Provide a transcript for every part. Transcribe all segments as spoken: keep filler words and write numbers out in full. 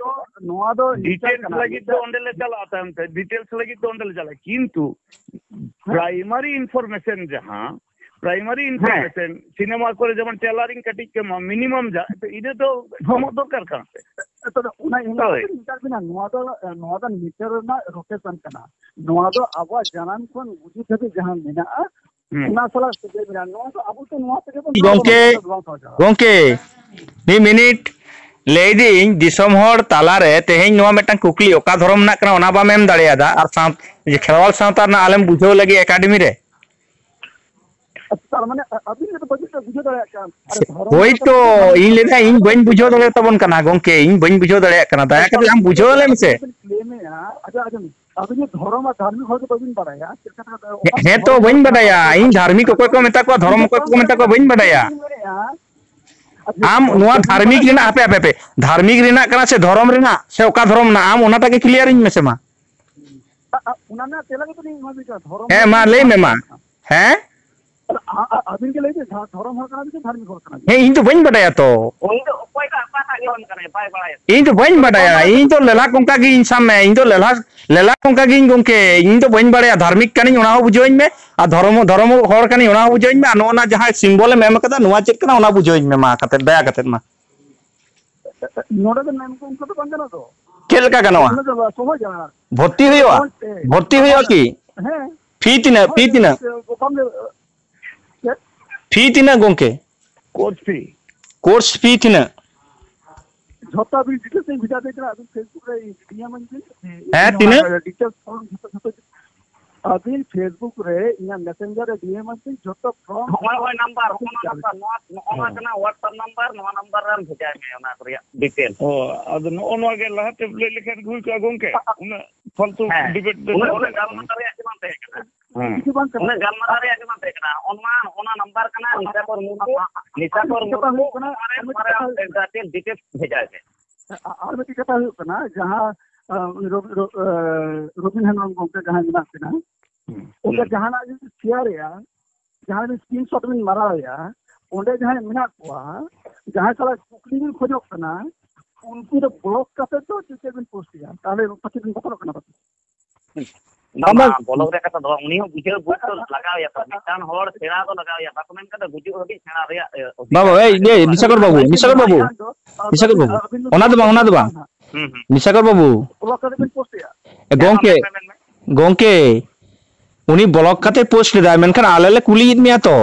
ᱱᱚᱣᱟ ᱫᱚ ᱱᱚᱣᱟ ᱫᱚ ᱱᱮᱪᱟᱨ ᱰᱤᱴᱮᱞᱥ ᱠᱟᱱᱟ, ᱞᱟᱹᱜᱤᱫ ᱫᱚ ᱱᱮᱪᱟᱨ᱾ ᱚᱸᱰᱮ ᱞᱮ ᱪᱟᱞᱟᱜᱼᱟ ᱛᱟᱭᱚᱢ ᱛᱮ, ᱰᱤᱴᱮᱞᱥ ᱞᱟᱹᱜᱤᱫ ᱫᱚ ᱚᱸᱰᱮ ᱞᱮ ᱪᱟᱞᱟᱜᱼᱟ, ᱠᱤᱱᱛᱩ ᱯᱨᱟᱭᱢᱟᱨᱤ ᱤᱱᱯᱷᱚᱨᱢᱮᱥᱚᱱ ᱡᱟᱦᱟᱸ, ᱯᱨᱟᱭᱢᱟᱨᱤ ᱦᱮᱸ᱾ ᱤᱱᱯᱷᱚᱨᱢᱮᱥᱚᱱ ᱥᱤᱱᱮᱢᱟ ᱠᱚᱨᱮ ᱡᱮᱢᱚᱱ ᱴᱮᱞᱟᱨᱤᱝ ᱠᱟᱹᱴᱤᱡ ᱠᱚ ᱮᱢᱟ, ᱢᱤᱱᱤᱢᱟᱢ ᱡᱟ, ᱤᱱᱟᱹ ᱫᱚ ᱦᱳᱭ᱾ ᱮᱢᱚᱜ ᱫᱚᱨᱠᱟᱨ ᱠᱟᱱᱟ ᱥᱮ? ᱛᱚᱵᱮ ᱚᱱᱟ ᱤᱱᱟᱹ ᱦᱳᱭ᱾ ᱠᱷᱟᱹᱛᱤᱨ ᱢᱮᱛᱟᱫ ᱵᱤᱱᱟ, ᱱᱚᱣᱟ ᱫᱚ, ᱱᱚᱣᱟ ᱫᱚ ᱱᱮᱪᱟᱨ ᱨᱮᱱᱟᱜ ᱨᱳᱴᱮᱥᱚᱱ ᱠᱟᱱᱟ᱾ ᱱᱚᱣᱟ ᱫᱚ ᱟᱵᱚᱣᱟᱜ ᱡᱟᱱᱟᱢ ᱠᱷᱚᱱ ᱜᱩᱡᱩᱜ ᱫᱷᱟᱹᱵᱤᱡ ᱡᱟᱦᱟᱸ ᱢᱮᱱᱟᱜᱼᱟ, ᱦᱩᱸ᱾ ᱚᱱᱟ ᱥᱟᱞᱟᱜ ᱥᱟᱹᱜᱟᱹᱭ ᱢᱮᱱᱟᱜᱼᱟ᱾ ᱱᱚᱣᱟ ᱫᱚ ᱟᱵᱚ ᱫᱚ ᱱᱚᱣᱟ ᱛᱮᱜᱮ ᱵᱚᱱ ᱜᱚᱝᱠᱮ, ᱫᱚᱦᱚ ᱠᱟᱜᱼᱟ᱾ ᱜᱚᱝᱠᱮ, ᱢᱤᱫ ᱢᱤᱱᱤᱴ᱾ ᱞᱟᱹᱭᱫᱟᱹᱧ, ᱫᱤᱥᱚᱢ ᱦᱚᱲ ᱛᱟᱞᱟᱨᱮ ᱛᱮᱦᱮᱧ ᱱᱚᱣᱟ ᱢᱤᱫᱴᱟᱝ ᱠᱩᱠᱞᱤ, ᱚᱠᱟ ᱫᱷᱚᱨᱚᱢ ᱨᱮᱱᱟᱜ ᱠᱟᱱᱟ ᱚᱱᱟ ᱵᱟᱢ ᱮᱢ ᱫᱟᱲᱮᱭᱟᱫᱟ, ᱟᱨ ᱥᱟᱶ-, ᱡᱮ ᱠᱷᱮᱨᱣᱟᱞ ᱥᱟᱶᱛᱟ ᱨᱮᱱᱟᱜ ᱟᱞᱮᱢ ᱵᱩᱡᱷᱟᱹᱣ ᱞᱟᱹᱜᱤᱫ ᱮᱠᱟᱰᱮᱢᱤ ᱨᱮ᱾ ᱛᱟᱨ ᱢᱟᱱᱮ, ᱟ-, ᱟᱹᱵᱤᱱ ᱜᱮᱛᱚ ᱵᱟᱹᱵᱤᱱ ᱵᱩᱡᱷᱟᱹᱣ ᱫᱟᱲᱮᱭᱟᱜ ᱠᱟᱱ᱾ ᱟᱨ ᱫᱷᱚᱨᱚᱢ ᱦᱳᱭ ᱨᱮᱱᱟᱜ ᱛᱚ, ᱠᱟᱛᱷᱟ ᱤᱧ ᱞᱟᱹᱭᱫᱟ, ᱤᱧ ᱵᱟᱹᱧ ᱵᱩᱡᱷᱟᱹᱣ ᱫᱟᱲᱮᱭᱟᱛᱟᱵᱚᱱ ᱠᱟᱱᱟ ᱜᱚᱝᱠᱮ, ᱤᱧ ᱵᱟᱹᱧ ᱵᱩᱡᱷᱟᱹᱣ ᱫᱟᱲᱮᱭᱟᱜ ᱠᱟᱱᱟ, ᱫᱟᱭᱟ ᱠᱟᱛᱮ ᱟᱢ ᱵᱩᱡᱷᱟᱹᱣ ᱟᱞᱮ ᱢᱮᱥᱮ᱾ ᱟᱵᱤᱱ ᱠᱞᱮᱢᱮᱜᱼᱟ, ᱟᱪᱪᱷᱟ, ᱟᱸᱡᱚᱢ ᱵᱤᱱ, ᱟᱵᱤᱱ ᱫᱚ ᱫᱷᱚᱨᱚᱢ ᱟᱨ ᱫᱷᱟᱨᱢᱤᱠ ᱦᱚᱲ ᱫᱚ ᱵᱟᱹᱵᱤᱱ ᱵᱟᱲᱟᱭᱟ, ᱪᱮᱫ ᱞᱮᱠᱟ ᱛᱮ ᱚᱠᱟ ᱦᱮᱸ ᱛᱚ, ᱫᱷᱚᱨᱚᱢ ᱵᱟᱹᱧ ᱨᱮᱱᱟᱜ ᱵᱟᱰᱟᱭᱟ᱾ ᱠᱟᱛᱷᱟ ᱤᱧ ᱫᱷᱟᱨᱢᱤᱠ ᱚᱠᱚᱭ ᱠᱚ ᱢᱮᱛᱟ ᱠᱚᱣᱟ, ᱫᱷᱚᱨᱚᱢ ᱤᱧ ᱫᱚ ᱚᱠᱚᱭ ᱠᱚ ᱫᱷᱚᱨᱚᱢ ᱢᱮᱛᱟ ᱠᱚᱣᱟ, ᱵᱟᱹᱧ ᱵᱟᱰᱟᱭᱟ᱾ ᱤᱧ ᱢᱮᱱᱮᱫᱼᱟ, ᱟᱪᱪᱷᱟ, ᱟᱢ ᱱᱚᱣᱟ ᱫᱷᱚᱨᱚᱢ ᱫᱷᱟᱨᱢᱤᱠ ᱵᱟᱰᱟᱭ ᱨᱮᱱᱟᱜ, ᱦᱟᱯᱮ, ᱦᱟᱯᱮ, ᱦᱟᱯᱮ, ᱫᱷᱟᱨᱢᱤᱠ ᱨᱮᱱᱟᱜ ᱠᱟᱱᱟ ᱥᱮ ᱫᱷᱚᱨᱚᱢ ᱨᱮᱱᱟᱜ, ᱥᱮ ᱚᱠᱟ ᱫᱷᱚᱨᱚᱢ ᱨᱮᱱᱟᱜ, ᱟᱢ ᱚᱱᱟᱴᱟᱜ ᱜᱮ ᱠᱞᱤᱭᱟᱨ ᱤᱧ ᱢᱮᱥᱮ ᱢᱟ᱾ ᱟ-, ᱟ-, ᱚᱱᱟ ᱨᱮᱱᱟᱜ ᱛᱮᱞᱟ ᱜᱮᱛᱚ ᱞᱤᱧ ᱮᱢᱟ ᱵᱤᱱ ᱠᱟᱱᱟ, ᱫᱷᱚᱨᱚᱢ ᱦᱮᱸ, ᱨᱮᱱᱟᱜ ᱢᱟ ᱠᱟᱛᱷᱟ ᱞᱟᱹᱭ ᱢᱮ ᱢᱟ᱾ ᱵᱟᱝ ᱠᱟᱱᱟ᱾ ᱦᱮᱸ? ᱟᱫᱚ ᱟ-, ᱟ-, ᱟᱹᱵᱤᱱ ᱜᱮ ᱞᱟᱹᱭ ᱵᱤᱱ, ᱫᱷᱚ-, ᱫᱷᱚᱨᱚᱢ ᱦᱚᱲ ᱠᱟᱱᱟ ᱵᱤᱱ ᱥᱮ ᱫᱷᱟᱨᱢᱤᱠ ᱦᱚᱲ ᱠᱟᱱᱟ ᱵᱤᱱ? ᱦᱮᱸ, ᱤᱧ ᱫᱚ ᱵᱟᱹᱧ ᱵᱟᱰᱟᱭᱟ ᱛᱚ᱾ ᱩᱱᱤ ᱫᱚ ᱚᱠᱚᱭ ᱫᱚ ᱚᱠᱟᱴᱟᱜ ᱜᱮ ᱵᱟᱝ ᱠᱟᱱᱟᱭ, ᱵᱟᱭ ᱵᱟᱲᱟᱭᱟ᱾ ᱤᱧ ᱫᱚ ᱵᱟᱹᱧ ᱵᱟᱰᱟᱭᱟ᱾ ᱤᱧ ᱫᱚ ᱞᱮᱞᱦᱟ ᱠᱚᱝᱠᱟ ᱜᱮ ᱤᱧ ᱥᱟᱵ ᱢᱮ᱾ ᱤᱧ ᱫᱚ ᱞᱮᱞᱦᱟ, ᱞᱮᱞᱦᱟ ᱠᱚᱝᱠᱟ ᱜᱮ ᱤᱧ ᱜᱚᱝᱠᱮ᱾ ᱤᱧ ᱫᱚ ᱵᱟᱹᱧ ᱵᱟᱰᱟᱭᱟ᱾ ᱫᱷᱟᱨᱢᱤᱠ ᱠᱟᱹᱱᱟᱹᱧ, ᱚᱱᱟ ᱦᱚᱸ ᱵᱩᱡᱷᱟᱹᱣᱟᱹᱧ ᱢᱮ᱾ ᱟᱨ ᱫᱷᱚᱨᱚᱢ, ᱫᱷᱚᱨᱚᱢ ᱦᱚᱲ ᱠᱟᱹᱱᱟᱹᱧ, ᱚᱱᱟ ᱦᱚᱸ ᱵᱩᱡᱷᱟᱹᱣᱟᱹᱧ ᱢᱮ᱾ ᱟᱨ ᱱᱚᱜᱼᱚ ᱱᱟ ᱡᱟᱦᱟᱸ ᱥᱤᱢᱵᱚᱞ ᱮᱢ ᱮᱢ ᱠᱟᱫᱟ, ᱱᱚᱣᱟ ᱪᱮᱫ ᱠᱟᱱᱟ, ᱚᱱᱟ ᱵᱩᱡᱷᱟᱹᱣᱟᱹᱧ ᱢᱮ ᱢᱟ ᱠᱟᱛᱮ, ᱫᱟᱭᱟ ᱠᱟᱛᱮ ᱢᱟ᱾ ᱱᱚᱰᱮ ᱫᱚ ᱢᱮᱱ ᱠᱚ ᱚᱱᱠᱟ ᱫᱚ ᱵᱟᱝ ᱜᱟᱱᱚᱜ ᱫᱚ᱾ ᱪᱮᱫ ᱞᱮᱠᱟ ᱜᱟᱱᱚᱜᱼᱟ? ᱚᱱᱟ ᱫᱚ ᱥᱚᱦᱚᱡᱟ᱾ ᱵᱷᱚᱨᱛᱤ ᱦᱩᱭᱩᱜᱼᱟ? ᱥᱚᱦᱚᱡ ᱛᱮ᱾ ᱵᱷᱚᱨᱛᱤ ᱦᱩᱭᱩᱜᱼᱟ ᱠᱤ? ᱦᱮᱸ᱾ ᱯᱷᱤ ᱛᱤᱱᱟᱹᱜ? ᱦᱳᱭ, ᱯᱷᱤ ᱛᱤᱱᱟᱹᱜ? ᱵᱟᱝ ᱜᱮ, ᱪᱮᱫ? ᱯᱷᱤ ᱛᱤᱱᱟᱹᱜ ᱜᱚᱝᱠᱮ? Course fee. ᱠᱳᱨᱥ ᱯᱷᱤ ᱛᱤᱱᱟᱹᱜ? ᱡᱷᱚᱛᱚ ᱟᱹᱵᱤᱱ ᱰᱤᱴᱮᱞᱥ ᱤᱧ ᱵᱷᱮᱡᱟ ᱟᱹᱵᱤᱱ ᱠᱟᱱᱟ, ᱟᱹᱵᱤᱱ Facebook ᱨᱮ ᱤᱧ ᱰᱤ ᱮᱢ ᱟᱹᱧ ᱵᱤᱱ᱾ ᱦᱮᱸ, ᱤᱧ ᱛᱤᱱᱟᱹᱜ? ᱚᱱᱟ ᱰᱤᱴᱮᱞᱥ ᱯᱷᱚᱨᱢ ᱡᱷᱚᱛᱚ, ᱡᱷᱚᱛᱚ ᱟᱹᱵᱤᱱ Facebook ᱨᱮ ᱤᱧᱟᱹᱜ Messenger ᱨᱮ ᱰᱤ ᱮᱢ ᱟᱹᱧ ᱵᱤᱱ, ᱡᱷᱚᱛᱚ ᱯᱷᱚᱨᱢ ᱦᱚᱸᱜᱼᱚᱭ, ᱦᱚᱸᱜᱼᱚᱭ ᱱᱟᱢᱵᱟᱨ, ᱦᱚᱸᱜᱼᱚ ᱱᱟ ᱱᱟᱢᱵᱟᱨ, ᱱᱚᱣᱟ, ᱱᱚᱜᱼᱚ ᱱᱟ ᱦᱮᱸ᱾ ᱠᱟᱱᱟ WhatsApp ᱱᱟᱢᱵᱟᱨ, ᱱᱚᱣᱟ ᱱᱟᱢᱵᱟᱨ ᱨᱮᱢ ᱵᱷᱮᱡᱟᱭ ᱢᱮ ᱚᱱᱟ ᱨᱮᱭᱟᱜ ᱰᱤᱴᱮᱞ᱾ ᱚ, ᱟᱫᱚ ᱱᱚᱜᱼᱚ ᱱᱚᱣᱟ ᱜᱮ ᱞᱟᱦᱟᱛᱮ ᱞᱟᱹᱭ ᱞᱮᱠᱷᱟᱱ ᱦᱩᱭ ᱠᱚᱜᱼᱟ ᱜᱚᱝᱠᱮ, ᱟ-, ᱟ-, ᱩᱱᱟᱹᱜ ᱯᱷᱟᱞᱛᱩ ᱦᱮᱸ᱾ ᱰᱤᱵᱮᱴ ᱫᱚ ᱩᱱᱟᱹᱜ ᱪᱮᱫ ᱩᱱᱟᱹᱜ ᱞᱮᱠᱟ? ᱜᱟᱞᱢᱟᱨᱟᱣ ᱨᱮᱭᱟᱜ ᱜᱮ ᱵᱟᱝ ᱛᱟᱦᱮᱸ ᱠᱟᱱᱟ᱾ ᱦᱩᱸ᱾ ᱠᱤᱪᱷᱩ ᱵᱟᱝ ᱠᱟᱱᱟ᱾ ᱩᱱᱟᱹᱜ ᱜᱟᱞᱢᱟᱨᱟᱣ ᱨᱮᱭᱟᱜ ᱜᱮ ᱵᱟᱝ ᱛᱟᱦᱮᱸ ᱠᱟᱱᱟ᱾ ᱚᱱᱟ, ᱚᱱᱟ ᱱᱟᱢᱵᱟᱨ ᱠᱟᱱᱟ, ᱱᱤᱥᱟᱠᱚᱨ ᱢᱩᱨᱢᱩ, ᱱᱤᱥᱟᱠᱚᱨ ᱢᱩᱨᱢᱩ, ᱚᱱᱟ ᱨᱮ, ᱚᱱᱟ ᱨᱮ ᱰᱤᱴᱮᱞᱥ ᱵᱷᱮᱡᱟᱭ ᱯᱮ᱾ ᱟᱨ ᱢᱤᱫᱴᱤᱡ ᱠᱟᱛᱷᱟ ᱦᱩᱭᱩᱜ ᱠᱟᱱᱟ, ᱡᱟᱦᱟᱸ, ᱟᱸ, ᱩᱱᱤ ᱨᱚᱵᱤ-, ᱨᱚ-, ᱟᱸ, ᱨᱚᱵᱤᱱ ᱦᱮᱢᱵᱨᱚᱢ ᱜᱚᱢᱠᱮ ᱡᱟᱦᱟᱸᱭ ᱢᱮᱱᱟᱜ ᱠᱤᱱᱟ, ᱦᱩᱸ᱾ ᱚᱸᱰᱮ ᱦᱩᱸ᱾ ᱡᱟᱦᱟᱱᱟᱜ ᱡᱩᱫᱤ ᱥᱮᱭᱟᱨᱮᱜᱼᱟ, ᱡᱟᱦᱟᱸ ᱨᱮ ᱥᱠᱨᱤᱱᱥᱚᱴ ᱵᱤᱱ ᱢᱟᱨᱟᱣᱮᱜᱼᱟ, ᱚᱸᱰᱮ ᱡᱟᱦᱟᱸᱭ ᱢᱮᱱᱟᱜ ᱠᱚᱣᱟ, ᱡᱟᱦᱟᱸᱭ ᱥᱟᱞᱟᱜ ᱠᱩᱠᱞᱤ ᱵᱤᱱ ᱠᱷᱚᱡᱚᱜ ᱠᱟᱱᱟ, ᱩᱱᱠᱩ ᱫᱚ ᱵᱞᱚᱠ ᱠᱟᱛᱮ ᱫᱚ ᱪᱮᱫ ᱪᱮᱫ ᱵᱤᱱ ᱯᱳᱥᱴ ᱮᱜᱼᱟ? ᱛᱟᱦᱚᱞᱮ ᱯᱟᱪᱮᱫ ᱵᱤᱱ ᱵᱚᱛᱚᱨᱚᱜ ᱠᱟᱱᱟ ᱯᱟᱪᱮᱫ? ᱵᱟᱝ, ᱵᱟᱝ, ᱵᱟᱝ᱾ ᱵᱚᱞᱚᱠ ᱨᱮᱭᱟᱜ ᱠᱟᱛᱷᱟ ᱫᱚ ᱵᱟᱝ, ᱩᱱᱤ ᱦᱚᱸ ᱵᱩᱡᱷᱟᱹᱣ ᱵᱩᱡᱽ ᱫᱚ ᱞᱟᱜᱟᱣ ᱮᱭᱟ ᱛᱚ, ᱢᱤᱫᱴᱟᱝ ᱦᱚᱲ ᱥᱮᱬᱟ ᱫᱚ ᱞᱟᱜᱟᱣ ᱮᱭᱟ, ᱵᱟᱠᱚ ᱢᱮᱱ ᱠᱟᱫᱟ ᱜᱩᱡᱩᱜ ᱦᱟᱹᱵᱤᱡ ᱥᱮᱬᱟ ᱨᱮᱭᱟᱜ, ᱮ, ᱚᱫᱷᱤᱠᱟᱨ ᱵᱟᱵᱟ, ᱮᱭ, ᱢᱮᱱᱟᱜ ᱤᱭᱟᱹ, ᱛᱟᱵᱚᱱᱟ᱾ ᱱᱤᱥᱟᱠᱚᱨ ᱵᱟᱹᱵᱩ, ᱱᱤᱥᱟᱠᱚᱨ ᱵᱟᱹᱵᱩ, ᱟᱹᱵᱤᱱ ᱫᱚ ᱚᱱᱟ ᱫᱚ ᱵᱟᱝ, ᱚᱱᱟ ᱫᱚ ᱵᱟᱝ᱾ ᱦᱩᱸ, ᱦᱩᱸ᱾ ᱱᱤᱥᱟᱠᱚᱨ ᱵᱟᱹᱵᱩ᱾ ᱵᱞᱚᱠ ᱠᱟᱛᱮ ᱵᱤᱱ ᱯᱳᱥᱴ ᱮᱜᱼᱟ᱾ ᱮ, ᱦᱮᱸ, ᱢᱟ ᱜᱚᱝᱠᱮ, ᱢᱮᱱ ᱢᱮ, ᱢᱮᱱ ᱢᱮ᱾ ᱜᱚᱝᱠᱮ, ᱩᱱᱤ ᱵᱞᱚᱠ ᱠᱟᱛᱮ ᱯᱳᱥᱴ ᱞᱮᱫᱟᱭ, ᱢᱮᱱᱠᱷᱟᱱ ᱟᱞᱮ ᱞᱮ ᱠᱩᱞᱤᱭᱮᱫ ᱢᱮᱭᱟ ᱛᱚ᱾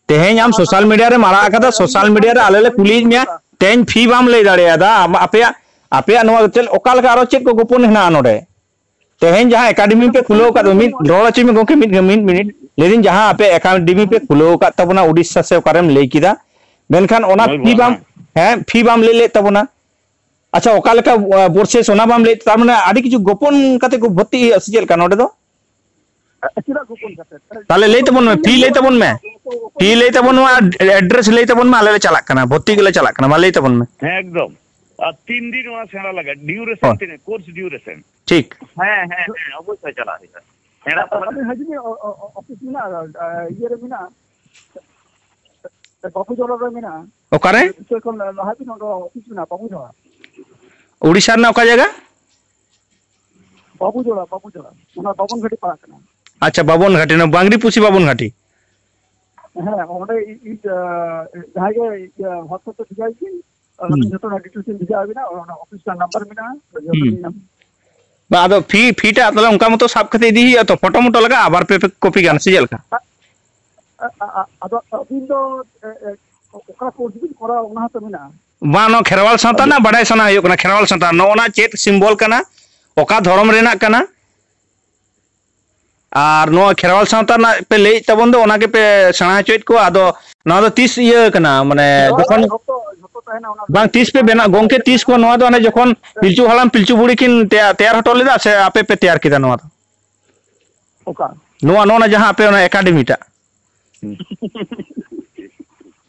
ᱛᱮᱦᱮᱧ ᱟᱢ ᱦᱮᱸ, ᱢᱟ, ᱥᱳᱥᱟᱞ ᱢᱟ, ᱢᱤᱰᱤᱭᱟ ᱨᱮᱢ ᱟᱲᱟᱜ ᱟᱠᱟᱫᱟ, ᱢᱟ, ᱥᱳᱥᱟᱞ ᱢᱤᱰᱤᱭᱟ ᱨᱮ ᱟᱞᱮ ᱞᱮ ᱠᱩᱞᱤᱭᱮᱫ ᱢᱮᱭᱟ, ᱛᱮᱦᱮᱧ ᱯᱷᱤ ᱵᱟᱢ ᱞᱟᱹᱭ ᱫᱟᱲᱮᱭᱟᱫᱟ᱾ ᱟᱢ, ᱟᱯᱮᱭᱟᱜ, ᱟᱯᱮᱭᱟᱜ ᱱᱚᱣᱟ ᱪᱮᱫ, ᱚᱠᱟ ᱞᱮᱠᱟ ᱟᱨᱚ ᱪᱮᱫ ᱠᱚ ᱜᱳᱯᱚᱱ ᱦᱮᱱᱟᱜᱼᱟ ᱱᱚᱰᱮ? ᱛᱮᱦᱮᱧ ᱡᱟᱦᱟᱸ ᱮᱠᱟᱰᱮᱢᱤ ᱯᱮ ᱠᱷᱩᱞᱟᱹᱣ ᱟᱠᱟᱫ ᱫᱚ, ᱢᱤᱫ ᱨᱚᱲ ᱦᱚᱪᱚᱭ ᱢᱮ ᱜᱚᱝᱠᱮ, ᱢᱤᱫ, ᱢᱤᱫ ᱢᱤᱱᱤᱴ᱾ ᱞᱟᱹᱭᱫᱟᱹᱧ ᱡᱟᱦᱟᱸ ᱟᱯᱮ ᱮᱠᱟᱰᱮᱢᱤ ᱯᱮ ᱠᱷᱩᱞᱟᱹᱣ ᱟᱠᱟᱫ ᱛᱟᱵᱚᱱᱟ ᱩᱰᱤᱥᱥᱟ ᱥᱮ ᱚᱠᱟᱨᱮᱢ ᱞᱟᱹᱭ ᱠᱮᱫᱟ, ᱢᱮᱱᱠᱷᱟᱱ ᱚᱱᱟ ᱯᱷᱤ ᱢᱚᱭᱩᱨᱵᱷᱚᱸᱡᱽ, ᱵᱟᱢ, ᱦᱮᱸ᱾ ᱦᱮᱸ, ᱯᱷᱤ ᱵᱟᱢ ᱞᱟᱹᱭ ᱞᱮᱫ ᱛᱟᱵᱚᱱᱟ᱾ ᱟᱪᱪᱷᱟ, ᱚᱠᱟ ᱞᱮᱠᱟ, ᱟ, ᱵᱚᱨᱥᱮᱥ ᱚᱱᱟ ᱵᱟᱢ ᱞᱟᱹᱭ, ᱛᱟᱨ ᱢᱟᱱᱮ ᱟᱹᱰᱤ ᱠᱤᱪᱷᱩ ᱜᱳᱯᱚᱱ ᱠᱟᱛᱮ ᱠᱚ ᱵᱷᱚᱨᱛᱤ ᱦᱩᱭᱩᱜᱼᱟ ᱥᱮ ᱪᱮᱫ ᱞᱮᱠᱟ ᱱᱚᱰᱮ ᱫᱚ? ᱪᱮᱫᱟᱜ ᱜᱳᱯᱚᱱ ᱠᱟᱛᱮ? ᱛᱟᱦᱞᱮ ᱞᱟᱹᱭ ᱛᱟᱵᱚᱱ ᱢᱮ, ᱯᱷᱤ ᱞᱟᱹᱭ ᱛᱟᱵᱚᱱ ᱢᱮ᱾ ᱯᱷᱤ ᱞᱟᱹᱭ ᱛᱟᱵᱚᱱ ᱢᱮ, ᱟᱨ ᱮᱰᱨᱮᱥ ᱞᱟᱹᱭ ᱛᱟᱵᱚᱱ ᱢᱮ, ᱟᱞᱮ ᱞᱮ ᱪᱟᱞᱟᱜ ᱠᱟᱱᱟ, ᱵᱷᱚᱨᱛᱤ ᱜᱮᱞᱮ ᱪᱟᱞᱟᱜ ᱠᱟᱱᱟ, ᱢᱟ ᱞᱟᱹᱭ ᱛᱟᱵᱚᱱ ᱢᱮ᱾ ᱦᱮᱸ, ᱮᱠᱫᱚᱢ᱾ ᱟᱨ ᱛᱤᱱ ᱫᱤᱱ ᱚᱱᱟ ᱥᱮᱬᱟ ᱞᱟᱜᱟᱜ, ᱰᱤᱭᱩᱨᱮᱥᱚᱱ ᱦᱳᱭ᱾ ᱛᱤᱱᱟᱹᱜ, ᱠᱳᱨᱥ ᱰᱤᱭᱩᱨᱮᱥᱚᱱ? ᱴᱷᱤᱠ᱾ ᱦᱮᱸ, ᱦᱮᱸ, ᱦᱮᱸ, ᱚᱵᱚᱥᱥᱳᱭ ᱪᱟᱞᱟᱜ ᱦᱩᱭᱩᱜᱼᱟ᱾ ᱥᱮᱬᱟ ᱛᱚ ᱟᱹᱵᱤᱱ ᱦᱤᱡᱩᱜ ᱵᱤᱱ, ᱚ-, ᱚ-, ᱚ-, ᱚᱯᱷᱤᱥ ᱢᱮᱱᱟᱜᱼᱟ, ᱟ, ᱤᱭᱟᱹ ᱨᱮ ᱢᱮᱱᱟᱜᱼᱟ, ᱵᱟᱹᱠᱩ ᱡᱚᱲᱟ ᱨᱮ ᱢᱮᱱᱟᱜᱼᱟ᱾ ᱚᱠᱟᱨᱮ? ᱠᱤᱪᱷᱩ ᱠᱷᱚᱱ ᱞᱟᱦᱟ ᱵᱤᱱ, ᱚᱸᱰᱮ ᱚᱯᱷᱤᱥ ᱢᱮᱱᱟᱜᱼᱟ, ᱵᱟᱹᱠᱩ ᱡᱚᱲᱟ᱾ ᱩᱲᱤᱥᱥᱟ ᱨᱮᱱᱟᱜ ᱚᱠᱟ ᱡᱟᱭᱜᱟ? ᱵᱟᱹᱵᱩ ᱡᱚᱲᱟ, ᱵᱟᱹᱵᱩ ᱡᱚᱲᱟ᱾ ᱚᱱᱟ ᱵᱟᱵᱚᱱ ᱜᱷᱟᱴᱤ ᱯᱟᱲᱟᱜ ᱠᱟᱱᱟ᱾ ᱟᱪᱪᱷᱟ, ᱵᱟᱵᱚᱱ ᱜᱷᱟᱴᱤ, ᱚᱱᱟ ᱵᱟᱝᱨᱤ ᱯᱩᱥᱤ ᱵᱟᱵᱚᱱ ᱜᱷᱟᱴᱤ᱾ ᱦᱮᱸ, ᱚᱸᱰᱮ ᱤ-, ᱤ-, ᱟ, ᱡᱟᱦᱟᱸᱭ ᱜᱮ, ᱤᱭᱟᱹ, WhatsApp ᱛᱮ ᱵᱷᱮᱡᱟᱭ ᱵᱤᱱ, ᱟᱨ ᱦᱩᱸ᱾ ᱡᱚᱛᱚᱱᱟᱜ ᱰᱤᱴᱮᱞᱥ ᱤᱧ ᱵᱷᱮᱡᱟ ᱟᱵᱤᱱᱟ, ᱚᱱᱟ ᱚᱯᱷᱤᱥ ᱨᱮᱱᱟᱜ ᱱᱟᱢᱵᱟᱨ ᱢᱮᱱᱟᱜᱼᱟ, ᱡᱚᱛᱚ ᱦᱩᱸ᱾ ᱵᱤᱱ ᱧᱟᱢᱟ᱾ ᱵᱟ, ᱟᱫᱚ ᱯᱷᱤ, ᱯᱷᱤ ᱴᱟᱜ ᱛᱟᱦᱞᱮ ᱚᱱᱠᱟ ᱢᱚᱛᱚ ᱥᱟᱵ ᱠᱟᱛᱮ ᱤᱫᱤ ᱦᱩᱭᱩᱜᱼᱟ ᱛᱚ, ᱯᱷᱳᱴᱳ ᱢᱳᱴᱳ ᱞᱟᱜᱟᱜᱼᱟ, ᱵᱟᱨ ᱯᱮ ᱠᱚᱯᱤ ᱜᱟᱱ, ᱥᱮ ᱪᱮᱫ ᱞᱮᱠᱟ? ᱟ-, ᱟ-, ᱟ-, ᱟᱫᱚ ᱟᱹᱵᱤᱱ ᱫᱚ, ᱮ, ᱮ, ᱚᱠᱟ ᱠᱳᱨᱥ ᱵᱤᱱ ᱠᱚᱨᱟᱣᱟ, ᱚᱱᱟ ᱦᱚᱸᱛᱚ ᱢᱮᱱᱟᱜᱼᱟ᱾ ᱵᱟᱝ, ᱱᱚᱣᱟ ᱠᱷᱮᱨᱣᱟᱞ ᱥᱟᱶᱛᱟ ᱟᱫᱚ ᱨᱮᱱᱟᱜ ᱵᱟᱰᱟᱭ ᱥᱟᱱᱟ ᱦᱩᱭᱩᱜ ᱠᱟᱱᱟ, ᱠᱷᱮᱨᱣᱟᱞ ᱥᱟᱶᱛᱟ ᱱᱚᱜᱼᱚ ᱱᱟ ᱪᱮᱫ ᱥᱤᱢᱵᱚᱞ ᱠᱟᱱᱟ, ᱚᱠᱟ ᱫᱷᱚᱨᱚᱢ ᱨᱮᱱᱟᱜ ᱠᱟᱱᱟ, ᱟᱨ ᱱᱚᱣᱟ ᱠᱷᱮᱨᱣᱟᱞ ᱥᱟᱶᱛᱟ ᱨᱮᱱᱟᱜ ᱯᱮ ᱞᱟᱹᱭᱮᱫ ᱛᱟᱵᱚᱱ ᱫᱚ, ᱚᱱᱟ ᱜᱮᱯᱮ ᱥᱮᱬᱟ ᱦᱚᱪᱚᱭᱮᱫ ᱠᱚᱣᱟ᱾ ᱟᱫᱚ ᱱᱚᱣᱟ ᱫᱚ ᱛᱤᱥ ᱤᱭᱟᱹ ᱠᱟᱱᱟ, ᱢᱟᱱᱮ ᱱᱚᱣᱟ ᱡᱚᱠᱷᱚᱱ ᱡᱷᱚᱛᱚ, ᱡᱷᱚᱛᱚ ᱛᱟᱦᱮᱱᱟ, ᱚᱱᱟ ᱫᱚ ᱵᱟᱝ, ᱛᱤᱥ ᱯᱮ ᱵᱮᱱᱟᱣ, ᱜᱚᱝᱠᱮ, ᱛᱤᱥ ᱠᱷᱚᱱ ᱱᱚᱣᱟ ᱫᱚ ᱦᱟᱱᱮ ᱡᱚᱠᱷᱚᱱ ᱯᱤᱞᱪᱩ ᱦᱟᱲᱟᱢ ᱯᱤᱞᱪᱩ ᱵᱩᱲᱦᱤ ᱠᱤᱱ ᱛᱮᱭᱟ-, ᱛᱮᱭᱟᱨ ᱦᱚᱴᱚ ᱞᱮᱫᱟ ᱥᱮ ᱟᱯᱮ ᱯᱮ ᱛᱮᱭᱟᱨ ᱠᱮᱫᱟ ᱱᱚᱣᱟ ᱫᱚ? ᱚᱠᱟ? ᱱᱚᱣᱟ, ᱱᱚᱣᱟ ᱡᱟᱦᱟᱸ ᱟᱯᱮ ᱚᱱᱟ ᱮᱠᱟᱰᱮᱢᱤ ᱴᱟᱜ᱾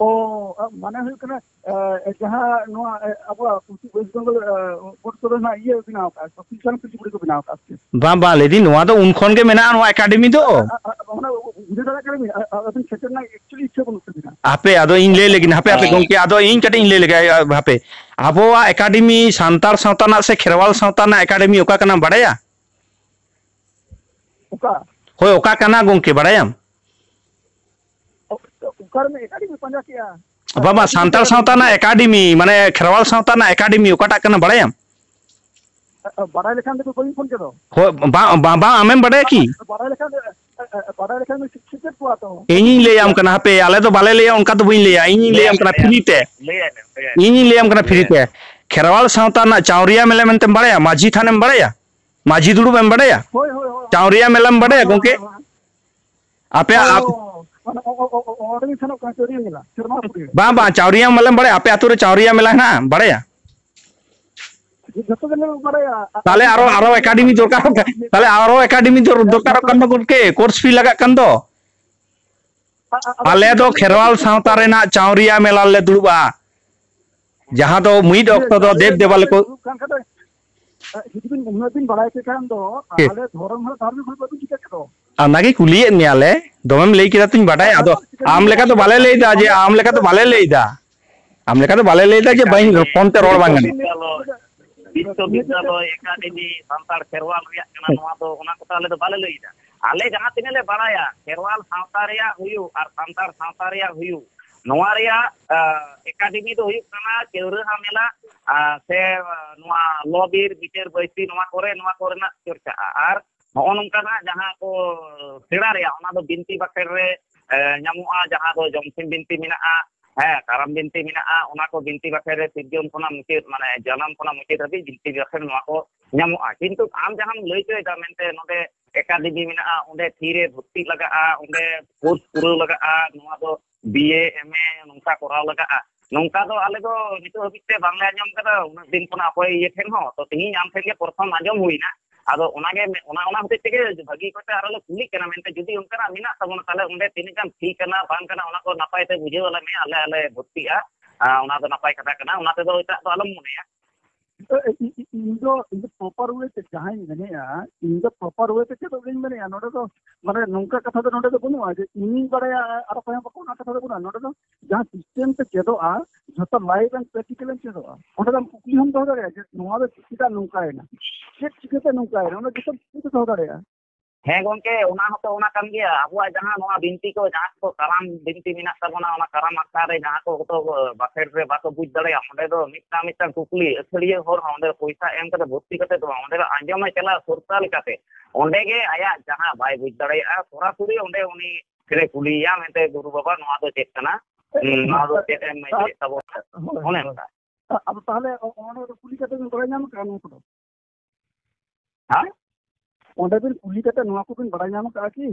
ᱚ, ᱟ, ᱢᱟᱱᱮ ᱦᱩᱭᱩᱜ ᱠᱟᱱᱟ, ᱮ, ᱡᱟᱦᱟᱸ ᱱᱚᱣᱟ, ᱮ, ᱟᱵᱚᱣᱟᱜ ᱯᱚᱥᱪᱤᱢ ᱣᱮᱥᱴ ᱵᱮᱝᱜᱚᱞ, ᱮ, ᱵᱳᱨᱰ ᱠᱚᱨᱮ ᱱᱟᱜ ᱤᱭᱟᱹ ᱵᱮᱱᱟᱣ ᱠᱟᱜᱼᱟ, ᱥᱚᱛᱤᱥ ᱜᱟᱲ ᱠᱩᱪᱤᱯᱩᱲᱤ ᱠᱚ ᱵᱮᱱᱟᱣ ᱠᱟᱜᱼᱟ ᱥᱮ ᱪᱮᱫ? ᱵᱟᱝ, ᱵᱟᱝ, ᱞᱟᱹᱭᱫᱟᱹᱧ ᱱᱚᱣᱟ ᱫᱚ ᱩᱱ ᱠᱷᱚᱱ ᱜᱮ ᱢᱮᱱᱟᱜᱼᱟ, ᱱᱚᱣᱟ ᱮᱠᱟᱰᱮᱢᱤ ᱫᱚ᱾ ᱟ, ᱟ, ᱟ, ᱚᱱᱟ ᱵᱩᱡᱷᱟᱹᱣ ᱫᱟᱲᱮᱭᱟᱜ ᱠᱟᱱᱟ ᱵᱤᱱ? ᱟ, ᱟ, ᱟᱹᱵᱤᱱ ᱥᱮᱴᱮᱨ ᱨᱮᱱᱟᱜ actually ᱤᱪᱪᱷᱟᱹ ᱵᱟᱹᱱᱩᱜ ᱛᱟᱹᱵᱤᱱᱟ᱾ ᱦᱟᱯᱮ, ᱟᱫᱚ ᱤᱧ ᱞᱟᱹᱭ ᱞᱮᱜᱤᱧ, ᱦᱟᱯᱮ, ᱦᱟᱯᱮ, ᱦᱮᱸ᱾ ᱜᱚᱝᱠᱮ, ᱟᱫᱚ ᱤᱧ ᱠᱟᱹᱴᱤᱡ ᱤᱧ ᱞᱟᱹᱭ ᱞᱮᱜᱮ, ᱦᱟᱯᱮ᱾ ᱟᱵᱚᱣᱟᱜ ᱮᱠᱟᱰᱮᱢᱤ, ᱥᱟᱱᱛᱟᱲ ᱥᱟᱶᱛᱟ ᱨᱮᱱᱟᱜ ᱥᱮ ᱠᱷᱮᱨᱣᱟᱞ ᱥᱟᱶᱛᱟ ᱨᱮᱱᱟᱜ ᱮᱠᱟᱰᱮᱢᱤ ᱚᱠᱟ ᱠᱟᱱᱟ ᱵᱟᱲᱟᱭᱟ? ᱚᱠᱟ? ᱦᱳᱭ, ᱚᱠᱟ ᱠᱟᱱᱟ ᱜᱚᱝᱠᱮ, ᱵᱟᱲᱟᱭᱟᱢ? ᱚ-, ᱚᱠᱟ ᱨᱮ ᱮᱠᱟᱰᱮᱢᱤ ᱯᱟᱸᱡᱟ ᱠᱮᱜᱼᱟ? ᱵᱟᱵᱟ, ᱥᱟᱱᱛᱟᱲ ᱥᱟᱶᱛᱟ ᱨᱮᱱᱟᱜ ᱮᱠᱟᱰᱮᱢᱤ, ᱢᱟᱱᱮ ᱠᱷᱮᱨᱣᱟᱞ ᱥᱟᱶᱛᱟ ᱨᱮᱱᱟᱜ ᱮᱠᱟᱰᱮᱢᱤ ᱚᱠᱟᱴᱟᱜ ᱠᱟᱱᱟ ᱵᱟᱲᱟᱭᱟᱢ? ᱵᱟᱲᱟᱭ ᱞᱮᱠᱷᱟᱱ ᱫᱚ ᱵᱟᱹᱧ ᱯᱷᱳᱱ ᱠᱮᱫᱚ᱾ ᱦᱳᱭ, ᱵᱟᱝ, ᱵᱟᱝ, ᱵᱟᱝ, ᱟᱢᱮᱢ ᱵᱟᱲᱟᱭᱟ ᱠᱤ? ᱵᱟᱲᱟᱭ ᱞᱮᱠᱷᱟᱱ, ᱵᱟᱲᱟᱭ ᱞᱮᱠᱷᱟᱱ ᱫᱚ ᱥᱤᱠᱥᱤᱠᱮᱛ ᱠᱚᱣᱟ ᱛᱚ᱾ ᱤᱧᱤᱧ ᱞᱟᱹᱭᱟᱢ ᱠᱟᱱᱟ, ᱦᱟᱯᱮ, ᱟᱞᱮ ᱫᱚ ᱵᱟᱞᱮ ᱞᱟᱹᱭᱟ, ᱚᱱᱠᱟ ᱫᱚ ᱵᱟᱹᱧ ᱞᱟᱹᱭᱟ, ᱤᱧᱤᱧ ᱞᱟᱹᱭᱟᱢ ᱠᱟᱱᱟ ᱯᱷᱨᱤ ᱛᱮ᱾ ᱞᱟᱹᱭᱟᱭ ᱢᱮ, ᱞᱟᱹᱭᱟᱭ ᱢᱮ, ᱤᱧᱤᱧ ᱞᱟᱹᱭᱟᱢ ᱠᱟᱱᱟ ᱯᱷᱨᱤ ᱞᱟᱹᱭᱟᱭ ᱛᱮ᱾ ᱢᱮ᱾ ᱠᱷᱮᱨᱣᱟᱞ ᱥᱟᱶᱛᱟ ᱨᱮᱱᱟᱜ ᱪᱟᱣᱨᱤᱭᱟ ᱢᱮᱞᱟ ᱢᱮᱱᱛᱮᱢ ᱵᱟᱲᱟᱭᱟ? ᱢᱟᱹᱡᱷᱤ ᱛᱷᱟᱱᱮᱢ ᱵᱟᱲᱟᱭᱟ? ᱢᱟᱹᱡᱷᱤ ᱫᱩᱲᱩᱵ ᱮᱢ ᱵᱟᱲᱟᱭᱟ? ᱦᱳᱭ, ᱦᱳᱭ, ᱦᱳᱭ᱾ ᱪᱟᱣᱨᱤᱭᱟ ᱢᱮᱞᱟᱢ ᱵᱟᱲᱟᱭᱟ, ᱦᱳᱭ, ᱦᱳᱭ, ᱜᱚᱝᱠᱮ? ᱦᱳᱭ, ᱦᱳᱭ᱾ ᱟᱯᱮ ᱟᱯ- ᱚ, ᱚᱱᱟ, ᱚ, ᱚ, ᱚ, ᱚ, ᱚᱸᱰᱮ ᱜᱮ ᱥᱮᱱᱚᱜ ᱠᱟᱱᱟ, ᱪᱟᱹᱣᱨᱤᱭᱟᱹ ᱢᱮᱞᱟ, ᱥᱮᱨᱢᱟ ᱯᱩᱨᱤ᱾ ᱵᱟᱝ, ᱵᱟᱝ, ᱪᱟᱣᱨᱤᱭᱟ ᱢᱮᱞᱟᱢ ᱵᱟᱲᱟᱭᱟ? ᱟᱯᱮ ᱟᱹᱛᱩ ᱨᱮ ᱪᱟᱣᱨᱤᱭᱟ ᱢᱮᱞᱟ ᱦᱮᱱᱟᱜᱼᱟ, ᱵᱟᱲᱟᱭᱟ? ᱡᱚᱛᱚ ᱜᱮᱞᱮ ᱵᱟᱲᱟᱭᱟ᱾ ᱛᱟᱦᱞᱮ ᱟᱨᱚ, ᱟᱨᱚ ᱮᱠᱟᱰᱮᱢᱤ ᱫᱚᱨᱠᱟᱨᱚᱜ ᱠᱟᱱ, ᱛᱟᱦᱞᱮ ᱟᱨᱚ ᱮᱠᱟᱰᱮᱢᱤ ᱫᱚᱨ-, ᱫᱚᱨᱠᱟᱨᱚᱜ ᱠᱟᱱ ᱫᱚ ᱜᱚᱢᱠᱮ, ᱠᱳᱨᱥ ᱯᱷᱤ ᱞᱟᱜᱟᱜ ᱠᱟᱱ ᱫᱚ᱾ ᱟ-, ᱟ-, ᱟᱞᱮ ᱫᱚ ᱠᱷᱮᱨᱣᱟᱞ ᱥᱟᱶᱛᱟ ᱨᱮᱱᱟᱜ ᱪᱟᱣᱨᱤᱭᱟ ᱢᱮᱞᱟ ᱨᱮᱞᱮ ᱫᱩᱲᱩᱵᱼᱟ, ᱡᱟᱦᱟᱸ ᱫᱚ ᱢᱤᱫ ᱤᱭᱟᱹ, ᱚᱠᱛᱚ ᱫᱚ ᱪᱟᱣᱨᱤᱭᱟ ᱫᱮᱵ ᱢᱮᱞᱟ ᱫᱮᱵᱟ ᱨᱮ ᱞᱮᱠᱚ ᱫᱩᱲᱩᱵ ᱠᱟᱱ ᱠᱷᱟᱱ ᱫᱚ, ᱟ, ᱡᱩᱫᱤ ᱵᱤᱱ ᱩᱱᱟᱹᱜ ᱵᱤᱱ ᱵᱟᱲᱟᱭ ᱠᱮ ᱠᱷᱟᱱ ᱫᱚ, ᱪᱮᱫ? ᱟᱞᱮ ᱫᱷᱚᱨᱚᱢ ᱦᱚᱲ ᱫᱷᱚᱨᱢᱤᱠ ᱦᱚᱲ ᱵᱟᱹᱵᱤᱱ ᱪᱤᱠᱟᱹ ᱠᱮᱫᱚ? ᱚᱱᱟᱜᱮ ᱠᱩᱞᱤᱭᱮᱫ ᱢᱮᱭᱟᱞᱮ, ᱫᱚᱢᱮᱢ ᱞᱟᱹᱭ ᱠᱮᱫᱟ ᱛᱚᱧ ᱵᱟᱰᱟᱭᱟ, ᱟᱫᱚ ᱟᱢ ᱞᱮᱠᱟ ᱫᱚ ᱵᱟᱞᱮ ᱞᱟᱹᱭᱫᱟ ᱡᱮ, ᱟᱢ ᱞᱮᱠᱟ ᱫᱚ ᱵᱟᱞᱮ ᱞᱟᱹᱭᱫᱟ, ᱟᱢ ᱞᱮᱠᱟ ᱫᱚ ᱵᱟᱞᱮ ᱞᱟᱹᱭᱫᱟ ᱡᱮ ᱵᱟᱹᱧ, ᱮᱠᱟᱰᱮᱢᱤ ᱯᱷᱳᱱ ᱛᱮ ᱨᱚᱲ ᱵᱟᱝ ᱜᱟᱱᱚᱜᱼᱟ᱾ ᱵᱤᱥᱥᱚᱵᱤᱫᱽᱫᱟᱞᱚᱭ, ᱵᱤᱥᱥᱚᱵᱤᱫᱽᱫᱟᱞᱚᱭ, ᱮᱠᱟᱰᱮᱢᱤ, ᱥᱟᱱᱛᱟᱲ ᱠᱷᱮᱨᱣᱟᱞ ᱨᱮᱭᱟᱜ ᱠᱟᱱᱟ, ᱱᱚᱣᱟ ᱫᱚ, ᱚᱱᱟ ᱠᱚᱫᱚ ᱟᱞᱮ ᱫᱚ ᱵᱟᱞᱮ ᱞᱟᱹᱭᱫᱟ᱾ ᱟᱞᱮ ᱡᱟᱦᱟᱸ ᱛᱤᱱᱟᱹᱜ ᱞᱮ ᱵᱟᱲᱟᱭᱟ, ᱠᱷᱮᱨᱣᱟᱞ ᱥᱟᱶᱛᱟ ᱨᱮᱭᱟᱜ ᱦᱩᱭᱩᱜ ᱟᱨ ᱥᱟᱱᱛᱟᱲ ᱥᱟᱶᱛᱟ ᱨᱮᱭᱟᱜ ᱦᱩᱭᱩᱜ, ᱱᱚᱣᱟ ᱨᱮᱭᱟᱜ, ᱟ, ᱮᱠᱟᱰᱮᱢᱤ ᱫᱚ ᱦᱩᱭᱩᱜ ᱠᱟᱱᱟ ᱪᱟᱹᱣᱨᱟᱹᱦᱟ ᱢᱮᱞᱟ, ᱟ, ᱥᱮ, ᱟ, ᱱᱚᱣᱟ ᱞᱚ ᱵᱤᱨ, ᱵᱤᱪᱟᱹᱨ ᱵᱟᱹᱭᱥᱤ, ᱱᱚᱣᱟ ᱠᱚᱨᱮ, ᱱᱚᱣᱟ ᱠᱚᱨᱮᱱᱟᱜ ᱪᱚᱨᱪᱟᱜᱼᱟ᱾ ᱟᱨ ᱱᱚᱜᱼᱚ ᱱᱚᱝᱠᱟᱱᱟᱜ ᱡᱟᱦᱟᱸ ᱠᱚ ᱥᱮᱬᱟ ᱨᱮᱭᱟᱜ, ᱚᱱᱟ ᱫᱚ ᱵᱤᱱᱛᱤ ᱵᱟᱠᱷᱮᱲ ᱨᱮ, ᱮ, ᱧᱟᱢᱚᱜᱼᱟ, ᱡᱟᱦᱟᱸ ᱫᱚ ᱡᱚᱢᱥᱤᱢ ᱵᱤᱱᱛᱤ ᱢᱮᱱᱟᱜᱼᱟ, ᱦᱮᱸ, ᱠᱟᱨᱟᱢ ᱵᱤᱱᱛᱤ ᱢᱮᱱᱟᱜᱼᱟ, ᱚᱱᱟ ᱠᱚ ᱵᱤᱱᱛᱤ ᱵᱟᱠᱷᱮᱲ ᱨᱮ ᱥᱤᱨᱡᱚᱱ ᱠᱷᱚᱱᱟᱜ ᱢᱩᱪᱟᱹᱫ, ᱢᱟᱱᱮ ᱡᱟᱱᱟᱢ ᱠᱷᱚᱱᱟᱜ ᱢᱩᱪᱟᱹᱫ ᱦᱟᱹᱵᱤᱡ ᱵᱤᱱᱛᱤ ᱵᱟᱠᱷᱮᱲ ᱱᱚᱣᱟ ᱠᱚ ᱧᱟᱢᱚᱜᱼᱟ᱾ ᱠᱤᱱᱛᱩ ᱟᱢ ᱡᱟᱦᱟᱸᱢ ᱞᱟᱹᱭ ᱦᱚᱪᱚᱭᱮᱫᱟ ᱢᱮᱱᱛᱮ ᱱᱚᱰᱮ ᱮᱠᱟᱰᱮᱢᱤ ᱢᱮᱱᱟᱜᱼᱟ, ᱚᱸᱰᱮ ᱯᱷᱤ ᱨᱮ ᱵᱷᱚᱨᱛᱤᱜ ᱞᱟᱜᱟᱜᱼᱟ, ᱚᱸᱰᱮ ᱠᱳᱨᱥ ᱯᱩᱨᱟᱹᱣ ᱞᱟᱜᱟᱜᱼᱟ, ᱱᱚᱣᱟ ᱫᱚ ᱵᱤ ᱮ, ᱮᱢ ᱮ ᱱᱚᱝᱠᱟ ᱠᱚᱨᱟᱣ ᱞᱟᱜᱟᱜᱼᱟ, ᱱᱚᱝᱠᱟ ᱫᱚ ᱟᱞᱮ ᱫᱚ ᱱᱤᱛᱚᱜ ᱦᱟᱹᱵᱤᱡ ᱛᱮ ᱵᱟᱝᱞᱮ ᱟᱸᱡᱚᱢ ᱠᱟᱫᱟ ᱩᱱᱟᱹᱜ ᱫᱤᱱ ᱠᱷᱚᱱᱟᱜ ᱚᱠᱚᱭ ᱤᱭᱟᱹ ᱴᱷᱮᱱ ᱦᱚᱸ᱾ ᱛᱚ, ᱛᱮᱦᱮᱧ ᱟᱢ ᱴᱷᱮᱱ ᱜᱮ ᱯᱨᱚᱛᱷᱚᱢ ᱟᱸᱡᱚᱢ ᱦᱩᱭᱱᱟ᱾ ᱟᱫᱚ ᱚᱱᱟᱜᱮ ᱢᱮ-, ᱚᱱᱟ, ᱚᱱᱟ ᱦᱚᱛᱮᱡ ᱛᱮᱜᱮ ᱵᱷᱟᱹᱜᱤ ᱠᱚᱛᱮ ᱟᱨᱚ ᱞᱮ ᱠᱩᱞᱤᱜ ᱠᱟᱱᱟ, ᱢᱮᱱᱛᱮ ᱡᱩᱫᱤ ᱚᱱᱠᱟᱱᱟᱜ ᱢᱮᱱᱟᱜ ᱛᱟᱵᱚᱱᱟ, ᱛᱟᱦᱚᱞᱮ ᱚᱸᱰᱮ ᱛᱤᱱᱟᱹᱜ ᱜᱟᱱ ᱯᱷᱤ ᱠᱟᱱᱟ ᱵᱟᱝ ᱠᱟᱱᱟ, ᱚᱱᱟ ᱠᱚ ᱱᱟᱯᱟᱭ ᱛᱮ ᱵᱩᱡᱷᱟᱹᱣ ᱟᱞᱮ ᱢᱮ, ᱟᱞᱮ, ᱟᱞᱮ ᱵᱷᱚᱨᱛᱤᱜᱼᱟ᱾ ᱟᱨ ᱚᱱᱟ ᱫᱚ ᱱᱟᱯᱟᱭ ᱠᱟᱛᱷᱟ ᱠᱟᱱᱟ, ᱚᱱᱟ ᱛᱮᱫᱚ ᱮᱴᱟᱜ ᱫᱚ ᱟᱞᱚᱢ ᱢᱚᱱᱮᱭᱟ᱾ ᱤ-, ᱤ-, ᱤ-, ᱤᱧ ᱫᱚ, ᱤᱧ ᱫᱚ proper way ᱛᱮ ᱡᱟᱦᱟᱸᱧ ᱢᱮᱱᱮᱫᱼᱟ, ᱤᱧ ᱫᱚ proper way ᱛᱮ ᱪᱮᱫᱚᱜ ᱜᱤᱧ ᱢᱮᱱᱮᱫᱼᱟ᱾ ᱱᱚᱰᱮ ᱫᱚ, ᱢᱟᱱᱮ, ᱱᱚᱝᱠᱟ ᱠᱟᱛᱷᱟ ᱫᱚ ᱱᱚᱰᱮ ᱫᱚ ᱵᱟᱹᱱᱩᱜᱼᱟ ᱡᱮ ᱤᱧᱤᱧ ᱵᱟᱲᱟᱭᱟ ᱟᱨ ᱚᱠᱚᱭ ᱦᱚᱸ ᱵᱟᱠᱚ, ᱚᱱᱟ ᱠᱟᱛᱷᱟ ᱫᱚ ᱵᱟᱹᱱᱩᱜᱼᱟ᱾ ᱱᱚᱰᱮ ᱫᱚ ᱡᱟᱦᱟᱸ system ᱛᱮ ᱪᱮᱫᱚᱜᱼᱟ, ᱡᱷᱚᱛᱚ live and practical ᱮᱢ ᱪᱮᱫᱚᱜᱼᱟ᱾ ᱚᱸᱰᱮ ᱫᱚ ᱟᱢ ᱠᱩᱠᱞᱤ ᱦᱚᱸᱢ ᱫᱚᱦᱚ ᱫᱟᱲᱮᱭᱟᱜᱼᱟ ᱡᱮ ᱱᱚᱣᱟ ᱫᱚ ᱪᱮᱫᱟᱜ ᱱᱚᱝᱠᱟᱭᱮᱱᱟ, ᱪᱮᱫ ᱪᱤᱠᱟᱹᱛᱮ ᱱᱚᱝᱠᱟᱭᱮᱱᱟ, ᱚᱱᱟ ᱡᱚᱛᱚ ᱠᱩᱠᱞᱤ ᱫᱚᱦᱚ ᱫᱟᱲᱮᱭᱟᱜᱼᱟ᱾ ᱦᱮᱸ ᱜᱚᱝᱠᱮ, ᱚᱱᱟ ᱦᱚᱸᱛᱚ ᱚᱱᱟ ᱠᱟᱱ ᱜᱮᱭᱟ᱾ ᱟᱵᱚᱣᱟᱜ ᱡᱟᱦᱟᱸ ᱱᱚᱣᱟ ᱵᱤᱱᱛᱤ ᱠᱚ, ᱡᱟᱦᱟᱸ ᱠᱚ ᱠᱟᱨᱟᱢ ᱵᱤᱱᱛᱤ ᱢᱮᱱᱟᱜ ᱛᱟᱵᱚᱱᱟ, ᱚᱱᱟ ᱠᱟᱨᱟᱢ ᱟᱠᱷᱲᱟ ᱨᱮ ᱡᱟᱦᱟᱸ ᱠᱚ ᱦᱚᱭᱛᱳ ᱵᱟᱠᱷᱮᱲ ᱨᱮ ᱵᱟᱠᱚ ᱵᱩᱡᱽ ᱫᱟᱲᱮᱭᱟᱜᱼᱟ, ᱚᱸᱰᱮ ᱫᱚ ᱢᱤᱫᱴᱟᱝ ᱢᱤᱫᱴᱟᱝ ᱠᱩᱠᱞᱤ ᱟᱹᱛᱷᱟᱹᱲᱤᱭᱟᱹ ᱦᱚᱲ ᱦᱚᱸ ᱚᱸᱰᱮ ᱯᱚᱭᱥᱟ ᱮᱢ ᱠᱟᱛᱮ ᱵᱷᱚᱨᱛᱤ ᱠᱟᱛᱮ ᱫᱚ ᱵᱟᱝ, ᱚᱸᱰᱮ ᱫᱚ ᱟᱸᱡᱚᱢᱮ ᱪᱟᱞᱟᱜ ᱥᱚᱨᱠᱟᱨ ᱞᱮᱠᱟᱛᱮ᱾ ᱚᱸᱰᱮ ᱜᱮ ᱟᱭᱟᱜ ᱡᱟᱦᱟᱸ ᱵᱟᱭ ᱵᱩᱡᱽ ᱫᱟᱲᱮᱭᱟᱜᱼᱟ, ᱥᱚᱨᱟᱥᱚᱨᱤ ᱚᱸᱰᱮ ᱩᱱᱤ ᱴᱷᱮᱱᱮ ᱠᱩᱞᱤᱭᱮᱭᱟ ᱢᱮᱱᱛᱮ, "ᱜᱩᱨᱩ ᱵᱟᱵᱟ, ᱱᱚᱣᱟ ᱫᱚ ᱪᱮᱫ ᱠᱟᱱᱟ? ᱦᱩᱸ, ᱱᱚᱣᱟ ᱫᱚ ᱪᱮᱫ ᱮᱢ ᱤᱫᱤᱭᱮᱫ ᱛᱟᱵᱚᱱᱟ?" ᱦᱳᱭ, ᱚᱱᱮ ᱦᱳᱭ᱾ ᱚᱱᱠᱟ᱾ ᱟᱫᱚ ᱛᱟᱦᱚᱞᱮ ᱚ-, ᱚᱱᱟ ᱫᱚ ᱠᱩᱞᱤ ᱠᱟᱛᱮ ᱵᱤᱱ ᱵᱟᱲᱟᱭ ᱧᱟᱢ ᱠᱟᱜᱼᱟ ᱱᱚᱣᱟ ᱠᱚᱫᱚ? ᱦᱮᱸ? ᱚᱸᱰᱮ ᱵᱤᱱ ᱠᱩᱞᱤ ᱠᱟᱛᱮ ᱱᱚᱣᱟ ᱠᱚᱵᱤᱱ ᱵᱟᱲᱟᱭ ᱧᱟᱢ ᱠᱟᱜᱼᱟ ᱠᱤ?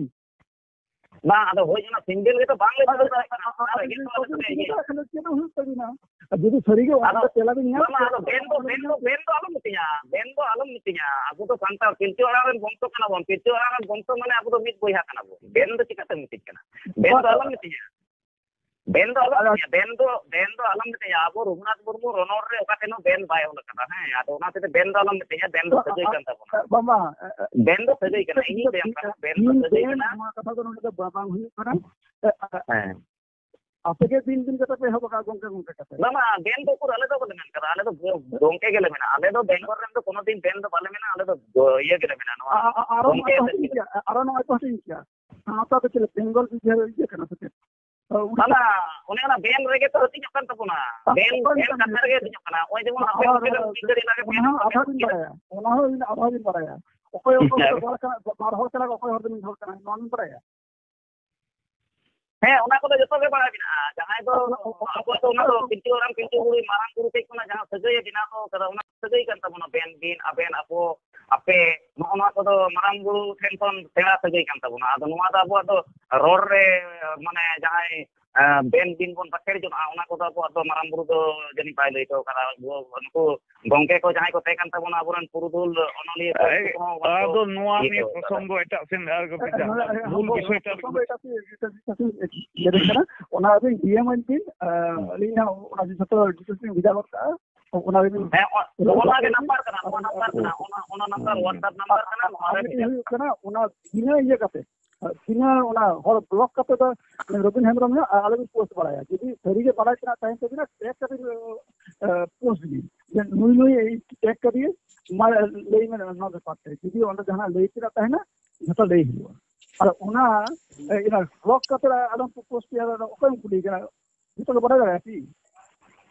ᱵᱟᱝ, ᱟᱫᱚ ᱦᱳᱭ, ᱚᱱᱟ single ᱜᱮᱛᱚ ᱵᱟᱝ ᱞᱮ ᱵᱩᱡᱷᱟᱹᱣ ᱫᱟᱲᱮᱭᱟᱜ ᱠᱟᱱᱟ᱾ ᱚᱱᱟ ᱨᱮᱜᱮ ᱛᱚ ᱟᱞᱮ ᱫᱚᱞᱮ ᱤᱭᱟᱹ᱾ ᱪᱮᱫ ᱦᱚᱸ ᱦᱩᱭᱩᱜ ᱛᱟᱹᱵᱤᱱᱟ? ᱟᱨ ᱡᱩᱫᱤ ᱥᱟᱹᱨᱤ ᱜᱮ ᱚᱱᱟ ᱟᱫᱚ, ᱛᱮᱞᱟ ᱵᱤᱱ ᱧᱟᱢ ᱵᱟᱝ, ᱠᱮᱭᱟ, ᱟᱫᱚ ᱵᱮᱱ ᱫᱚ, ᱵᱮᱱ ᱫᱚ, ᱵᱮᱱ ᱫᱚ ᱟᱞᱚᱢ ᱢᱤᱛᱟᱹᱧᱟ, ᱵᱮᱱ ᱫᱚ ᱟᱞᱚᱢ ᱢᱤᱛᱟᱹᱧᱟ᱾ ᱟᱵᱚ ᱫᱚ ᱥᱟᱱᱛᱟᱲ ᱯᱤᱞᱪᱩ ᱦᱟᱲᱟᱢ ᱨᱮᱱ ᱵᱚᱝᱥᱚ ᱠᱟᱱᱟ ᱵᱚᱱ, ᱯᱤᱞᱪᱩ ᱦᱟᱲᱟᱢ ᱨᱮᱱ ᱵᱚᱝᱥᱚ ᱢᱟᱱᱮ ᱟᱵᱚ ᱫᱚ ᱢᱤᱫ ᱵᱚᱭᱦᱟ ᱠᱟᱱᱟ ᱵᱚᱱ᱾ ᱵᱮᱱ ᱫᱚ ᱪᱤᱠᱟᱹᱛᱮᱢ ᱢᱤᱛᱟᱹᱧ ᱠᱟᱱᱟ? ᱵᱮᱱ ᱫᱚ ᱟᱞᱚᱢ ᱢᱤᱛᱟᱹᱧᱟ᱾ ᱵᱮᱱ ᱫᱚ ᱟᱞᱚᱢ ᱟᱫᱚ ᱢᱤᱛᱟᱹᱧᱟ, ᱵᱮᱱ ᱫᱚ, ᱵᱮᱱ ᱫᱚ ᱟᱞᱚᱢ ᱢᱤᱛᱟᱹᱧᱟ᱾ ᱟᱵᱚ ᱨᱚᱜᱷᱩᱱᱟᱛᱷ ᱢᱩᱨᱢᱩ ᱨᱚᱱᱚᱲ ᱨᱮ ᱚᱠᱟ ᱴᱷᱮᱱ ᱦᱚᱸ ᱵᱮᱱ ᱵᱟᱭ ᱚᱞ ᱟᱠᱟᱫᱟ, ᱦᱮᱸ? ᱟᱫᱚ ᱚᱱᱟ ᱦᱚᱛᱮᱡ ᱛᱮ ᱵᱮᱱ ᱫᱚ ᱟᱞᱚᱢ ᱢᱤᱛᱟᱹᱧᱟ, ᱵᱮᱱ ᱫᱚ ᱥᱟᱹᱜᱟᱹᱭ ᱠᱟᱱ ᱛᱟᱵᱚᱱᱟ᱾ ᱵᱟᱝ, ᱵᱟᱝ, ᱮ, ᱮ, ᱵᱮᱱ ᱫᱚ ᱥᱟᱹᱜᱟᱹᱭ ᱠᱟᱱᱟ, ᱤᱧᱤᱧ ᱞᱟᱹᱭᱟᱢ ᱠᱟᱱᱟ, ᱵᱮᱱ ᱫᱚ ᱵᱤᱱ, ᱥᱟᱹᱜᱟᱹᱭ ᱵᱮᱱ, ᱠᱟᱱᱟ᱾ ᱱᱚᱣᱟ ᱠᱟᱛᱷᱟ ᱫᱚ ᱱᱚᱰᱮ ᱫᱚ ᱵᱟ-, ᱵᱟᱝ ᱦᱩᱭᱩᱜ ᱠᱟᱱᱟ᱾ ᱮ, ᱮ, ᱦᱮᱸ᱾ ᱟᱯᱮ ᱜᱮ ᱵᱤᱱ ᱵᱤᱱ ᱠᱟᱛᱮ ᱯᱮ ᱮᱦᱚᱵ ᱟᱠᱟᱫ ᱜᱚᱝᱠᱮ, ᱜᱚᱝᱠᱮ ᱠᱟᱛᱮ᱾ ᱵᱟᱝᱟ, ᱵᱮᱱ ᱫᱚ ᱩᱠᱩᱨ ᱟᱞᱮ ᱫᱚ ᱵᱟᱞᱮ ᱢᱮᱱ ᱠᱟᱫᱟ, ᱟᱞᱮ ᱫᱚ ᱜᱚ-, ᱜᱚᱝᱠᱮ ᱜᱮᱞᱮ ᱢᱮᱱᱟ᱾ ᱟᱞᱮ ᱫᱚ ᱵᱮᱝᱜᱚᱞ ᱨᱮᱱ ᱫᱚ ᱠᱳᱱᱳ ᱫᱤᱱ ᱵᱮᱱ ᱫᱚ ᱵᱟᱞᱮ ᱢᱮᱱᱟ, ᱟᱞᱮ ᱫᱚ ᱜᱚ-, ᱤᱭᱟᱹ ᱜᱮᱞᱮ ᱢᱮᱱᱟ, ᱱᱚᱣᱟ ᱟ-, ᱟ-, ᱟᱨᱚ ᱜᱚᱝᱠᱮ ᱱᱚᱜᱼᱚᱭ ᱛᱚ ᱛᱮᱫ ᱜᱮ᱾ ᱦᱤᱡᱩᱜᱼᱟ, ᱟᱨᱚ ᱱᱚᱜᱼᱚᱭ ᱛᱚ ᱦᱤᱡᱩᱜᱼᱟ᱾ ᱥᱟᱶᱛᱟ ᱫᱚ ᱪᱮᱫ ᱵᱮᱝᱜᱚᱞ ᱵᱤᱫᱷᱟᱹ ᱤᱭᱟᱹ ᱠᱟᱱᱟ ᱥᱮ ᱪᱮᱫ? ᱚ, ᱩᱲᱤᱥᱥᱟ᱾ ᱵᱟᱝᱟ, ᱚᱱᱮ ᱚᱱᱟ ᱵᱮᱱ ᱨᱮᱜᱮ ᱛᱚ ᱦᱟᱹᱴᱤᱧᱚᱜ ᱠᱟᱱ ᱛᱟᱵᱚᱱᱟ᱾ ᱵᱮᱱ, ᱚᱠᱚᱭ ᱵᱮᱱ ᱢᱮᱛᱟᱢ ᱠᱟᱛᱷᱟ ᱠᱟᱱᱟ? ᱨᱮᱜᱮ ᱦᱟᱹᱴᱤᱧᱚᱜ ᱠᱟᱱᱟ᱾ ᱱᱚᱜᱼᱚᱭ ᱡᱮᱢᱚᱱ ᱟᱯᱮ ᱦᱳᱭ, ᱚᱱᱛᱮ ᱨᱮ ᱦᱳᱭ, ᱩᱲᱤᱥᱥᱟ ᱚᱱᱟ ᱨᱮᱱᱟᱜ ᱦᱚᱸ ᱟᱵᱷᱟ ᱵᱤᱱ ᱵᱟᱲᱟᱭᱟ, ᱚᱱᱟ ᱦᱚᱸ ᱟᱵᱷᱟ ᱵᱤᱱ ᱵᱟᱲᱟᱭᱟ᱾ ᱚᱠᱚᱭ ᱚᱠᱚᱭ ᱦᱮᱸ᱾ ᱵᱟᱨ ᱠᱟᱱᱟ, ᱵᱟᱨ ᱦᱚᱲ ᱠᱟᱱᱟ ᱠᱚ, ᱚᱠᱚᱭ ᱦᱚᱲ ᱫᱚ ᱢᱤᱫ ᱦᱚᱲ ᱠᱟᱱᱟᱭ, ᱱᱚᱣᱟ ᱵᱤᱱ ᱵᱟᱲᱟᱭᱟ? ᱦᱮᱸ, ᱚᱱᱟ ᱠᱚᱫᱚ ᱡᱚᱛᱚ ᱜᱮ ᱵᱟᱲᱟᱭ ᱢᱮᱱᱟᱜᱼᱟ᱾ ᱡᱟᱦᱟᱸᱭ ᱫᱚ ᱟᱵᱚ ᱫᱚ ᱚᱱᱟ ᱫᱚ ᱯᱤᱞᱪᱩ ᱦᱟᱲᱟᱢ, ᱯᱤᱞᱪᱩ ᱵᱩᱲᱦᱤ ᱢᱟᱨᱟᱝ ᱵᱩᱨᱩ ᱴᱷᱮᱡ ᱠᱷᱚᱱᱟᱜ ᱡᱟᱦᱟᱸ ᱥᱟᱹᱜᱟᱹᱭᱮ ᱵᱮᱱᱟᱣ ᱦᱚᱴᱚ ᱠᱟᱫᱟ, ᱚᱱᱟ ᱥᱟᱹᱜᱟᱹᱭ ᱠᱟᱱ ᱛᱟᱵᱚᱱᱟ᱾ ᱵᱮᱱ ᱵᱤᱱ, ᱟᱵᱮᱱ, ᱟᱵᱚ, ᱟᱯᱮ, ᱱᱚᱜᱼᱚ ᱱᱚᱣᱟ ᱠᱚᱫᱚ ᱢᱟᱨᱟᱝ ᱵᱩᱨᱩ ᱴᱷᱮᱱ ᱠᱷᱚᱱ ᱥᱮᱬᱟ ᱥᱟᱹᱜᱟᱹᱭ ᱠᱟᱱ ᱛᱟᱵᱚᱱᱟ᱾ ᱟᱫᱚ ᱱᱚᱣᱟ ᱫᱚ ᱟᱵᱚᱣᱟᱜ ᱫᱚ ᱨᱚᱲ ᱨᱮ, ᱢᱟᱱᱮ, ᱡᱟᱦᱟᱸᱭ, ᱮ, ᱵᱮᱱ ᱵᱤᱱ ᱵᱚᱱ ᱵᱟᱠᱷᱮᱲ ᱡᱚᱱᱟᱜᱼᱟ, ᱚᱱᱟ ᱠᱚᱫᱚ ᱟᱵᱚᱣᱟᱜ ᱫᱚ ᱢᱟᱨᱟᱝ ᱵᱩᱨᱩ ᱫᱚ ᱡᱟᱹᱱᱤᱡ ᱵᱟᱭ ᱞᱟᱹᱭ ᱦᱚᱴᱚ ᱠᱟᱫᱟ᱾ ᱟᱵᱚ ᱱᱩᱠᱩ ᱜᱚᱝᱠᱮ ᱠᱚ ᱡᱟᱦᱟᱸᱭ ᱠᱚ ᱛᱟᱦᱮᱸ ᱠᱟᱱ ᱛᱟᱵᱚᱱᱟ, ᱟᱵᱚᱨᱮᱱ ᱯᱩᱨᱩᱫᱷᱩᱞ, ᱚᱱᱚᱞᱤᱭᱟᱹ ᱠᱚ, ᱮᱭ, ᱩᱱᱠᱩ ᱠᱚᱦᱚᱸ ᱵᱟᱠᱚ ᱟᱫᱚ ᱱᱚᱣᱟ ᱤᱭᱟᱹ ᱱᱤᱭᱟᱹ ᱦᱚᱴᱚ ᱠᱟᱫᱟ᱾ ᱯᱨᱚᱥᱚᱝᱜᱚ ᱮᱴᱟᱜ ᱥᱮᱱ ᱟᱨ ᱠᱟᱹᱴᱤᱡ ᱡᱟᱦᱟᱸ ᱢᱩᱞ ᱵᱤᱥᱚᱭ ᱴᱟᱜ ᱮᱴᱟᱜ ᱥᱮᱫ ᱤᱭᱟᱹ ᱠᱟᱱᱟ, ᱚᱱᱟ ᱟᱹᱵᱤᱱ ᱰᱤ ᱮᱢ ᱟᱹᱧ ᱵᱤᱱ, ᱟᱹᱞᱤᱧ ᱦᱟᱸᱜ ᱚᱱᱟ ᱡᱚᱛᱚ ᱰᱤᱴᱮᱞᱥ ᱞᱤᱧ ᱵᱷᱮᱡᱟ ᱜᱚᱫ ᱠᱟᱜᱼᱟ᱾ ᱚᱱᱟ ᱜᱮᱵᱤᱱ ᱦᱮᱸ, ᱚ-, ᱱᱚᱜᱼᱚ ᱱᱚᱣᱟ ᱜᱮ ᱱᱟᱢᱵᱟᱨ ᱠᱟᱱᱟ, ᱱᱚᱣᱟ ᱱᱟᱢᱵᱟᱨ ᱠᱟᱱᱟ, ᱚᱱᱟ, ᱚᱱᱟ ᱱᱟᱢᱵᱟᱨ, WhatsApp ᱱᱟᱢᱵᱟᱨ ᱠᱟᱱᱟ, ᱱᱚᱣᱟ ᱨᱮ ᱟᱨ ᱢᱤᱫᱴᱮᱱ ᱦᱩᱭᱩᱜ ᱠᱟᱱᱟ, ᱚᱱᱟ ᱵᱤᱱᱟᱹ ᱤᱭᱟᱹ ᱠᱟᱛᱮ, ᱵᱤᱱᱟᱹ ᱚᱱᱟ ᱦᱚᱲ ᱵᱞᱚᱠ ᱠᱟᱛᱮ ᱫᱚ ᱨᱚᱵᱤᱱ ᱦᱮᱢᱵᱨᱚᱢ ᱦᱟᱸᱜ ᱟᱞᱚᱵᱤᱱ ᱯᱳᱥᱴ ᱵᱟᱲᱟᱭᱟ᱾ ᱡᱩᱫᱤ ᱥᱟᱹᱨᱤ ᱜᱮ ᱵᱟᱲᱟᱭ ᱛᱮᱱᱟᱜ ᱛᱟᱦᱮᱱ ᱛᱟᱵᱤᱱᱟ, ᱴᱮᱜᱽ ᱠᱟᱛᱮ ᱵᱤᱱ, ᱮ, ᱯᱳᱥᱴ ᱵᱤᱱ᱾ ᱡᱮ ᱱᱩᱭ ᱱᱩᱭ ᱮᱭ ᱴᱮᱜᱽ ᱠᱟᱫᱮᱭᱟ, ᱢᱟ ᱞᱟᱹᱭ ᱢᱮ ᱱᱚᱣᱟ ᱵᱮᱯᱟᱨ ᱛᱮ᱾ ᱡᱩᱫᱤ ᱚᱸᱰᱮ ᱡᱟᱦᱟᱱᱟᱜ ᱞᱟᱹᱭ ᱛᱮᱱᱟᱜ ᱛᱟᱦᱮᱱᱟ, ᱡᱷᱚᱛᱚ ᱞᱟᱹᱭ ᱦᱩᱭᱩᱜᱼᱟ᱾ ᱟᱨ ᱚᱱᱟ, ᱮ, ᱚᱱᱟ ᱵᱞᱚᱠ ᱠᱟᱛᱮ ᱟᱞᱚᱢ ᱯᱳᱥᱴ ᱮᱭᱟ, ᱚᱠᱚᱭᱮᱢ ᱠᱩᱞᱤᱭᱮ ᱠᱟᱱᱟ? ᱡᱷᱚᱛᱚ ᱜᱮ ᱵᱟᱲᱟᱭ ᱫᱟᱲᱮᱭᱟᱜᱼᱟ ᱠᱤ?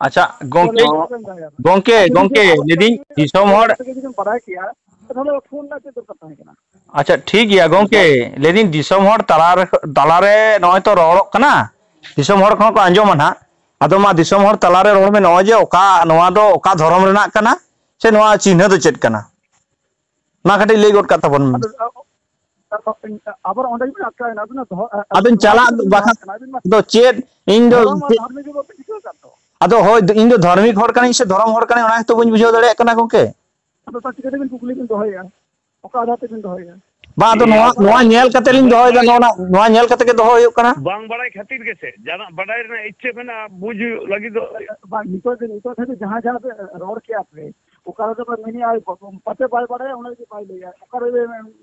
ᱟᱪᱪᱷᱟ, ᱜᱚᱝᱠᱮ, ᱛᱟᱦᱚᱞᱮ ᱚᱠᱚᱭᱮᱢ ᱫᱟᱲᱮᱭᱟᱜᱼᱟ? ᱜᱚᱝᱠᱮ, ᱟᱫᱚ ᱡᱩᱫᱤ ᱜᱚᱝᱠᱮ, ᱟᱵᱚ ᱞᱟᱹᱭᱫᱟᱹᱧ ᱫᱤᱥᱚᱢ ᱦᱚᱲ ᱠᱟᱛᱮ ᱜᱮ ᱡᱩᱫᱤᱢ ᱵᱟᱲᱟᱭ ᱠᱮᱭᱟ, ᱛᱟᱦᱚᱞᱮ ᱯᱷᱳᱱ ᱨᱮᱱᱟᱜ ᱪᱮᱫ ᱫᱚᱨᱠᱟᱨ ᱛᱟᱦᱮᱸ ᱠᱟᱱᱟ? ᱟᱪᱪᱷᱟ, ᱴᱷᱤᱠ ᱜᱮᱭᱟ ᱜᱚᱝᱠᱮ, ᱞᱟᱹᱭᱫᱟᱹᱧ ᱫᱤᱥᱚᱢ ᱦᱚᱲ ᱛᱟᱞᱟᱨᱮ, ᱛᱟᱞᱟᱨᱮ ᱱᱚᱜᱼᱚᱭ ᱛᱚ ᱨᱚᱲᱚᱜ ᱠᱟᱱᱟ, ᱫᱤᱥᱚᱢ ᱦᱚᱲ ᱠᱚᱦᱚᱸ ᱠᱚ ᱟᱸᱡᱚᱢᱟ ᱱᱟᱦᱟᱜ᱾ ᱟᱫᱚ ᱢᱟ ᱫᱤᱥᱚᱢ ᱦᱚᱲ ᱛᱟᱞᱟᱨᱮ ᱨᱚᱲ ᱢᱮ, ᱱᱚᱜᱼᱚᱭ ᱡᱮ ᱚᱠᱟ, ᱱᱚᱣᱟ ᱫᱚ ᱚᱠᱟ ᱫᱷᱚᱨᱚᱢ ᱨᱮᱱᱟᱜ ᱠᱟᱱᱟ, ᱥᱮ ᱱᱚᱣᱟ ᱪᱤᱱᱦᱟᱹ ᱫᱚ ᱪᱮᱫ ᱠᱟᱱᱟ? ᱚᱱᱟ ᱠᱟᱹᱴᱤᱡ ᱞᱟᱹᱭ ᱜᱚᱫ ᱠᱟᱜ ᱛᱟᱵᱚᱱ ᱢᱮ᱾ ᱟᱫᱚ, ᱟᱵᱟᱨ ᱚᱸᱰᱮ ᱜᱮᱵᱤᱱ ᱟᱴᱠᱟᱣᱮᱱᱟ, ᱟᱹᱵᱤᱱᱟᱜ ᱫᱚᱦᱚ-, ᱟ-, ᱟᱫᱚᱧ ᱟᱹᱵᱤᱱ ᱪᱟᱞᱟᱜ ᱫᱚ ᱵᱟᱠᱷᱟᱱ ᱢᱮᱱᱟᱜ ᱠᱟᱱᱟ, ᱟᱹᱵᱤᱱ ᱢᱟ ᱫᱚ ᱪᱮᱫ? ᱤᱧ ᱫᱚ ᱫᱷᱚᱨᱚᱢ ᱟᱨ ᱪᱮᱫ? ᱫᱷᱟᱨᱢᱤᱠ ᱜᱮ ᱵᱟᱹᱵᱤᱱ ᱴᱷᱤᱠᱟᱹ ᱟᱠᱟᱫ ᱫᱚ᱾ ᱟᱫᱚ ᱦᱳᱭ, ᱤᱧ ᱫᱚ ᱫᱷᱟᱨᱢᱤᱠ ᱦᱚᱲ ᱠᱟᱹᱱᱟᱹᱧ ᱥᱮ ᱫᱷᱚᱨᱚᱢ ᱦᱚᱲ ᱠᱟᱹᱱᱟᱹᱧ, ᱚᱱᱟ ᱦᱚᱸᱛᱚ ᱵᱟᱹᱧ ᱵᱩᱡᱷᱟᱹᱣ ᱫᱟᱲᱮᱭᱟᱜ ᱠᱟᱱᱟ ᱜᱚᱝᱠᱮ᱾ ᱟᱫᱚ ᱛᱟ ᱪᱤᱠᱟᱹ ᱛᱮᱵᱤᱱ ᱠᱩᱠᱞᱤ ᱵᱤᱱ ᱫᱚᱦᱚᱭᱮᱫᱼᱟ? ᱚᱠᱟ ᱟᱫᱷᱟᱨ ᱛᱮᱵᱤᱱ ᱫᱚᱦᱚᱭᱮᱫᱼᱟ? ᱵᱟᱝ, ᱟᱫᱚ ᱱᱚᱣᱟ, ᱱᱚᱣᱟ ᱧᱮᱞ ᱠᱟᱛᱮ ᱞᱤᱧ ᱫᱚᱦᱚᱭᱮᱫᱟ, ᱱᱚᱣᱟ, ᱱᱚᱣᱟ ᱧᱮᱞ ᱠᱟᱛᱮ ᱜᱮ ᱫᱚᱦᱚ ᱦᱩᱭᱩᱜ ᱠᱟᱱᱟ᱾ ᱵᱟᱝ ᱵᱟᱲᱟᱭ ᱠᱷᱟᱹᱛᱤᱨ ᱜᱮᱥᱮ, ᱡᱟᱦᱟᱱᱟᱜ ᱵᱟᱰᱟᱭ ᱨᱮᱱᱟᱜ ᱤᱪᱪᱷᱟᱹ ᱢᱮᱱᱟᱜᱼᱟ, ᱵᱩᱡᱽ ᱦᱩᱭᱩᱜ ᱞᱟᱹᱜᱤᱫ ᱫᱚ᱾ ᱵᱟᱝ, ᱱᱤᱛᱚᱜ ᱫᱚ, ᱱᱤᱛᱚᱜ ᱫᱷᱟᱹᱵᱤᱡ ᱡᱟᱦᱟᱸ, ᱡᱟᱦᱟᱸ ᱯᱮ ᱨᱚᱲ ᱠᱮᱜᱼᱟ ᱯᱮ, ᱚᱠᱟ ᱨᱮᱫᱚ ᱯᱮ ᱢᱮᱱᱮᱜᱼᱟ, ᱯᱟᱪᱮ ᱵᱟᱭ ᱵᱟᱲᱟᱭᱟ, ᱚᱱᱟ ᱜᱮ ᱵᱟᱭ ᱞᱟᱹᱭᱟ᱾ ᱚᱠᱟ ᱨᱮ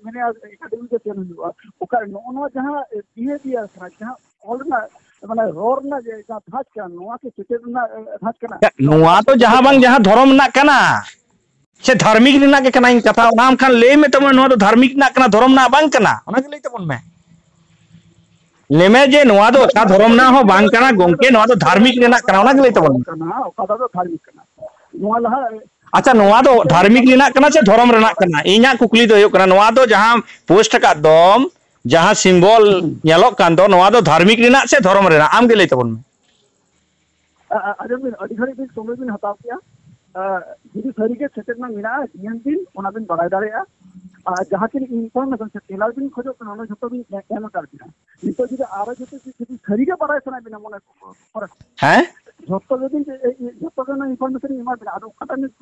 ᱢᱮᱱᱮᱜᱼᱟ, ᱮᱴᱟᱜ ᱰᱤᱵᱷᱤᱡᱚᱱ ᱪᱮᱫ ᱦᱩᱭᱩᱜᱼᱟ? ᱚᱠᱟ, ᱱᱚᱜᱼᱚ ᱱᱚᱣᱟ ᱡᱟᱦᱟᱸ ᱵᱤᱦᱮᱵᱤᱭᱟᱨ ᱠᱟᱱᱟ, ᱡᱟᱦᱟᱸ ᱚᱞ ᱨᱮᱱᱟᱜ, ᱢᱟᱱᱮ, ᱨᱚᱲ ᱨᱮᱱᱟᱜ ᱡᱮ ᱡᱟᱦᱟᱸ ᱫᱷᱟᱡᱽ ᱠᱟᱱᱟ, ᱱᱚᱣᱟ ᱠᱤ ᱥᱮᱪᱮᱫ ᱨᱮᱱᱟᱜ, ᱮ, ᱫᱷᱟᱡᱽ ᱠᱟᱱᱟ? ᱱᱚᱣᱟ ᱫᱚ ᱡᱟᱦᱟᱸ ᱵᱟᱝ ᱡᱟᱦᱟᱸ ᱫᱷᱚᱨᱚᱢ ᱨᱮᱱᱟᱜ ᱠᱟᱱᱟ, ᱥᱮ ᱫᱷᱟᱨᱢᱤᱠ ᱨᱮᱱᱟᱜ ᱜᱮ ᱠᱟᱱᱟ, ᱤᱧ ᱠᱟᱛᱷᱟ ᱚᱱᱟ ᱮᱱᱠᱷᱟᱱ ᱞᱟᱹᱭ ᱢᱮ ᱛᱟᱵᱚᱱ, ᱱᱚᱣᱟ ᱫᱚ ᱫᱷᱟᱨᱢᱤᱠ ᱨᱮᱱᱟᱜ ᱠᱟᱱᱟ, ᱫᱷᱚᱨᱚᱢ ᱨᱮᱱᱟᱜ ᱵᱟᱝ ᱠᱟᱱᱟ, ᱚᱱᱟ ᱜᱮ ᱞᱟᱹᱭ ᱛᱟᱵᱚᱱ ᱢᱮ᱾ ᱞᱟᱹᱭ ᱢᱮ ᱡᱮ ᱱᱚᱣᱟ ᱫᱚ ᱚᱠᱟ ᱫᱷᱚᱨᱚᱢ ᱨᱮᱱᱟᱜ ᱦᱚᱸ ᱵᱟᱝ ᱠᱟᱱᱟ ᱜᱚᱝᱠᱮ, ᱱᱚᱣᱟ ᱫᱚ ᱫᱷᱟᱨᱢᱤᱠ ᱨᱮᱱᱟᱜ ᱠᱟᱱᱟ, ᱚᱱᱟ ᱜᱮ ᱞᱟᱹᱭ ᱛᱟᱵᱚᱱ ᱢᱮ᱾ ᱠᱟᱱᱟ, ᱚᱠᱟ ᱫᱚ ᱫᱷᱟᱨᱢᱤᱠ ᱠᱟᱱᱟ? ᱱᱚᱣᱟ ᱞᱟᱦᱟ ᱟᱪᱪᱷᱟ, ᱱᱚᱣᱟ ᱫᱚ ᱫᱷᱟᱨᱢᱤᱠ ᱨᱮᱱᱟᱜ ᱠᱟᱱᱟ ᱥᱮ ᱫᱷᱚᱨᱚᱢ ᱨᱮᱱᱟᱜ ᱠᱟᱱᱟ? ᱤᱧᱟᱹᱜ ᱠᱩᱠᱞᱤ ᱫᱚ ᱦᱩᱭᱩᱜ ᱠᱟᱱᱟ, ᱱᱚᱣᱟ ᱫᱚ ᱡᱟᱦᱟᱸ ᱯᱳᱥᱴ ᱟᱠᱟᱫ ᱫᱚᱢ, ᱡᱟᱦᱟᱸ ᱥᱤᱢᱵᱚᱞ ᱧᱮᱞᱚᱜ ᱠᱟᱱ ᱫᱚ, ᱱᱚᱣᱟ ᱫᱚ ᱫᱷᱟᱨᱢᱤᱠ ᱨᱮᱱᱟᱜ ᱥᱮ ᱫᱷᱚᱨᱚᱢ ᱨᱮᱱᱟᱜ? ᱟᱢ ᱜᱮ ᱞᱟᱹᱭ ᱛᱟᱵᱚᱱ ᱢᱮ᱾ ᱟ-, ᱟ-, ᱟᱸᱡᱚᱢ ᱵᱤᱱ, ᱟᱹᱰᱤ ᱜᱷᱟᱹᱲᱤᱡ ᱵᱤᱱ ᱥᱚᱢᱚᱭ ᱵᱤᱱ ᱦᱟᱛᱟᱣ ᱠᱮᱜᱼᱟ᱾ ᱟᱨ ᱡᱩᱫᱤ ᱥᱟᱹᱨᱤᱜᱮ ᱥᱮᱪᱮᱫ ᱨᱮᱱᱟᱜ ᱢᱮᱱᱟᱜᱼᱟ, ᱡᱤᱭᱚᱱ ᱵᱤᱱ, ᱚᱱᱟ ᱵᱤᱱ ᱵᱟᱲᱟᱭ ᱫᱟᱲᱮᱭᱟᱜᱼᱟ᱾ ᱟᱨ ᱡᱟᱦᱟᱸ ᱛᱤᱱᱟᱹᱜ information ᱥᱮ ᱛᱮᱞᱟ ᱵᱤᱱ ᱠᱷᱚᱡᱚᱜ ᱠᱟᱱᱟ, ᱚᱱᱟ ᱡᱷᱚᱛᱚ ᱵᱤᱱ ᱮ-, ᱮᱢ ᱟᱠᱟᱫ ᱵᱤᱱᱟ᱾ ᱱᱤᱛᱚᱜ ᱡᱩᱫᱤ ᱟᱨᱚ ᱡᱩᱫᱤ, ᱡᱩᱫᱤ ᱥᱟᱹᱨᱤᱜᱮ ᱵᱟᱲᱟᱭ ᱥᱟᱱᱟᱭᱮᱫ ᱵᱤᱱᱟ, ᱢᱚᱱᱮ ᱠᱚ, ᱦᱮᱸ? ᱡᱷᱚᱛᱚ ᱜᱮ ᱵᱤᱱ, ᱮ-, ᱮ-, ᱡᱷᱚᱛᱚ ᱜᱮ ᱚᱱᱟ information ᱤᱧ ᱮᱢᱟ ᱵᱤᱱᱟ, ᱟᱫᱚ ᱚᱠᱟᱴᱟᱜ ᱵᱤᱱ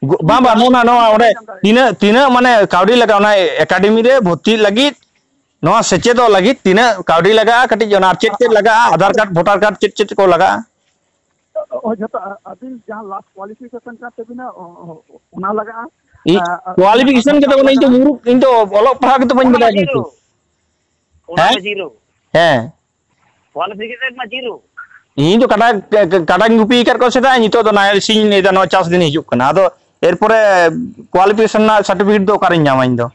ᱜᱚ-, ᱵᱟᱝ, ᱵᱟᱝ, ᱱᱚᱣᱟ, ᱱᱚᱣᱟ ᱚᱸᱰᱮ ᱛᱤᱱᱟᱹᱜ, ᱛᱤᱱᱟᱹᱜ ᱢᱟᱱᱮ ᱠᱟᱹᱣᱰᱤ ᱞᱟᱜᱟᱜᱼᱟ, ᱚᱱᱟ ᱮᱠᱟᱰᱮᱢᱤ ᱨᱮ ᱵᱷᱚᱨᱛᱤ ᱞᱟᱹᱜᱤᱫ, ᱱᱚᱣᱟ ᱥᱮᱪᱮᱫᱚᱜ ᱞᱟᱹᱜᱤᱫ ᱛᱤᱱᱟᱹᱜ ᱠᱟᱹᱣᱰᱤ ᱞᱟᱜᱟᱜᱼᱟ? ᱠᱟᱹᱴᱤᱡ ᱚᱱᱟ ᱟᱨ ᱪᱮᱫ ᱪᱮᱫ ᱞᱟᱜᱟᱜᱼᱟ, ᱟᱫᱷᱟᱨ ᱠᱟᱨᱰ, ᱵᱷᱳᱴᱟᱨ ᱠᱟᱨᱰ, ᱪᱮᱫ ᱪᱮᱫ ᱠᱚ ᱞᱟᱜᱟᱜᱼᱟ? ᱚ, ᱡᱷᱚᱛᱚ, ᱟ-, ᱟᱹᱵᱤᱱ ᱡᱟᱦᱟᱸ last qualification ᱠᱟᱱ ᱛᱟᱹᱵᱤᱱᱟ, ᱚ, ᱚ, ᱚᱱᱟ ᱞᱟᱜᱟᱜᱼᱟ᱾ ᱤ-, ᱟ-, ᱟ-, qualification ᱟᱫᱷᱟᱨ ᱠᱟᱛᱮ ᱠᱟᱨᱰ ᱵᱚᱞᱮ ᱤᱧ ᱫᱚ ᱞᱟᱜᱟᱜᱼᱟ᱾ ᱢᱩᱨᱩᱠ, ᱤᱧ ᱫᱚ ᱚᱞᱚᱜ ᱯᱟᱲᱦᱟᱜ ᱜᱮᱛᱚ ᱵᱟᱹᱧ ᱚᱱᱟ ᱢᱟ ᱵᱟᱰᱟᱭᱟ ᱡᱤᱨᱳ᱾ ᱜᱚᱝᱠᱮ᱾ ᱚᱱᱟ ᱦᱮᱸ? ᱢᱟ ᱡᱤᱨᱳ᱾ ᱦᱮᱸ᱾ Qualification ᱢᱟ ᱡᱤᱨᱳ᱾ ᱤᱧ ᱫᱚ ᱠᱟᱰᱟ, ᱠᱟᱰᱟᱧ ᱜᱩᱯᱤ ᱟᱠᱟᱫ ᱠᱚᱣᱟ ᱥᱮᱫᱟᱭ, ᱱᱤᱛᱚᱜ ᱫᱚ ᱱᱟᱦᱮᱞ ᱥᱤᱧ ᱞᱟᱹᱭᱫᱟ, ᱱᱚᱣᱟ ᱪᱟᱥ ᱫᱤᱱ ᱦᱤᱡᱩᱜ ᱠᱟᱱᱟ᱾ ᱟᱫᱚ ᱮᱨᱯᱚᱨᱮ qualification ᱨᱮᱱᱟᱜ certificate ᱫᱚ ᱚᱠᱟᱨᱤᱧ ᱧᱟᱢᱟ ᱤᱧ ᱫᱚ?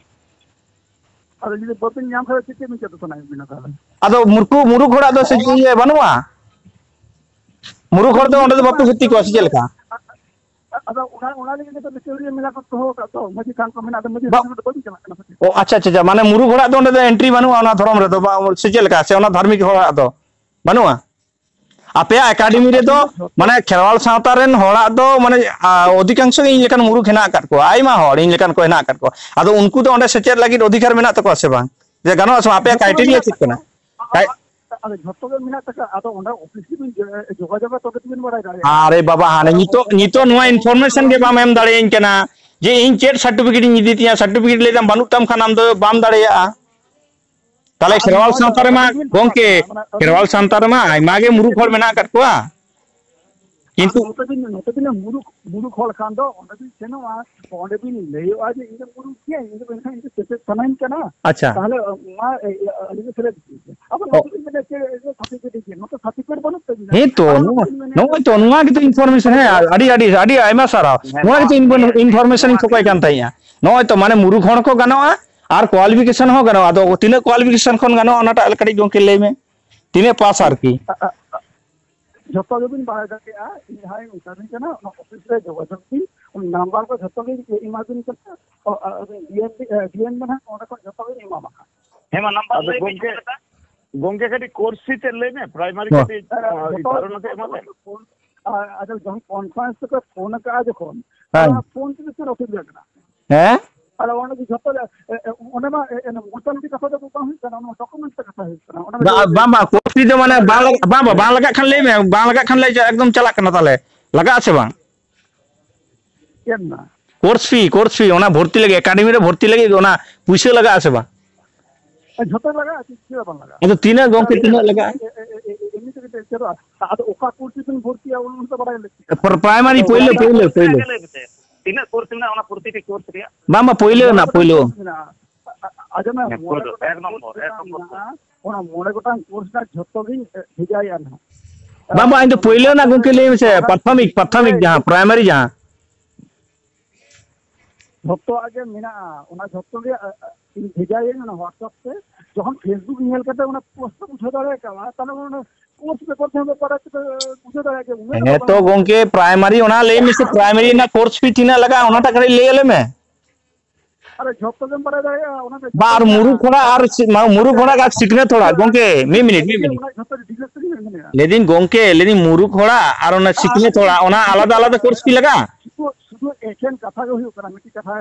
ᱟᱫᱚ ᱡᱩᱫᱤ ᱵᱟᱹᱵᱤᱱ ᱧᱟᱢ ᱠᱷᱟᱱ, ᱪᱮᱫ ᱛᱮᱵᱤᱱ ᱪᱮᱫ ᱥᱟᱱᱟᱭᱮᱫ ᱵᱮᱱᱟ ᱛᱟᱦᱚᱞᱮ? ᱟᱫᱚ ᱢᱩᱨᱠᱩ, ᱢᱩᱨᱩᱠ ᱦᱚᱲᱟᱜ ᱫᱚ ᱥᱮ ᱤᱭᱟᱹ ᱵᱟᱹᱱᱩᱜᱼᱟ? ᱢᱩᱨᱩᱠ ᱦᱚᱲ ᱫᱚ ᱚᱸᱰᱮ ᱫᱚ ᱵᱟᱯᱮ ᱵᱷᱚᱨᱛᱤ ᱠᱚᱣᱟ ᱥᱮ ᱪᱮᱫ ᱞᱮᱠᱟ? ᱟᱫᱚ ᱚᱱᱟ, ᱚᱱᱟ ᱞᱟᱹᱜᱤᱫ ᱛᱮ ᱪᱟᱹᱣᱨᱤᱭᱟᱹ ᱢᱮᱞᱟ ᱠᱚ ᱫᱚᱦᱚ ᱟᱠᱟᱫ ᱛᱚ, ᱢᱟᱹᱡᱷᱤ ᱛᱷᱟᱱ ᱠᱚ ᱢᱮᱱᱟᱜ ᱫᱚ, ᱢᱟᱹᱡᱷᱤ ᱵᱟ-, ᱛᱷᱟᱱ ᱨᱮᱫᱚ ᱵᱟᱹᱵᱤᱱ ᱪᱟᱞᱟᱜ ᱠᱟᱱᱟ ᱥᱮ ᱪᱮᱫ? ᱚ, ᱟᱪᱪᱷᱟ, ᱟᱪᱪᱷᱟ, ᱟᱪᱪᱷᱟ, ᱢᱟᱱᱮ ᱢᱩᱨᱩᱠ ᱦᱚᱲᱟᱜ ᱫᱚ ᱚᱸᱰᱮ ᱫᱚ entry ᱵᱟᱹᱱᱩᱜᱼᱟ ᱚᱱᱟ ᱫᱷᱚᱨᱚᱢ ᱨᱮᱫᱚ, ᱵᱟ-, ᱥᱮ ᱪᱮᱫ ᱞᱮᱠᱟ? ᱥᱮ ᱚᱱᱟ ᱫᱷᱟᱨᱢᱤᱠ ᱦᱚᱲᱟᱜ ᱫᱚ ᱵᱟᱹᱱᱩᱜᱼᱟ? ᱟᱯᱮᱭᱟᱜ ᱮᱠᱟᱰᱮᱢᱤ ᱨᱮᱫᱚ ᱢᱟᱱᱮ ᱠᱷᱮᱨᱣᱟᱞ ᱥᱟᱶᱛᱟ ᱨᱮᱱ ᱦᱚᱲᱟᱜ ᱫᱚ ᱢᱟᱱᱮ, ᱟ, ᱚᱫᱷᱤᱠᱟᱝᱥᱚ ᱜᱮ ᱤᱧ ᱞᱮᱠᱟᱱ ᱢᱩᱨᱩᱠ ᱦᱮᱱᱟᱜ ᱟᱠᱟᱫ ᱠᱚᱣᱟ, ᱟᱭᱢᱟ ᱦᱚᱲ ᱤᱧ ᱞᱮᱠᱟᱱ ᱠᱚ ᱦᱮᱱᱟᱜ ᱟᱠᱟᱫ ᱠᱚᱣᱟ᱾ ᱟᱫᱚ ᱩᱱᱠᱩ ᱫᱚ ᱚᱸᱰᱮ ᱥᱮᱪᱮᱫ ᱞᱟᱹᱜᱤᱫ ᱚᱫᱷᱤᱠᱟᱨ ᱢᱮᱱᱟᱜ ᱛᱟᱠᱚᱣᱟ ᱥᱮ ᱵᱟᱝ? ᱡᱮ ᱜᱟᱱᱚᱜᱼᱟ ᱥᱮ ᱵᱟᱝ? ᱟᱯᱮᱭᱟᱜ ᱡᱷᱚᱛᱚ ᱜᱮ criteria ᱢᱮᱱᱟᱜ ᱪᱮᱫ ᱠᱟᱱᱟ? ᱛᱟᱠᱚᱣᱟ᱾ ᱟᱫᱚ ᱡᱷᱚᱛᱚ ᱜᱮ ᱢᱮᱱᱟᱜ ᱛᱟᱠᱚᱣᱟ, ᱟᱫᱚ ᱚᱸᱰᱮ ᱚᱯᱷᱤᱥ ᱨᱮᱵᱤᱱ ᱡᱚ-, ᱡᱳᱜᱟᱡᱳᱜᱟ, ᱛᱚᱵᱮ ᱛᱚᱵᱤᱱ ᱵᱟᱲᱟᱭ ᱫᱟᱲᱮᱭᱟᱜᱼᱟ᱾ ᱟᱨᱮ ᱵᱟᱵᱟ, ᱦᱟᱱᱮ ᱟᱫᱚ ᱱᱤᱛᱚᱜ, ᱱᱤᱛᱚᱜ ᱱᱚᱣᱟ information ᱜᱮ ᱵᱟᱢ ᱮᱢ ᱫᱟᱲᱮᱭᱟᱹᱧ ᱠᱟᱱᱟ ᱡᱮ ᱤᱧ ᱪᱮᱫ certificate ᱤᱧ ᱤᱫᱤ ᱛᱤᱧᱟ, certificate ᱞᱟᱹᱭ ᱫᱟᱢ ᱵᱟᱹᱱᱩᱜ ᱛᱟᱢ ᱠᱷᱟᱱ ᱟᱢ ᱫᱚ ᱵᱟᱢ ᱫᱟᱲᱮᱭᱟᱜᱼᱟ᱾ ᱛᱟᱦᱞᱮ ᱟᱫᱚ ᱠᱷᱮᱨᱣᱟᱞ ᱱᱚᱣᱟ ᱫᱚ ᱥᱟᱶᱛᱟ ᱨᱮᱢᱟ, ᱟᱹᱵᱤᱱ ᱜᱮᱵᱤᱱ ᱜᱚᱝᱠᱮ, ᱯᱟᱲᱦᱟᱜ ᱠᱟᱱᱟ, ᱢᱟᱱᱮ ᱟᱹᱵᱤᱱ ᱠᱷᱮᱨᱣᱟᱞ ᱥᱟᱶᱛᱟ ᱨᱮᱢᱟ ᱟᱭᱢᱟ ᱜᱮ ᱢᱩᱨᱩᱠ ᱦᱚᱲ ᱢᱮᱱᱟᱜ ᱟᱠᱟᱫ ᱠᱚᱣᱟ᱾ ᱟᱨ ᱠᱤᱱᱛᱩ ᱱᱚᱛᱮ ᱵᱤᱱ, ᱱᱚᱛᱮ ᱵᱤᱱ ᱢᱩᱨᱩᱠ, ᱢᱩᱨᱩᱠ ᱦᱚᱲ ᱠᱷᱟᱱ ᱫᱚ ᱚᱸᱰᱮ ᱵᱤᱱ ᱥᱮᱱᱚᱜᱼᱟ, ᱚᱸᱰᱮ ᱵᱤᱱ ᱞᱟᱹᱭᱚᱜᱼᱟ ᱡᱮ ᱤᱧ ᱫᱚ ᱢᱩᱨᱩᱠ ᱜᱮᱭᱟᱹᱧ, ᱤᱧ ᱫᱚ ᱢᱮᱱᱠᱷᱟᱱ ᱤᱧ ᱫᱚ ᱥᱮᱪᱮᱫ ᱥᱟᱱᱟᱧ ᱠᱟᱱᱟ᱾ ᱟᱪᱪᱷᱟ᱾ ᱛᱟᱦᱞᱮ ᱚᱱᱟ, ᱮ, ᱮ, ᱟᱹᱞᱤᱧ ᱫᱚ ᱥᱮᱞᱮᱫ ᱜᱮ᱾ ᱟᱫᱚ ᱚ᱾ ᱱᱚᱛᱮ ᱵᱤᱱ ᱢᱮᱱᱟ ᱪᱮᱫ, ᱮ, certificate ᱤᱧ ᱪᱮᱫ? ᱱᱚᱛᱮ certificate ᱵᱟᱹᱱᱩᱜ ᱛᱟᱹᱵᱤᱱᱟ᱾ ᱦᱮᱸ ᱛᱚ, ᱟᱫᱚ ᱱᱚᱛᱮ ᱱᱚᱣᱟ, ᱵᱤᱱ ᱢᱮᱱᱟ ᱱᱚᱜᱼᱚᱭ ᱛᱚ, ᱱᱚᱣᱟ ᱜᱮᱛᱚ information, ᱦᱮᱸ, ᱟᱹᱰᱤ, ᱟᱹᱰᱤ, ᱟᱹᱰᱤ ᱟᱭᱢᱟ ᱥᱟᱨᱦᱟᱣ᱾ ᱦᱮᱸ, ᱱᱚᱣᱟ ᱜᱮᱛᱚ ᱱᱚᱣᱟ, information ᱤᱧ ᱱᱚᱣᱟ ᱠᱷᱚᱠᱚᱭ ᱠᱟᱱ ᱛᱟᱦᱮᱸᱜᱼᱟ᱾ ᱱᱚᱜᱼᱚᱭ ᱛᱚ, ᱢᱟᱱᱮ ᱢᱩᱨᱩᱠ ᱦᱚᱲ ᱠᱚ ᱜᱟᱱᱚᱜᱼᱟ ᱟᱨ qualification ᱦᱚᱸ ᱜᱟᱱᱚᱜᱼᱟ᱾ ᱟᱫᱚ ᱛᱤᱱᱟᱹᱜ qualification ᱠᱷᱚᱱ ᱜᱟᱱᱚᱜᱼᱟ, ᱚᱱᱟᱴᱟᱜ ᱠᱟᱹᱴᱤᱡ ᱜᱚᱝᱠᱮ ᱞᱟᱹᱭ ᱢᱮ᱾ ᱛᱤᱱᱟᱹᱜ pass ᱟᱨᱠᱤ? ᱟ-, ᱟ-, ᱟ-, ᱡᱷᱚᱛᱚ ᱜᱮᱵᱤᱱ ᱵᱟᱲᱟᱭ ᱫᱟᱲᱮᱭᱟᱜᱼᱟ᱾ ᱤᱧ ᱡᱟᱦᱟᱸᱭ ᱢᱮᱛᱟᱵᱤᱱ ᱠᱟᱱᱟ, ᱚᱱᱟ ᱚᱯᱷᱤᱥ ᱨᱮ ᱡᱳᱜᱟᱡᱳᱜᱽ ᱵᱤᱱ, ᱚᱱᱟ ᱱᱟᱢᱵᱟᱨ ᱠᱚ ᱡᱷᱚᱛᱚ ᱜᱮ ᱮᱢᱟ ᱵᱤᱱ ᱠᱟᱱᱟ᱾ ᱚ, ᱟ-, ᱟᱹᱵᱤᱱ ᱰᱤ ᱮᱢ ᱵᱤ-, ᱮ, ᱰᱤ ᱮᱢ ᱫᱚ ᱱᱟᱦᱟᱜ ᱚᱸᱰᱮ ᱠᱷᱚᱱ ᱡᱷᱚᱛᱚ ᱜᱮ ᱮᱢᱟᱢᱟ ᱦᱟᱸᱜ᱾ ᱦᱮᱸ, ᱢᱟ ᱱᱟᱢᱵᱟᱨ ᱟᱫᱚ ᱞᱟᱹᱭ ᱵᱤᱱ ᱜᱚᱝᱠᱮ, ᱪᱮᱫ ᱞᱮᱠᱟ? ᱜᱚᱝᱠᱮ, ᱠᱟᱹᱴᱤᱡ ᱠᱳᱨᱥ ᱪᱮᱫ ᱞᱟᱹᱭ ᱢᱮ, ᱯᱨᱟᱭᱢᱟᱨᱤ ᱦᱮᱸ᱾ ᱠᱟᱹᱴᱤᱡ, ᱦᱮᱸ, ᱟ, ᱡᱷᱚᱛᱚ, ᱫᱷᱟᱨᱚᱱᱟ ᱛᱮ ᱡᱷᱚᱛᱚ ᱮᱢᱟ ᱞᱮ᱾ ᱠᱚᱨᱥ ᱟᱨ ᱟᱫᱚ ᱡᱚᱠᱷᱚᱱ ᱠᱚᱱᱯᱷᱟᱨᱮᱱᱥ ᱛᱮᱠᱚ ᱯᱷᱳᱱ ᱟᱠᱟᱫᱼᱟ ᱡᱚᱠᱷᱚᱱ, ᱦᱮᱸ᱾ ᱚᱱᱟ ᱯᱷᱳᱱ ᱛᱮᱫᱚ ᱪᱮᱫ ᱚᱥᱩᱵᱤᱫᱷᱟ ᱠᱟᱱᱟ? ᱦᱮᱸ? ᱟᱫᱚ ᱚᱸᱰᱮ ᱫᱚ ᱡᱷᱚᱛᱚ ᱜᱮ, ᱮ, ᱮ, ᱚᱸᱰᱮ ᱢᱟ, ᱮ, ᱮ, ᱢᱚᱪᱟ ᱞᱩᱴᱤ ᱠᱟᱛᱷᱟ ᱫᱚ ᱵᱟᱝ ᱦᱩᱭᱩᱜ ᱠᱟᱱᱟ, ᱚᱱᱟ ᱰᱚᱠᱩᱢᱮᱱᱴᱥ ᱛᱮ ᱠᱟᱛᱷᱟ ᱦᱩᱭᱩᱜ ᱠᱟᱱᱟ᱾ ᱚᱸᱰᱮ ᱢᱟ ᱵᱟ-, ᱡᱷᱚᱛᱚ ᱜᱮ ᱵᱟᱝ, ᱵᱟᱝ, ᱠᱳᱨᱥ ᱯᱷᱤ ᱫᱚ ᱢᱟᱱᱮ ᱵᱟᱝ ᱞᱟᱜᱟᱜ, ᱵᱟᱝ, ᱵᱟᱝ, ᱵᱟᱝ ᱞᱟᱜᱟᱜ ᱠᱷᱟᱱ ᱞᱟᱹᱭ ᱢᱮ, ᱵᱟᱝ ᱞᱟᱜᱟᱜ ᱠᱷᱟᱱ ᱞᱟᱹᱭ ᱪᱮᱫ ᱮᱠᱫᱚᱢ ᱪᱟᱞᱟᱜ ᱠᱟᱱᱟ ᱛᱟᱦᱞᱮ, ᱞᱟᱜᱟᱜ ᱟᱥᱮ ᱵᱟᱝ? ᱪᱮᱫ ᱨᱮᱱᱟᱜ? ᱠᱳᱨᱥ ᱯᱷᱤ, ᱠᱳᱨᱥ ᱯᱷᱤ, ᱚᱱᱟ ᱵᱷᱚᱨᱛᱤ ᱞᱟᱹᱜᱤᱫ, ᱮᱠᱟᱰᱮᱢᱤ ᱨᱮ ᱵᱷᱚᱨᱛᱤ ᱞᱟᱹᱜᱤᱫ ᱚᱱᱟ ᱯᱩᱭᱥᱟᱹ ᱞᱟᱜᱟᱜ ᱟᱥᱮ ᱵᱟᱝ? ᱡᱷᱚᱛᱚ ᱞᱟᱜᱟᱜᱼᱟ, ᱪᱮᱫ ᱪᱮᱫ ᱦᱚᱸ ᱵᱟᱝ ᱞᱟᱜᱟᱜᱼᱟ᱾ ᱟᱫᱚ ᱛᱤᱱᱟᱹᱜ ᱜᱚᱝᱠᱮ, ᱛᱤᱱᱟᱹᱜ ᱞᱟᱜᱟᱜᱼᱟ? ᱮ, ᱮ, ᱮ, ᱮ, ᱮᱢᱱᱤ ᱛᱮᱜᱮ ᱪᱮᱫᱚᱜᱼᱟ᱾ ᱟᱫᱚ ᱚᱠᱟ ᱠᱳᱨᱥ ᱨᱮᱵᱤᱱ ᱵᱷᱚᱨᱛᱤᱜᱼᱟ, ᱚᱱᱟ ᱫᱚ ᱵᱟᱲᱟᱭ ᱞᱟᱹᱠᱛᱤ ᱠᱟᱱᱟ᱾ ᱯᱨ-, ᱯᱨᱟᱭᱢᱟᱨᱤ ᱟᱫᱚ ᱯᱳᱭᱞᱳ, ᱚᱱᱟ ᱯᱳᱭᱞᱳ, ᱯᱳᱭᱞᱳ᱾ ᱞᱟᱹᱭ ᱢᱮᱥᱮ, ᱛᱤᱱᱟᱹᱜ ᱠᱳᱨᱥ ᱢᱮᱱᱟᱜᱼᱟ, ᱚᱱᱟ ᱯᱨᱚᱛᱤᱴᱤ ᱠᱳᱨᱥ ᱨᱮᱭᱟᱜ? ᱵᱟᱝ, ᱵᱟᱝ, ᱯᱳᱭᱞᱳ ᱢᱚᱬᱮ ᱨᱮᱱᱟᱜ, ᱜᱚᱴᱟᱝ ᱯᱳᱭᱞᱳ᱾ ᱠᱳᱨᱥ ᱢᱮᱱᱟᱜᱼᱟ᱾ ᱟ-, ᱟ-, ᱟᱸᱡᱚᱢ ᱢᱮ, ᱦᱮᱸ, ᱢᱚᱬᱮ ᱯᱳᱭᱞᱳ, ᱜᱚᱴᱟᱝ ᱮᱠ ᱠᱳᱨᱥ ᱱᱚᱢᱵᱚᱨ, ᱮᱠ ᱱᱚᱢᱵᱚᱨ᱾ ᱢᱮᱱᱟᱜᱼᱟ᱾ ᱚᱱᱟ ᱢᱚᱬᱮ ᱜᱚᱴᱟᱝ ᱠᱳᱨᱥ ᱨᱮᱱᱟᱜ ᱡᱷᱚᱛᱚ ᱜᱤᱧ, ᱮ, ᱵᱷᱮᱡᱟᱭᱮᱫᱼᱟ ᱱᱟᱦᱟᱜ᱾ ᱵᱟᱝ, ᱵᱟᱝ, ᱤᱧ ᱫᱚ ᱯᱳᱭᱞᱳ ᱨᱮᱱᱟᱜ ᱜᱚᱝᱠᱮ ᱞᱟᱹᱭ ᱢᱮᱥᱮ, ᱯᱨᱟᱛᱷᱚᱢᱤᱠ, ᱯᱨᱟᱛᱷᱚᱢᱤᱠ ᱡᱟᱦᱟᱸ, ᱯᱨᱟᱭᱢᱟᱨᱤ ᱡᱟᱦᱟᱸ᱾ ᱡᱷᱚᱛᱚᱣᱟᱜ ᱜᱮ ᱢᱮᱱᱟᱜᱼᱟ, ᱚᱱᱟ ᱡᱷᱚᱛᱚ ᱜᱮ, ᱟ, ᱟ, ᱤᱧ ᱵᱷᱮᱡᱟᱭᱟᱹᱧ ᱚᱱᱟ WhatsApp ᱛᱮ᱾ ᱡᱚᱠᱷᱚᱱ Facebook ᱧᱮᱞ ᱠᱟᱛᱮ ᱚᱱᱟ ᱯᱳᱥᱴ ᱮᱢ ᱵᱩᱡᱷᱟᱹᱣ ᱫᱟᱲᱮ ᱠᱟᱣᱟ, ᱛᱟᱦᱞᱮ ᱚᱱᱟ ᱠᱳᱨᱥ ᱵᱮᱯᱟᱨ ᱛᱮᱦᱚᱸ ᱵᱟᱲᱟᱭ ᱠᱟᱛᱮ ᱵᱩᱡᱷᱟᱹᱣ ᱫᱟᱲᱮᱭᱟᱜ ᱜᱮᱭᱟ, ᱩᱱᱟᱹᱜ ᱫᱚ ᱦᱮᱸ ᱛᱚ ᱵᱟᱝ᱾ ᱜᱚᱝᱠᱮ, ᱯᱨᱟᱭᱢᱟᱨᱤ ᱚᱱᱟ ᱞᱟᱹᱭ ᱢᱮᱥᱮ, ᱯᱨᱟᱭᱢᱟᱨᱤ ᱨᱮᱱᱟᱜ ᱠᱳᱨᱥ ᱯᱷᱤ ᱛᱤᱱᱟᱹᱜ ᱞᱟᱜᱟᱜᱼᱟ, ᱚᱱᱟᱴᱟᱜ ᱠᱟᱹᱴᱤᱡ ᱞᱟᱹᱭ ᱟᱞᱮ ᱢᱮ᱾ ᱟᱨ ᱡᱷᱚᱛᱚ ᱜᱮᱢ ᱵᱟᱲᱟᱭ ᱫᱟᱲᱮᱭᱟᱜᱼᱟ, ᱚᱱᱟ ᱫᱚ ᱵᱟ, ᱟᱨ ᱡᱷᱚᱛᱚ ᱢᱩᱨᱩᱠ ᱜᱮ ᱦᱚᱲᱟᱜ ᱟᱨ ᱥᱤ-, ᱢᱟ-, ᱢᱩᱨᱩᱠ ᱦᱚᱲᱟᱜ ᱟᱨ ᱥᱤᱠᱷᱱᱟᱹᱛ ᱦᱚᱲᱟᱜ, ᱜᱚᱝᱠᱮ, ᱢᱤᱫ ᱢᱤᱱᱤᱴ, ᱢᱤᱫ ᱢᱤᱱᱤᱴ᱾ ᱚᱱᱟ ᱡᱷᱚᱛᱚ ᱰᱤᱴᱮᱞᱥ ᱛᱮᱜᱮ ᱢᱮᱱᱟᱜᱼᱟ᱾ ᱞᱟᱹᱭᱫᱟᱹᱧ ᱜᱚᱝᱠᱮ, ᱞᱟᱹᱭᱫᱟᱹᱧ ᱢᱩᱨᱩᱠ ᱦᱚᱲᱟᱜ ᱟᱨ ᱚᱱᱟ ᱟᱨ ᱥᱤᱠᱷᱱᱟᱹᱛ ᱦᱚᱲᱟᱜ, ᱚᱱᱟ ᱟᱞᱟᱫᱟ ᱟᱞᱟᱫᱟ ᱠᱳᱨᱥ ᱯᱷᱤ ᱞᱟᱜᱟᱜᱼᱟ? ᱥᱩᱫᱷᱩ, ᱥᱩᱫᱷᱩ ᱮᱠᱷᱮᱱ ᱠᱟᱛᱷᱟ ᱜᱮ ᱦᱩᱭᱩᱜ ᱠᱟᱱᱟ, ᱢᱤᱫᱴᱤᱡ ᱠᱟᱛᱷᱟ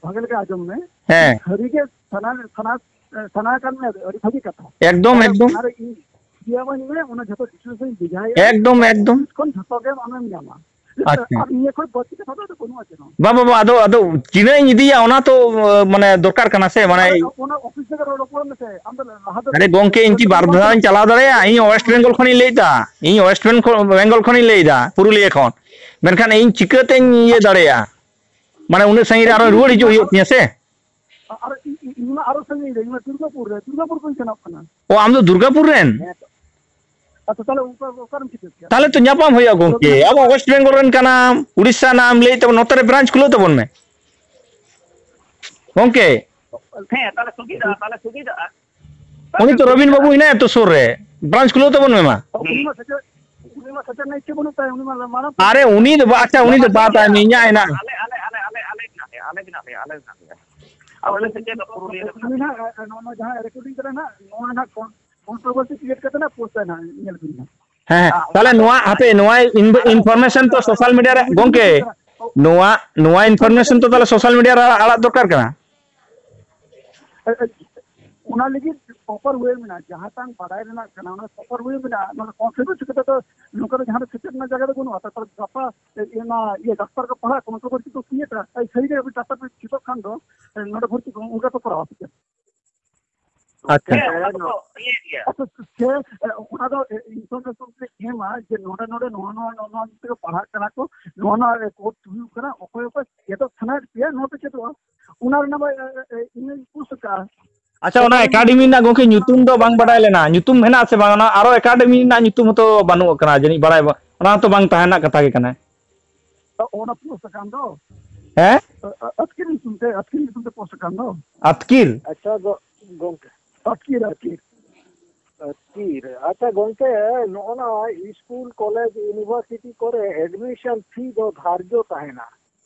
ᱵᱷᱟᱜᱮ ᱞᱮᱠᱟ ᱟᱸᱡᱚᱢ ᱢᱮ᱾ ᱦᱮᱸ᱾ ᱥᱟᱹᱨᱤᱜᱮ ᱥᱟᱱᱟ, ᱥᱟᱱᱟ, ᱥᱟᱱᱟ ᱠᱟᱱ ᱢᱮ, ᱟᱹᱰᱤ ᱵᱷᱟᱜᱮ ᱠᱟᱛᱷᱟ᱾ ᱮᱠᱫᱚᱢ, ᱛᱟᱦᱞᱮ ᱮᱠᱫᱚᱢ᱾ ᱚᱱᱟᱨᱮ ᱤᱧ ᱤᱭᱟᱹ ᱟᱹᱧ ᱢᱮ, ᱚᱱᱟ ᱡᱷᱚᱛᱚ ᱰᱤᱴᱮᱞᱥ ᱤᱧ ᱵᱷᱮᱡᱟᱭᱟ᱾ ᱮᱠᱫᱚᱢ, ᱮᱠᱫᱚᱢ᱾ ᱚᱯᱷᱤᱥ ᱠᱷᱚᱱ ᱡᱷᱚᱛᱚ ᱜᱮᱢ ᱟᱢᱮᱢ ᱧᱟᱢᱟ᱾ ᱟᱪᱪᱷᱟ᱾ ᱟᱨ ᱱᱤᱭᱟᱹ ᱠᱷᱚᱱ ᱵᱟᱹᱲᱛᱤ ᱠᱟᱛᱷᱟ ᱫᱚ ᱟᱫᱚ ᱵᱟᱹᱱᱩᱜᱼᱟ ᱪᱮᱫ ᱦᱚᱸ᱾ ᱵᱟ, ᱵᱟ, ᱵᱟ, ᱟᱫᱚ, ᱟᱫᱚ ᱛᱤᱱᱟᱹᱜ ᱤᱧ ᱤᱫᱤᱭᱟ ᱚᱱᱟ ᱛᱚ, ᱢᱟᱱᱮ, ᱫᱚᱨᱠᱟᱨ ᱠᱟᱱᱟ ᱥᱮ, ᱢᱟᱱᱮ᱾ ᱟᱫᱚ ᱚᱱᱟ ᱚᱯᱷᱤᱥ ᱨᱮᱜᱮ ᱨᱚᱲ ᱨᱚᱯᱚᱲ ᱢᱮᱥᱮ, ᱟᱢ ᱫᱚ ᱞᱟᱦᱟ ᱫᱚ ᱟᱨᱮ ᱜᱚᱝᱠᱮ, ᱤᱧ ᱠᱤ ᱵᱟᱨ ᱫᱷᱟᱣ ᱤᱧ ᱪᱟᱞᱟᱣ ᱫᱟᱲᱮᱭᱟᱜᱼᱟ? ᱤᱧ ᱳᱭᱮᱥᱴ ᱵᱮᱝᱜᱚᱞ ᱠᱷᱚᱱᱤᱧ ᱞᱟᱹᱭᱫᱟ, ᱤᱧ ᱳᱭᱮᱥᱴ ᱵᱮᱝᱜᱚᱞ ᱠᱷᱚᱱᱤᱧ ᱞᱟᱹᱭᱫᱟ, ᱯᱩᱨᱩᱞᱤᱭᱟᱹ ᱠᱷᱚᱱ᱾ ᱢᱮᱱᱠᱷᱟᱱ ᱤᱧ ᱪᱤᱠᱟᱹᱛᱮᱧ ᱤᱭᱟᱹ ᱫᱟᱲᱮᱭᱟᱜᱼᱟ? ᱢᱟᱱᱮ, ᱩᱱᱟᱹᱜ ᱥᱟᱺᱜᱤᱧ ᱨᱮ ᱟᱨᱚ ᱨᱩᱣᱟᱹᱲ ᱦᱤᱡᱩᱜ ᱦᱩᱭᱩᱜ ᱛᱤᱧᱟᱹ ᱥᱮ? ᱟᱨ ᱤ-, ᱤ-, ᱤᱧ ᱢᱟ ᱟᱨᱚ ᱥᱟᱺᱜᱤᱧ ᱨᱮ, ᱤᱧ ᱢᱟ ᱫᱩᱨᱜᱟᱯᱩᱨ ᱨᱮ, ᱫᱩᱨᱜᱟᱯᱩᱨ ᱠᱷᱚᱱ ᱥᱮᱱᱚᱜ ᱠᱟᱱᱟ᱾ ᱚ, ᱟᱢ ᱫᱚ ᱫᱩᱨᱜᱟᱯᱩᱨ ᱨᱮᱱ? ᱦᱮᱸ ᱛᱚ᱾ ᱟᱪᱪᱷᱟ, ᱛᱟᱦᱞᱮ ᱚᱠᱟ, ᱚᱠᱟᱨᱮᱢ ᱪᱤᱠᱟᱹᱜ ᱠᱟᱱᱟ? ᱛᱟᱦᱞᱮ ᱛᱚ ᱧᱟᱯᱟᱢ ᱦᱩᱭᱩᱜᱼᱟ, ᱜᱚᱝᱠᱮ᱾ ᱟᱵᱚ ᱳᱭᱮᱥᱴ ᱵᱮᱝᱜᱚᱞ ᱨᱮᱱ ᱠᱟᱱᱟᱢ, ᱩᱲᱤᱥᱥᱟ ᱨᱮᱱᱟᱜ ᱮᱢ ᱞᱟᱹᱭᱮᱫ ᱛᱟᱵᱚᱱ, ᱱᱚᱛᱮ ᱨᱮ ᱵᱨᱟᱧᱪ ᱠᱷᱩᱞᱟᱹᱣ ᱛᱟᱵᱚᱱ ᱢᱮ, ᱜᱚᱝᱠᱮ᱾ ᱦᱮᱸ, ᱛᱟᱦᱞᱮ ᱥᱩᱵᱤᱫᱷᱟ, ᱛᱟᱦᱞᱮ ᱥᱩᱵᱤᱫᱷᱟ᱾ ᱩᱱᱤ ᱛᱚ ᱨᱚᱵᱤᱱ ᱵᱟᱹᱵᱩ ᱦᱮᱱᱟᱭᱟ ᱛᱚ ᱥᱩᱨ ᱨᱮ, ᱵᱨᱟᱧᱪ ᱠᱷᱩᱞᱟᱹᱣ ᱛᱟᱵᱚᱱ ᱢᱮ ᱢᱟ᱾ ᱩᱱᱤ ᱢᱟ ᱥᱮᱪᱮᱫ, ᱩᱱᱤ ᱢᱟ ᱥᱮᱪᱮᱫ ᱨᱮᱱᱟᱜ ᱤᱪᱪᱷᱟᱹ ᱵᱟᱹᱱᱩᱜ ᱛᱟᱭᱟ, ᱩᱱᱤ ᱢᱟ ᱢᱟᱲᱟᱝ ᱟᱨᱮ, ᱩᱱᱤ ᱫᱚ ᱵᱟ-, ᱟᱪᱪᱷᱟ, ᱩᱱᱤ ᱫᱚ ᱵᱟᱝ ᱛᱟᱭ, ᱤᱧᱟᱹᱜ ᱦᱮᱱᱟᱜ᱾ ᱟᱞᱮ, ᱟᱞᱮ, ᱟᱞᱮ, ᱟᱞᱮ, ᱟᱞᱮ ᱢᱮᱱᱟᱜ ᱞᱮᱭᱟ, ᱟᱞᱮ ᱢᱮᱱᱟᱜ ᱞᱮᱭᱟ, ᱟᱞᱮ ᱢᱮᱱᱟᱜ ᱞᱮᱭᱟ᱾ ᱟᱵᱚ ᱞᱮ ᱥᱮᱪᱮᱫ ᱯᱩᱨᱩᱞᱤᱭᱟᱹ ᱨᱮ ᱩᱱᱤ ᱱᱟᱜ, ᱱᱚᱜᱼᱚ ᱱᱚᱣᱟ ᱡᱟᱦᱟᱸ ᱨᱮᱠᱚᱨᱰᱤᱝ ᱠᱟᱱᱟ ᱱᱟᱜ, ᱱᱚᱣᱟ ᱱᱟᱜ ᱠᱚᱱ-, ᱠᱚᱱᱴᱨᱳᱵᱷᱟᱨᱥᱤ ᱠᱨᱤᱭᱮᱴ ᱠᱟᱛᱮ ᱱᱟᱜ ᱯᱳᱥᱴ ᱟᱭ ᱱᱟᱜ, ᱧᱮᱞ ᱵᱤᱱ ᱱᱟᱜ᱾ ᱦᱮᱸ, ᱦᱮᱸ᱾ ᱛᱟᱦᱞᱮ ᱱᱚᱣᱟ, ᱦᱟᱯᱮ, ᱱᱚᱣᱟ ᱤᱱ-, information ᱛᱚ social media ᱨᱮ, ᱜᱚᱝᱠᱮ, ᱱᱚᱣᱟ, ᱱᱚᱣᱟ information ᱛᱚ ᱛᱟᱦᱞᱮ social media ᱨᱮ ᱟᱲᱟᱜ ᱫᱚᱨᱠᱟᱨ ᱠᱟᱱᱟ᱾ ᱚᱱᱟ ᱞᱟᱹᱜᱤᱫ proper way ᱢᱮᱱᱟᱜᱼᱟ, ᱡᱟᱦᱟᱸ ᱛᱟᱝ ᱵᱟᱰᱟᱭ ᱨᱮᱱᱟᱜ ᱠᱟᱱᱟ, ᱚᱱᱟ proper way ᱢᱮᱱᱟᱜᱼᱟ᱾ ᱱᱚᱰᱮ constitution ᱪᱤᱠᱟᱹ ᱛᱮᱫᱚ ᱱᱚᱝᱠᱟ ᱫᱚ ᱡᱟᱦᱟᱸ ᱨᱮ ᱥᱮᱪᱮᱫ ᱨᱮᱱᱟᱜ ᱡᱟᱭᱜᱟ ᱫᱚ ᱵᱟᱹᱱᱩᱜᱼᱟ, ᱛᱟᱨᱯᱚᱨ ᱜᱟᱯᱟ, ᱮ, ᱚᱱᱟ ᱤᱭᱟᱹ ᱰᱟᱠᱛᱟᱨ ᱠᱚ ᱯᱟᱲᱦᱟᱜ ᱠᱟᱱᱟ, ᱩᱱᱠᱩ ᱠᱚ ᱪᱮᱫ ᱠᱚ ᱠᱩᱞᱤᱭᱮᱫᱟ, ᱮᱭ ᱥᱟᱹᱨᱤ ᱜᱮ ᱟᱵᱤᱱ ᱰᱟᱠᱛᱟᱨ ᱵᱤᱱ ᱪᱮᱫᱚᱜ ᱠᱷᱟᱱ ᱫᱚ, ᱮ, ᱱᱚᱰᱮ ᱵᱷᱚᱨᱛᱤ ᱠᱚ, ᱚᱱᱠᱟ ᱠᱚ ᱠᱚᱨᱟᱣᱟ ᱥᱮ ᱪᱮᱫ? ᱟᱪᱪᱷᱟ᱾ ᱦᱮᱸ, ᱚᱱᱟ ᱫᱚᱠᱚ ᱤᱭᱟᱹᱭᱮᱫ ᱜᱮᱭᱟ᱾ ᱟᱪᱪᱷᱟ, ᱥᱮ, ᱮ, ᱚᱱᱟ ᱫᱚ, ᱮ, information ᱯᱮ ᱮᱢᱟ ᱡᱮ ᱱᱚᱰᱮ, ᱱᱚᱰᱮ, ᱱᱚᱣᱟ, ᱱᱚᱣᱟ, ᱱᱚᱣᱟ, ᱱᱚᱣᱟ ᱛᱮᱠᱚ ᱯᱟᱲᱦᱟᱜ ᱠᱟᱱᱟ ᱠᱚ, ᱱᱚᱣᱟ, ᱱᱚᱣᱟ, ᱮ, course ᱦᱩᱭᱩᱜ ᱠᱟᱱᱟ, ᱚᱠᱚᱭ, ᱚᱠᱚᱭ ᱪᱮᱫᱚᱜ ᱥᱟᱱᱟᱭᱮᱫ ᱯᱮᱭᱟ, ᱱᱚᱣᱟ ᱯᱮ ᱪᱮᱫᱚᱜᱼᱟ᱾ ᱚᱱᱟ ᱨᱮᱱᱟᱜ ᱢᱟ, ᱮ, ᱮ, ᱮ, ᱤᱧ ᱦᱚᱧ post ᱟᱠᱟᱫᱼᱟ᱾ ᱟᱪᱪᱷᱟ, ᱚᱱᱟ academy ᱨᱮᱱᱟᱜ ᱜᱚᱝᱠᱮ ᱧᱩᱛᱩᱢ ᱫᱚ ᱵᱟᱝ ᱵᱟᱰᱟᱭ ᱞᱮᱱᱟ, ᱧᱩᱛᱩᱢ ᱦᱮᱱᱟᱜ ᱥᱮ ᱵᱟᱝ? ᱚᱱᱟ ᱟᱨᱚ academy ᱨᱮᱱᱟᱜ ᱧᱩᱛᱩᱢ ᱦᱚᱸᱛᱚ ᱵᱟᱹᱱᱩᱜ ᱟᱠᱟᱱᱟ, ᱡᱟᱹᱱᱤᱡ ᱵᱟᱲᱟᱭ ᱵᱟ-, ᱚᱱᱟ ᱦᱚᱸᱛᱚ ᱵᱟᱝ ᱛᱟᱦᱮᱸ ᱨᱮᱱᱟᱜ ᱠᱟᱛᱷᱟ ᱜᱮ ᱠᱟᱱᱟ᱾ ᱚ-, ᱚᱱᱟ post ᱟᱠᱟᱱ ᱫᱚ? ᱦᱮᱸ? ᱟ-, ᱟ-, ᱟᱹᱛᱠᱤᱨ ᱧᱩᱛᱩᱢ ᱛᱮ, ᱟᱹᱛᱠᱤᱨ ᱧᱩᱛᱩᱢ ᱛᱮ post ᱟᱠᱟᱱ ᱫᱚ? ᱟᱹᱛᱠᱤᱨ? ᱟᱪᱪᱷᱟ, ᱜᱚ-, ᱜᱚᱝᱠᱮ᱾ ᱟᱹᱛᱠᱤᱨ, ᱟᱹᱛᱠᱤᱨ᱾ ᱟᱹᱛᱠᱤᱨ᱾ ᱟᱪᱪᱷᱟ, ᱜᱚᱝᱠᱮ, ᱱᱚᱜᱼᱚ ᱱᱟ ᱥᱠᱩᱞ, ᱠᱚᱞᱮᱡᱽ, ᱤᱭᱩᱱᱤᱵᱷᱟᱨᱥᱤᱴᱤ ᱠᱚᱨᱮ admission fee ᱫᱚ ᱫᱷᱟᱨᱡᱚ ᱛᱟᱦᱮᱱᱟ᱾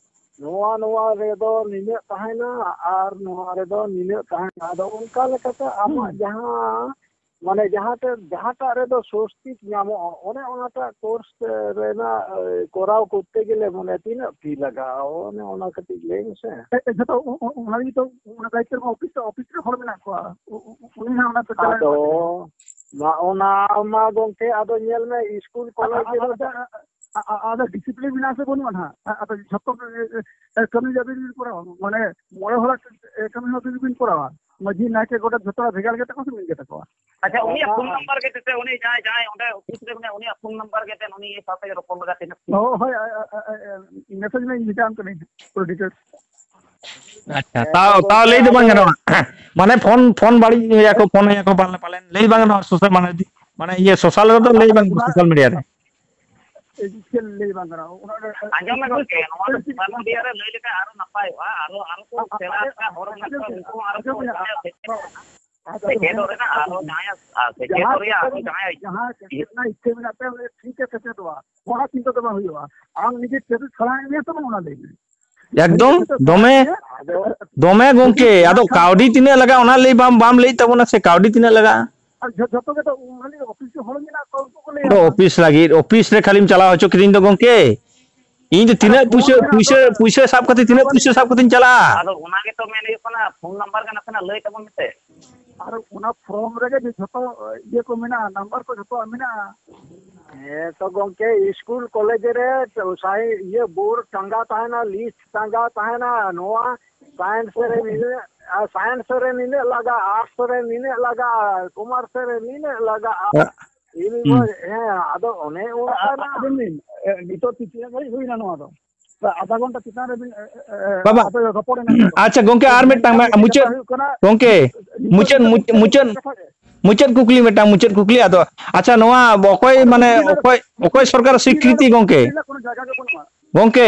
ᱱᱚᱣᱟ, ᱱᱚᱣᱟ ᱨᱮᱫᱚ ᱱᱤᱱᱟᱹᱜ ᱛᱟᱦᱮᱱᱟ ᱟᱨ ᱱᱚᱣᱟ ᱨᱮᱫᱚ ᱱᱤᱱᱟᱹᱜ ᱛᱟᱦᱮᱱᱟ᱾ ᱟᱫᱚ ᱚᱱᱠᱟ ᱞᱮᱠᱟᱛᱮ ᱟᱢᱟᱜ ᱦᱩᱸ᱾ ᱡᱟᱦᱟᱸ, ᱢᱟᱱᱮ ᱡᱟᱦᱟᱸᱴᱟᱜ, ᱡᱟᱦᱟᱸᱴᱟᱜ ᱨᱮᱫᱚ ᱥᱚᱥᱛᱤ ᱧᱟᱢᱚᱜᱼᱟ, ᱚᱱᱮ ᱚᱱᱟᱴᱟᱜ course ᱨᱮᱱᱟᱜ, ᱮ, ᱠᱚᱨᱟᱣ ᱠᱚᱨᱛᱮ ᱜᱮᱞᱮ ᱢᱟᱱᱮ ᱛᱤᱱᱟᱹᱜ fee ᱞᱟᱜᱟᱜᱼᱟ? ᱚᱱᱮ ᱚᱱᱟ ᱠᱟᱹᱴᱤᱡ ᱞᱟᱹᱭ ᱢᱮᱥᱮ᱾ ᱮ, ᱮ, ᱡᱷᱚᱛᱚ ᱚ-, ᱚ-, ᱚᱱᱟ ᱞᱟᱹᱜᱤᱫ ᱫᱚ ᱚᱱᱟ ᱫᱟᱭᱤᱛᱛᱚ ᱨᱮᱢᱟ ᱚᱯᱷᱤᱥ ᱨᱮ, ᱚᱯᱷᱤᱥ ᱨᱮ ᱦᱚᱲ ᱢᱮᱱᱟᱜ ᱠᱚᱣᱟ᱾ ᱩ-, ᱩ-, ᱩᱱᱤ ᱦᱚᱸ ᱚᱱᱟ ᱠᱚ ᱪᱟᱞᱟᱣ ᱟᱫᱚ ᱠᱟᱛᱮ᱾ ᱢᱟ ᱚᱱᱟ ᱢᱟ ᱜᱚᱝᱠᱮ, ᱟᱫᱚ ᱧᱮᱞ ᱢᱮ, ᱤᱥᱠᱩᱞ ᱠᱚᱞᱮᱡᱽ ᱟ-, ᱟ-, ᱨᱮ ᱟᱫᱚ, ᱟ-, ᱟ-, ᱟᱫᱚ ᱰᱤᱥᱤᱯᱞᱤᱱ ᱢᱮᱱᱟᱜᱼᱟ ᱥᱮ ᱵᱟᱹᱱᱩᱜᱼᱟ ᱱᱟᱦᱟᱜ? ᱟ-, ᱟᱫᱚ ᱡᱷᱚᱛᱚ ᱜᱮ, ᱮ, ᱮ, ᱠᱟᱹᱢᱤ ᱜᱮ ᱟᱹᱵᱤᱱ ᱵᱤᱱ ᱠᱚᱨᱟᱣᱟ, ᱢᱟᱱᱮ ᱢᱚᱬᱮ ᱦᱚᱲᱟᱜ, ᱮ, ᱠᱟᱹᱢᱤ ᱦᱚᱸ ᱟᱹᱵᱤᱱ ᱵᱤᱱ ᱠᱚᱨᱟᱣᱟ, ᱢᱟᱹᱡᱷᱤ, ᱱᱟᱭᱠᱮ, ᱜᱚᱰᱮᱛ ᱡᱷᱚᱛᱚ ᱦᱚᱲᱟᱜ ᱵᱷᱮᱜᱟᱨ ᱜᱮ ᱛᱟᱠᱚ ᱥᱮ ᱢᱤᱫ ᱜᱮ ᱛᱟᱠᱚᱣᱟ? ᱟᱪᱪᱷᱟ, ᱩᱱᱤᱭᱟᱜ ᱯᱷᱳᱱ ᱱᱟᱢᱵᱟᱨ ᱜᱮ ᱥᱮ, ᱩᱱᱤ ᱡᱟᱦᱟᱸᱭ, ᱡᱟᱦᱟᱸᱭ ᱚᱸᱰᱮ ᱚᱯᱷᱤᱥ ᱨᱮ ᱢᱮᱱᱟᱭᱟ, ᱩᱱᱤᱭᱟᱜ ᱯᱷᱳᱱ ᱱᱟᱢᱵᱟᱨ ᱜᱮ ᱥᱮ, ᱩᱱᱤ ᱥᱟᱶᱛᱮ ᱨᱚᱯᱚᱲ ᱞᱟᱜᱟ ᱛᱮ ᱱᱟᱜ᱾ ᱚ, ᱦᱳᱭ, ᱟ-, ᱟ-, ᱟ-, ᱟ-, ᱢᱮᱥᱮᱡᱽ ᱞᱤᱧ ᱵᱷᱮᱡᱟ ᱟᱢ ᱠᱟᱹᱱᱟᱹᱧ, ᱯᱩᱨᱟᱹ ᱰᱤᱴᱮᱞᱥ᱾ ᱟᱪᱪᱷᱟ, ᱦᱮᱸ, ᱛᱟᱣ, ᱛᱚ ᱛᱟᱣ ᱜᱚᱝᱠᱮ, ᱞᱟᱹᱭ ᱫᱚ ᱵᱟᱝ ᱟᱫᱚ ᱜᱟᱱᱚᱜᱼᱟ᱾ ᱢᱟᱱᱮ ᱯᱷᱳᱱ, ᱯᱷᱳᱱ ᱵᱟᱹᱲᱤᱡ ᱦᱩᱭᱩᱜᱼᱟ ᱠᱚ, ᱯᱷᱳᱱ ᱦᱩᱭᱩᱜᱼᱟ ᱠᱚ ᱯᱟᱞᱮᱱ, ᱯᱟᱞᱮᱱ ᱞᱟᱹᱭ ᱵᱟᱝ ᱜᱟᱱᱚᱜᱼᱟ, ᱥᱳᱥᱟᱞ ᱢᱟᱱᱮ ᱫᱤ-, ᱢᱟᱱᱮ ᱤᱭᱟᱹ ᱥᱳᱥᱟᱞ ᱨᱮᱫᱚ ᱞᱟᱹᱭ ᱵᱟᱝ, ᱥᱳᱥᱟᱞ ᱢᱤᱰᱤᱭᱟ ᱨᱮ᱾ ᱪᱮᱫ ᱞᱟᱹᱭ ᱵᱟᱝ ᱜᱟᱱᱚᱜᱼᱟ, ᱚᱱᱟ ᱨᱮ ᱟᱸᱡᱚᱢ ᱢᱮ ᱜᱚᱝᱠᱮ, ᱱᱚᱣᱟ ᱫᱚ ᱥᱳᱥᱟᱞ ᱢᱤᱰᱤᱭᱟ ᱨᱮ ᱞᱟᱹᱭ ᱞᱮᱠᱷᱟᱱ ᱟᱨᱚ ᱱᱟᱯᱟᱭᱚᱜᱼᱟ, ᱟᱨᱚ, ᱟᱨᱚ ᱠᱚ ᱥᱮᱬᱟ ᱟᱠᱟᱫ ᱦᱚᱲ ᱢᱮᱱᱟᱜ ᱠᱚᱣᱟ, ᱩᱱᱠᱩ ᱦᱚᱸ ᱟᱨᱚ ᱠᱚ ᱟᱸᱡᱚᱢ ᱢᱮ, ᱵᱟᱲᱟᱭᱟ ᱥᱮᱪᱮᱫ ᱨᱮᱱᱟᱜ᱾ ᱟᱫᱚ ᱥᱮᱪᱮᱫᱚᱜ ᱨᱮᱱᱟᱜ ᱟᱨᱚ ᱡᱟᱦᱟᱸᱭᱟᱜ, ᱟᱨ ᱥᱮᱪᱮᱫᱚᱜ ᱡᱟᱦᱟᱸ ᱨᱮᱭᱟᱜ ᱟᱨᱚ ᱡᱟᱦᱟᱸᱭᱟᱜ ᱡᱟᱦᱟᱸ ᱥᱮᱪᱮᱫ ᱨᱮᱱᱟᱜ ᱤᱪᱪᱷᱟᱹ ᱢᱮᱱᱟᱜ ᱛᱟᱭᱟ, ᱩᱱᱤ ᱴᱷᱤᱠ ᱮ ᱥᱮᱪᱮᱫᱚᱜᱼᱟ, ᱚᱱᱟ ᱪᱤᱱᱛᱟᱹ ᱫᱚ ᱵᱟᱝ ᱦᱩᱭᱩᱜᱼᱟ᱾ ᱟᱢ ᱱᱤᱡᱮ ᱪᱮᱫ ᱥᱮᱬᱟᱭᱮᱫ ᱢᱮᱭᱟ ᱥᱮ ᱵᱟᱝ, ᱚᱱᱟ ᱞᱟᱹᱭ ᱢᱮ᱾ ᱮᱠᱫᱚᱢ, ᱫᱚᱢᱮ, ᱫᱚᱢᱮ ᱜᱚᱝᱠᱮ, ᱟᱫᱚ ᱠᱟᱹᱣᱰᱤ ᱛᱤᱱᱟᱹᱜ ᱞᱟᱜᱟᱜᱼᱟ ᱚᱱᱟ ᱞᱟᱹᱭ ᱵᱟᱢ, ᱵᱟᱢ ᱞᱟᱹᱭᱮᱫ ᱛᱟᱵᱚᱱᱟ ᱥᱮ, ᱠᱟᱹᱣᱰᱤ ᱛᱤᱱᱟᱹᱜ ᱞᱟᱜᱟᱜᱼᱟ? ᱟᱨ ᱡᱷᱚ- ᱡᱷᱚᱛᱚ ᱜᱮᱛᱚ ᱩᱱ ᱦᱤᱞᱳᱜ ᱚᱯᱷᱤᱥ ᱨᱮ ᱦᱚᱲ ᱢᱮᱱᱟᱜ ᱠᱚᱣᱟ, ᱩᱱᱠᱩ ᱠᱚ ᱞᱟᱹᱭᱟ ᱟᱫᱚ ᱚᱯᱷᱤᱥ ᱞᱟᱹᱜᱤᱫ, ᱚᱯᱷᱤᱥ ᱨᱮ ᱠᱷᱟᱹᱞᱤᱢ ᱪᱟᱞᱟᱣ ᱦᱚᱪᱚ ᱠᱤᱫᱤᱧ ᱫᱚ ᱜᱚᱝᱠᱮ᱾ ᱤᱧ ᱫᱚ ᱛᱤᱱᱟᱹᱜ ᱟᱨ ᱯᱩᱭᱥᱟᱹ, ᱯᱷᱳᱱ ᱨᱮᱱᱟᱜ ᱯᱩᱭᱥᱟᱹ, ᱫᱚ ᱯᱩᱭᱥᱟᱹ ᱥᱟᱵ ᱠᱟᱛᱮ, ᱛᱤᱱᱟᱹᱜ ᱯᱩᱭᱥᱟᱹ ᱥᱟᱵ ᱠᱟᱛᱮᱧ ᱪᱟᱞᱟᱜᱼᱟ? ᱟᱫᱚ ᱚᱱᱟ ᱜᱮᱛᱚ ᱢᱮᱱ ᱦᱩᱭᱩᱜ ᱠᱟᱱᱟ, ᱯᱷᱳᱱ ᱱᱟᱢᱵᱟᱨ ᱜᱮ ᱱᱟᱥᱮᱱᱟᱜ ᱞᱟᱹᱭ ᱛᱟᱵᱚᱱ ᱢᱮᱥᱮ᱾ ᱟᱨ ᱚᱱᱟ ᱯᱷᱨᱚᱢ ᱨᱮᱜᱮ ᱡᱮ ᱡᱷᱚᱛᱚ ᱤᱭᱟᱹ ᱠᱚ ᱢᱮᱱᱟᱜᱼᱟ, ᱱᱟᱢᱵᱟᱨ ᱠᱚ ᱡᱷᱚᱛᱚᱣᱟᱜ ᱢᱮᱱᱟᱜᱼᱟ᱾ ᱦᱮᱸ ᱛᱚ ᱜᱚᱝᱠᱮ, ᱤᱥᱠᱩᱞ ᱠᱚᱞᱮᱡᱽ ᱨᱮ ᱥᱟᱭ-, ᱤᱭᱟᱹ ᱵᱳᱨᱰ ᱴᱟᱸᱜᱟ ᱛᱟᱦᱮᱱᱟ, ᱞᱤᱥᱴ ᱴᱟᱸᱜᱟ ᱛᱟᱦᱮᱱᱟ, ᱱᱚᱣᱟ ᱥᱟᱭᱮᱱᱥ ᱨᱮ ᱱᱤᱱᱟᱹᱜ, ᱟᱨ ᱥᱟᱭᱮᱱᱥ ᱨᱮ ᱱᱤᱱᱟᱹᱜ ᱞᱟᱜᱟᱜᱼᱟ, ᱟᱨᱴᱥ ᱨᱮ ᱱᱤᱱᱟᱹᱜ ᱞᱟᱜᱟᱜᱼᱟ, ᱠᱚᱢᱟᱨᱥ ᱨᱮ ᱱᱤᱱᱟᱹᱜ ᱞᱟᱜᱟᱜᱼᱟ᱾ ᱟ-, ᱤᱧ ᱦᱩᱸ᱾ ᱦᱮᱸ, ᱟᱫᱚ ᱚᱱᱮ ᱚᱱᱠᱟᱱᱟᱜ ᱟᱹᱵᱤᱱ ᱵᱤᱱ, ᱮ, ᱱᱤᱛᱚᱜ ᱛᱤᱱᱟᱹᱜ ᱜᱷᱟᱹᱲᱤᱡ ᱦᱩᱭᱱᱟ ᱱᱚᱣᱟ ᱫᱚ? ᱟᱫᱷᱟ ᱜᱷᱚᱱᱴᱟ ᱪᱮᱛᱟᱱ ᱨᱮ ᱵᱤᱱ, ᱮ, ᱮ, ᱮ, ᱵᱟᱵᱟ, ᱟᱯᱮ ᱨᱚᱯᱚᱲ ᱮᱱᱟ ᱛᱚ? ᱟᱪᱪᱷᱟ ᱜᱚᱝᱠᱮ, ᱟᱨ ᱢᱤᱫᱴᱟᱝ ᱢᱮ-, ᱢᱮᱱᱟᱜ ᱢᱩᱪᱟᱹᱫ, ᱦᱩᱭᱩᱜ ᱠᱟᱱᱟ, ᱜᱚᱝᱠᱮ, ᱱᱤᱛᱚᱜ ᱢᱩᱪᱟᱹᱫ, ᱫᱚ ᱢᱩᱪᱟᱹᱫ, ᱢᱩᱪᱟᱹᱫ ᱢᱩᱪᱟᱹᱫ, ᱠᱟᱛᱷᱟ ᱜᱮ᱾ ᱢᱩᱪᱟᱹᱫ ᱠᱩᱠᱞᱤ ᱢᱤᱫᱴᱟᱝ, ᱢᱩᱪᱟᱹᱫ ᱠᱩᱠᱞᱤ᱾ ᱟᱫᱚ, ᱟᱪᱪᱷᱟ, ᱱᱚᱣᱟ ᱚᱠᱚᱭ, ᱟᱫᱚ ᱢᱟᱱᱮ, ᱛᱤᱱᱟᱹᱜ ᱚᱠᱚᱭ, ᱚᱠᱚᱭ ᱥᱚᱨᱠᱟᱨᱟᱜ ᱛᱤᱱᱟᱹᱜ ᱥᱤᱠᱨᱤᱛᱤ ᱜᱚᱝᱠᱮ? ᱛᱤᱱᱟᱹᱜ ᱠᱳᱱᱳ ᱡᱟᱭᱜᱟ ᱜᱮ ᱵᱟᱹᱱᱩᱜᱼᱟ᱾ ᱜᱚᱝᱠᱮ,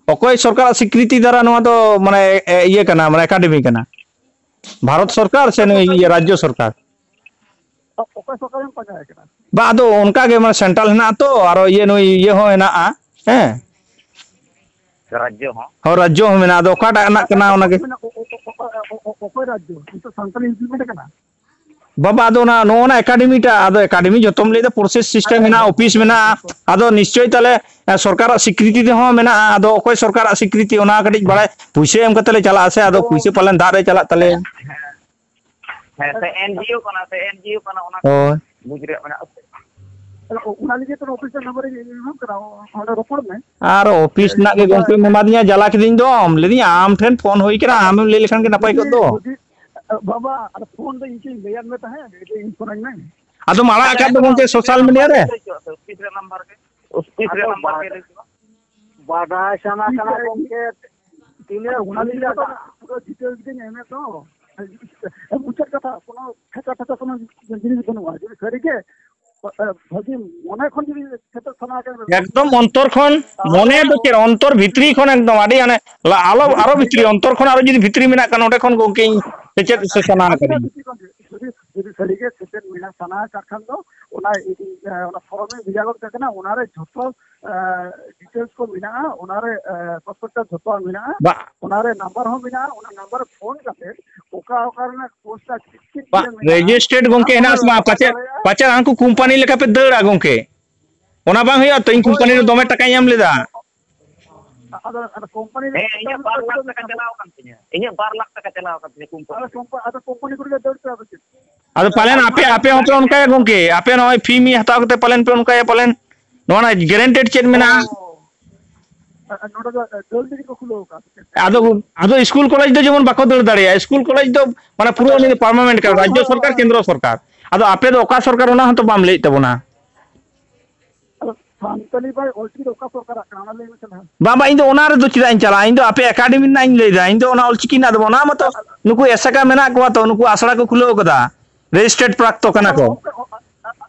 ᱚᱠᱚᱭ ᱥᱚᱨᱠᱟᱨᱟᱜ ᱥᱤᱠᱨᱤᱛᱤ ᱫᱟᱨᱟ ᱱᱚᱣᱟ ᱫᱚ, ᱢᱟᱱᱮ, ᱮ, ᱤᱭᱟᱹ ᱠᱟᱱᱟ, ᱢᱟᱱᱮ, ᱮᱠᱟᱰᱮᱢᱤ ᱠᱟᱱᱟ? ᱵᱷᱟᱨᱚᱛ ᱥᱚᱨᱠᱟᱨ ᱥᱮ ᱱᱩᱭ ᱤᱭᱟᱹ ᱨᱟᱡᱽᱡᱚ ᱥᱚᱨᱠᱟᱨ? ᱚᱠᱚᱭ ᱥᱚᱨᱠᱟᱨ ᱮᱢ ᱯᱟᱸᱡᱟᱭ ᱠᱟᱱᱟ? ᱵᱟ, ᱟᱫᱚ ᱚᱱᱠᱟ ᱜᱮ, ᱢᱟᱱᱮ, ᱥᱮᱱᱴᱨᱟᱞ ᱦᱮᱱᱟᱜᱼᱟ ᱛᱚ, ᱟᱨᱚ ᱤᱭᱟᱹ, ᱱᱩᱭ ᱤᱭᱟᱹ ᱦᱚᱸ ᱦᱮᱱᱟᱜᱼᱟ, ᱦᱮᱸ? ᱨᱟᱡᱽᱡᱚ ᱦᱚᱸ᱾ ᱦᱚᱸ, ᱨᱟᱡᱽᱡᱚ ᱦᱚᱸ ᱢᱮᱱᱟᱜᱼᱟ᱾ ᱟᱫᱚ ᱚᱠᱟᱴᱟᱜ ᱨᱮᱱᱟᱜ ᱠᱟᱱᱟ ᱚᱱᱟᱜᱮ? ᱚᱠᱚᱭ ᱨᱟᱡᱽᱡᱚ? ᱱᱤᱛᱚᱜ ᱥᱟᱱᱛᱟᱞᱤ ᱤᱢᱯᱞᱤᱢᱮᱱᱴ ᱠᱟᱱᱟ? ᱵᱟᱵᱟ, ᱟᱫᱚ ᱚᱱᱟ, ᱱᱚᱜᱼᱚ ᱱᱟ ᱮᱠᱟᱰᱮᱢᱤ ᱴᱟᱜ, ᱟᱫᱚ ᱮᱠᱟᱰᱮᱢᱤ ᱡᱚᱛᱚᱢ ᱞᱟᱹᱭᱫᱟ, ᱯᱨᱚᱥᱮᱥ ᱥᱤᱥᱴᱮᱢ ᱦᱮᱱᱟᱜᱼᱟ, ᱚᱯᱷᱤᱥ ᱢᱮᱱᱟᱜᱼᱟ, ᱟᱫᱚ ᱱᱤᱥᱪᱳᱭ ᱛᱟᱦᱞᱮ, ᱮ, ᱥᱚᱨᱠᱟᱨᱟᱜ ᱥᱤᱠᱨᱤᱛᱤ ᱛᱮᱦᱚᱸ ᱢᱮᱱᱟᱜᱼᱟ᱾ ᱟᱫᱚ ᱚᱠᱚᱭ ᱥᱚᱨᱠᱟᱨᱟᱜ ᱥᱤᱠᱨᱤᱛᱤ, ᱚᱱᱟ ᱠᱟᱹᱴᱤᱡ ᱵᱟᱲᱟᱭ, ᱯᱩᱭᱥᱟᱹ ᱮᱢ ᱠᱟᱛᱮ ᱞᱮ ᱪᱟᱞᱟᱜᱼᱟ ᱥᱮ, ᱟᱫᱚ ᱯᱩᱭᱥᱟᱹ ᱯᱟᱞᱮᱱ ᱫᱟᱜ ᱨᱮ ᱪᱟᱞᱟᱜ ᱛᱟᱞᱮᱭᱟ᱾ ᱦᱮᱸ, ᱥᱮ ᱮᱱᱡᱤᱳ ᱠᱟᱱᱟ, ᱥᱮ ᱮᱱᱡᱤᱳ ᱠᱟᱱᱟ, ᱚᱱᱟ ᱦᱳᱭ᱾ ᱵᱩᱡᱽ ᱨᱮᱭᱟᱜ ᱢᱮᱱᱟᱜᱼᱟ ᱥᱮ? ᱚᱱᱟ ᱞᱟᱹᱜᱤᱫ ᱛᱮ ᱚᱯᱷᱤᱥ ᱨᱮ ᱱᱟᱢᱵᱟᱨ ᱤᱧ ᱮᱢᱟᱢ ᱠᱟᱱᱟ, ᱚᱸᱰᱮ ᱨᱚᱯᱚᱲ ᱢᱮ᱾ ᱟᱨ ᱚᱯᱷᱤᱥ ᱨᱮᱱᱟᱜ ᱜᱮ ᱜᱚᱝᱠᱮᱢ ᱮᱢᱟᱫᱤᱧᱟ, ᱡᱟᱞᱟ ᱠᱤᱫᱤᱧ ᱫᱚᱢ᱾ ᱞᱟᱹᱭᱫᱤᱧ ᱟᱢ ᱴᱷᱮᱱ ᱯᱷᱳᱱ ᱦᱩᱭ ᱠᱟᱱᱟ, ᱟᱢᱮᱢ ᱞᱟᱹᱭ ᱞᱮᱠᱷᱟᱱ ᱜᱮ ᱱᱟᱯᱟᱭ ᱠᱚᱜ ᱫᱚ᱾ ᱡᱩᱫᱤ, ᱵᱟᱵᱟ, ᱟᱨ ᱯᱷᱳᱱ ᱫᱚ ᱤᱧ ᱴᱷᱮᱱ ᱞᱟᱹᱭᱟᱫ ᱢᱮ ᱛᱟᱦᱮᱸᱫ, ᱡᱮ ᱤᱧ ᱯᱷᱳᱱᱟᱹᱧ ᱢᱮ᱾ ᱟᱫᱚᱢ ᱟᱲᱟᱜ ᱟᱪᱪᱷᱟ, ᱟᱠᱟᱫ ᱫᱚ ᱮᱱᱠᱷᱟᱱ ᱜᱚᱝᱠᱮ ᱚᱯᱷᱤᱥ ᱥᱳᱥᱟᱞ ᱨᱮᱭᱟᱜ ᱢᱤᱰᱤᱭᱟ ᱱᱟᱢᱵᱟᱨ ᱨᱮ᱾ ᱜᱮ ᱞᱟᱹᱭ ᱦᱚᱪᱚ ᱟᱯᱮ, ᱚᱯᱷᱤᱥ ᱨᱮᱭᱟᱜ ᱱᱟᱢᱵᱟᱨ ᱜᱮ᱾ ᱚᱯᱷᱤᱥ ᱨᱮᱭᱟᱜ ᱟᱫᱚ ᱱᱟᱢᱵᱟᱨ ᱜᱮ ᱞᱟᱹᱭ ᱦᱚᱪᱚ᱾ ᱵᱟᱰᱟᱭ ᱥᱟᱱᱟ ᱠᱟᱱᱟ ᱜᱚᱝᱠᱮ, ᱛᱤᱱᱟᱹᱜ ᱚᱱᱟ ᱵᱷᱤᱲ ᱞᱟᱹᱜᱤᱫ ᱫᱚ ᱟᱠᱟᱱᱟ? ᱯᱩᱨᱟᱹ ᱰᱤᱴᱮᱞᱥ ᱜᱤᱧ ᱮᱢᱮᱫ ᱫᱚ᱾ ᱢᱩᱪᱟᱹᱫ ᱠᱟᱛᱷᱟ, ᱠᱳᱱᱳ ᱠᱷᱮᱪᱟ ᱠᱷᱮᱪᱟ ᱠᱳᱱᱳ ᱡᱤᱱᱤᱥ ᱵᱟᱹᱱᱩᱜᱼᱟ᱾ ᱡᱩᱫᱤ ᱥᱟᱹᱨᱤᱜᱮ ᱵᱷᱟᱹᱜᱤ ᱢᱚᱱᱮ ᱠᱷᱚᱱ ᱡᱩᱫᱤ ᱥᱮᱪᱮᱫ ᱥᱟᱱᱟ ᱠᱟᱱᱟ, ᱮᱠᱫᱚᱢ ᱚᱱᱛᱚᱨ ᱠᱷᱚᱱ, ᱛᱟᱦᱚᱞᱮ ᱢᱚᱱᱮ ᱫᱚ ᱪᱮᱫ, ᱚᱱᱛᱚᱨ ᱵᱷᱤᱛᱨᱤ ᱠᱷᱚᱱ ᱮᱠᱫᱚᱢ ᱟᱹᱰᱤ ᱦᱟᱱᱮ ᱞᱟ-, ᱟᱞᱚ, ᱟᱨᱚ ᱵᱷᱤᱛᱨᱤ, ᱚᱱᱛᱚᱨ ᱠᱷᱚᱱ ᱟᱨᱚ ᱡᱩᱫᱤ ᱵᱷᱤᱛᱨᱤ ᱢᱮᱱᱟᱜ ᱠᱷᱟᱱ, ᱚᱸᱰᱮ ᱠᱷᱚᱱ ᱜᱚᱝᱠᱮ ᱤᱧ ᱥᱮᱪᱮᱫ ᱥᱟᱱᱟ ᱟᱹᱰᱤ ᱠᱟᱫᱤᱧᱟ᱾ ᱵᱷᱤᱛᱨᱤ ᱠᱷᱚᱱ ᱡᱩᱫᱤ, ᱡᱩᱫᱤ ᱥᱟᱹᱨᱤᱜᱮ ᱥᱮᱪᱮᱫ ᱢᱮᱱᱟᱜ ᱥᱟᱱᱟ ᱟᱠᱟᱫ ᱠᱷᱟᱱ ᱫᱚ ᱚᱱᱟ ᱤᱫᱤ, ᱚᱱᱟ ᱯᱷᱚᱨᱚᱢ ᱤᱧ ᱵᱷᱮᱡᱟ ᱜᱚᱫ ᱠᱟᱜ ᱠᱟᱱᱟ, ᱚᱱᱟᱨᱮ ᱡᱷᱚᱛᱚ ᱰᱤᱴᱮᱞᱥ ᱠᱚ ᱢᱮᱱᱟᱜᱼᱟ, ᱚᱱᱟᱨᱮ ᱯᱨᱚᱥᱯᱮᱠᱴᱟᱥ ᱡᱷᱚᱛᱚᱣᱟᱜ ᱢᱮᱱᱟᱜᱼᱟ, ᱵᱟ- ᱚᱱᱟᱨᱮ ᱱᱟᱢᱵᱟᱨ ᱦᱚᱸ ᱢᱮᱱᱟᱜᱼᱟ, ᱚᱱᱟ ᱱᱟᱢᱵᱟᱨ ᱨᱮ ᱯᱷᱳᱱ ᱠᱟᱛᱮ ᱚᱠᱟ ᱚᱠᱟ ᱨᱮᱱᱟᱜ ᱠᱳᱨᱥ ᱴᱟ ᱪᱮᱫ ᱪᱮᱫ ᱵᱟ, ᱤᱭᱟᱹ ᱢᱮᱱᱟᱜᱼᱟ? ᱨᱮᱡᱤᱥᱴᱟᱨᱰ ᱜᱚᱝᱠᱮ ᱚᱱᱟ ᱦᱮᱱᱟᱜ ᱠᱚ ᱟᱥᱮ ᱵᱟᱝ? ᱵᱟᱲᱟᱭ ᱯᱟᱪᱮᱫ, ᱫᱟᱲᱮᱭᱟᱜᱼᱟ᱾ ᱯᱟᱪᱮᱫ ᱦᱟᱱᱠᱩ ᱠᱳᱢᱯᱟᱱᱤ ᱞᱮᱠᱟ ᱯᱮ ᱫᱟᱹᱲᱟ ᱜᱚᱝᱠᱮ᱾ ᱚᱱᱟ ᱵᱟᱝ ᱦᱩᱭᱩᱜᱼᱟ ᱛᱚ, ᱤᱧ ᱦᱳᱭ, ᱠᱳᱢᱯᱟᱱᱤ ᱨᱮ ᱦᱳᱭ, ᱫᱚᱢᱮ ᱦᱳᱭ᱾ ᱴᱟᱠᱟᱧ ᱮᱢ ᱞᱮᱫᱟ᱾ ᱟᱫᱚ, ᱟᱫᱚ ᱠᱳᱢᱯᱟᱱᱤ ᱨᱮ ᱦᱮᱸ, ᱤᱧᱟᱹᱜ ᱵᱟᱨ ᱞᱟᱠᱷ ᱴᱟᱠᱟ ᱪᱟᱞᱟᱣ ᱟᱠᱟᱱ ᱛᱤᱧᱟᱹ᱾ ᱤᱧᱟᱹᱜ ᱵᱟᱨ ᱞᱟᱠᱷ ᱴᱟᱠᱟ ᱪᱟᱞᱟᱣ ᱟᱠᱟᱱ ᱛᱤᱧᱟᱹ ᱠᱳᱢᱯᱟᱱᱤ ᱟᱫᱚ ᱨᱮ᱾ ᱠᱳᱢᱯᱟ-, ᱟᱫᱚ ᱠᱳᱢᱯᱟᱱᱤ ᱠᱚᱨᱮ ᱜᱮ ᱫᱟᱹᱲ ᱯᱮ ᱟᱫᱚ ᱪᱮᱫ? ᱟᱫᱚ ᱯᱟᱞᱮᱱ ᱟᱯᱮ, ᱟᱯᱮ ᱦᱚᱸᱯᱮ ᱚᱱᱠᱟᱭᱟ ᱜᱚᱝᱠᱮ, ᱟᱯᱮ ᱱᱚᱜᱼᱚᱭ ᱯᱷᱤ ᱢᱤ ᱦᱟᱛᱟᱣ ᱠᱟᱛᱮ ᱯᱟᱞᱮᱱ ᱯᱮ ᱚᱱᱠᱟᱭᱟ ᱯᱟᱞᱮᱱ᱾ ᱱᱚᱣᱟ ᱨᱮᱱᱟᱜ ᱜᱮᱨᱮᱱᱴᱮᱰ ᱪᱮᱫ ᱢᱮᱱᱟᱜᱼᱟ? ᱚ, ᱟᱨ ᱱᱚᱰᱮ ᱫᱚ ᱫᱟᱹᱲ ᱞᱟᱹᱜᱤᱫ ᱠᱚ ᱠᱷᱩᱞᱟᱹᱣ ᱟᱠᱟᱫ ᱛᱮ᱾ ᱟᱫᱚ, ᱟᱫᱚ ᱥᱠᱩᱞ ᱠᱚᱞᱮᱡᱽ ᱫᱚ ᱡᱮᱢᱚᱱ ᱵᱟᱠᱚ ᱫᱟᱹᱲ ᱫᱟᱲᱮᱭᱟᱜᱼᱟ, ᱥᱠᱩᱞ ᱠᱚᱞᱮᱡᱽ ᱫᱚ ᱢᱟᱱᱮ ᱯᱩᱨᱟᱹ ᱟᱪᱪᱷᱟ, ᱩᱱᱤ ᱫᱚ ᱯᱟᱨᱢᱟᱱᱮᱱᱴ ᱠᱟᱱᱟ, ᱦᱳᱭ, ᱨᱟᱡᱽᱡᱚ ᱦᱳᱭ, ᱥᱚᱨᱠᱟᱨ, ᱦᱳᱭ᱾ ᱠᱮᱱᱫᱨᱚ ᱥᱚᱨᱠᱟᱨ᱾ ᱟᱫᱚ ᱟᱯᱮ ᱫᱚ ᱚᱠᱟ ᱥᱚᱨᱠᱟᱨ ᱚᱱᱟ ᱦᱚᱸᱛᱚ ᱵᱟᱢ ᱞᱟᱹᱭᱮᱫ ᱛᱟᱵᱚᱱᱟ᱾ ᱟᱫᱚ ᱥᱟᱱᱛᱟᱞᱤ ᱵᱷᱟᱭ ᱚᱞᱪᱤᱠᱤ ᱫᱚ ᱚᱠᱟ ᱥᱚᱨᱠᱟᱨᱟᱜ ᱠᱟᱱᱟ ᱚᱱᱟ ᱞᱟᱹᱭ ᱢᱮᱥᱮ ᱱᱟᱦᱟᱜ᱾ ᱵᱟᱝ, ᱵᱟᱝ, ᱤᱧ ᱫᱚ ᱚᱱᱟ ᱨᱮᱫᱚ ᱪᱮᱫᱟᱜ ᱤᱧ ᱪᱟᱞᱟᱜᱼᱟ? ᱤᱧ ᱫᱚ ᱟᱯᱮ ᱮᱠᱟᱰᱮᱢᱤ ᱨᱮᱱᱟᱜ ᱤᱧ ᱞᱟᱹᱭᱫᱟ, ᱤᱧ ᱫᱚ ᱚᱱᱟ ᱚᱞᱪᱤᱠᱤ ᱨᱮᱱᱟᱜ ᱫᱚ ᱵᱟᱝ᱾ ᱚᱱᱟ ᱢᱟᱛᱚ ᱱᱩᱠᱩ ᱮᱥᱮᱠᱟ ᱢᱮᱱᱟᱜ ᱠᱚᱣᱟ ᱛᱚ, ᱱᱩᱠᱩ ᱟᱥᱲᱟ ᱠᱚ ᱠᱷᱩᱞᱟᱹᱣ ᱠᱟᱫᱟ, ᱨᱮᱡᱤᱥᱴᱟᱨᱰ ᱯᱨᱟᱯᱛᱚ ᱠᱟᱱᱟ ᱟᱵᱟᱨ ᱠᱚ᱾ ᱚᱱᱠᱟ,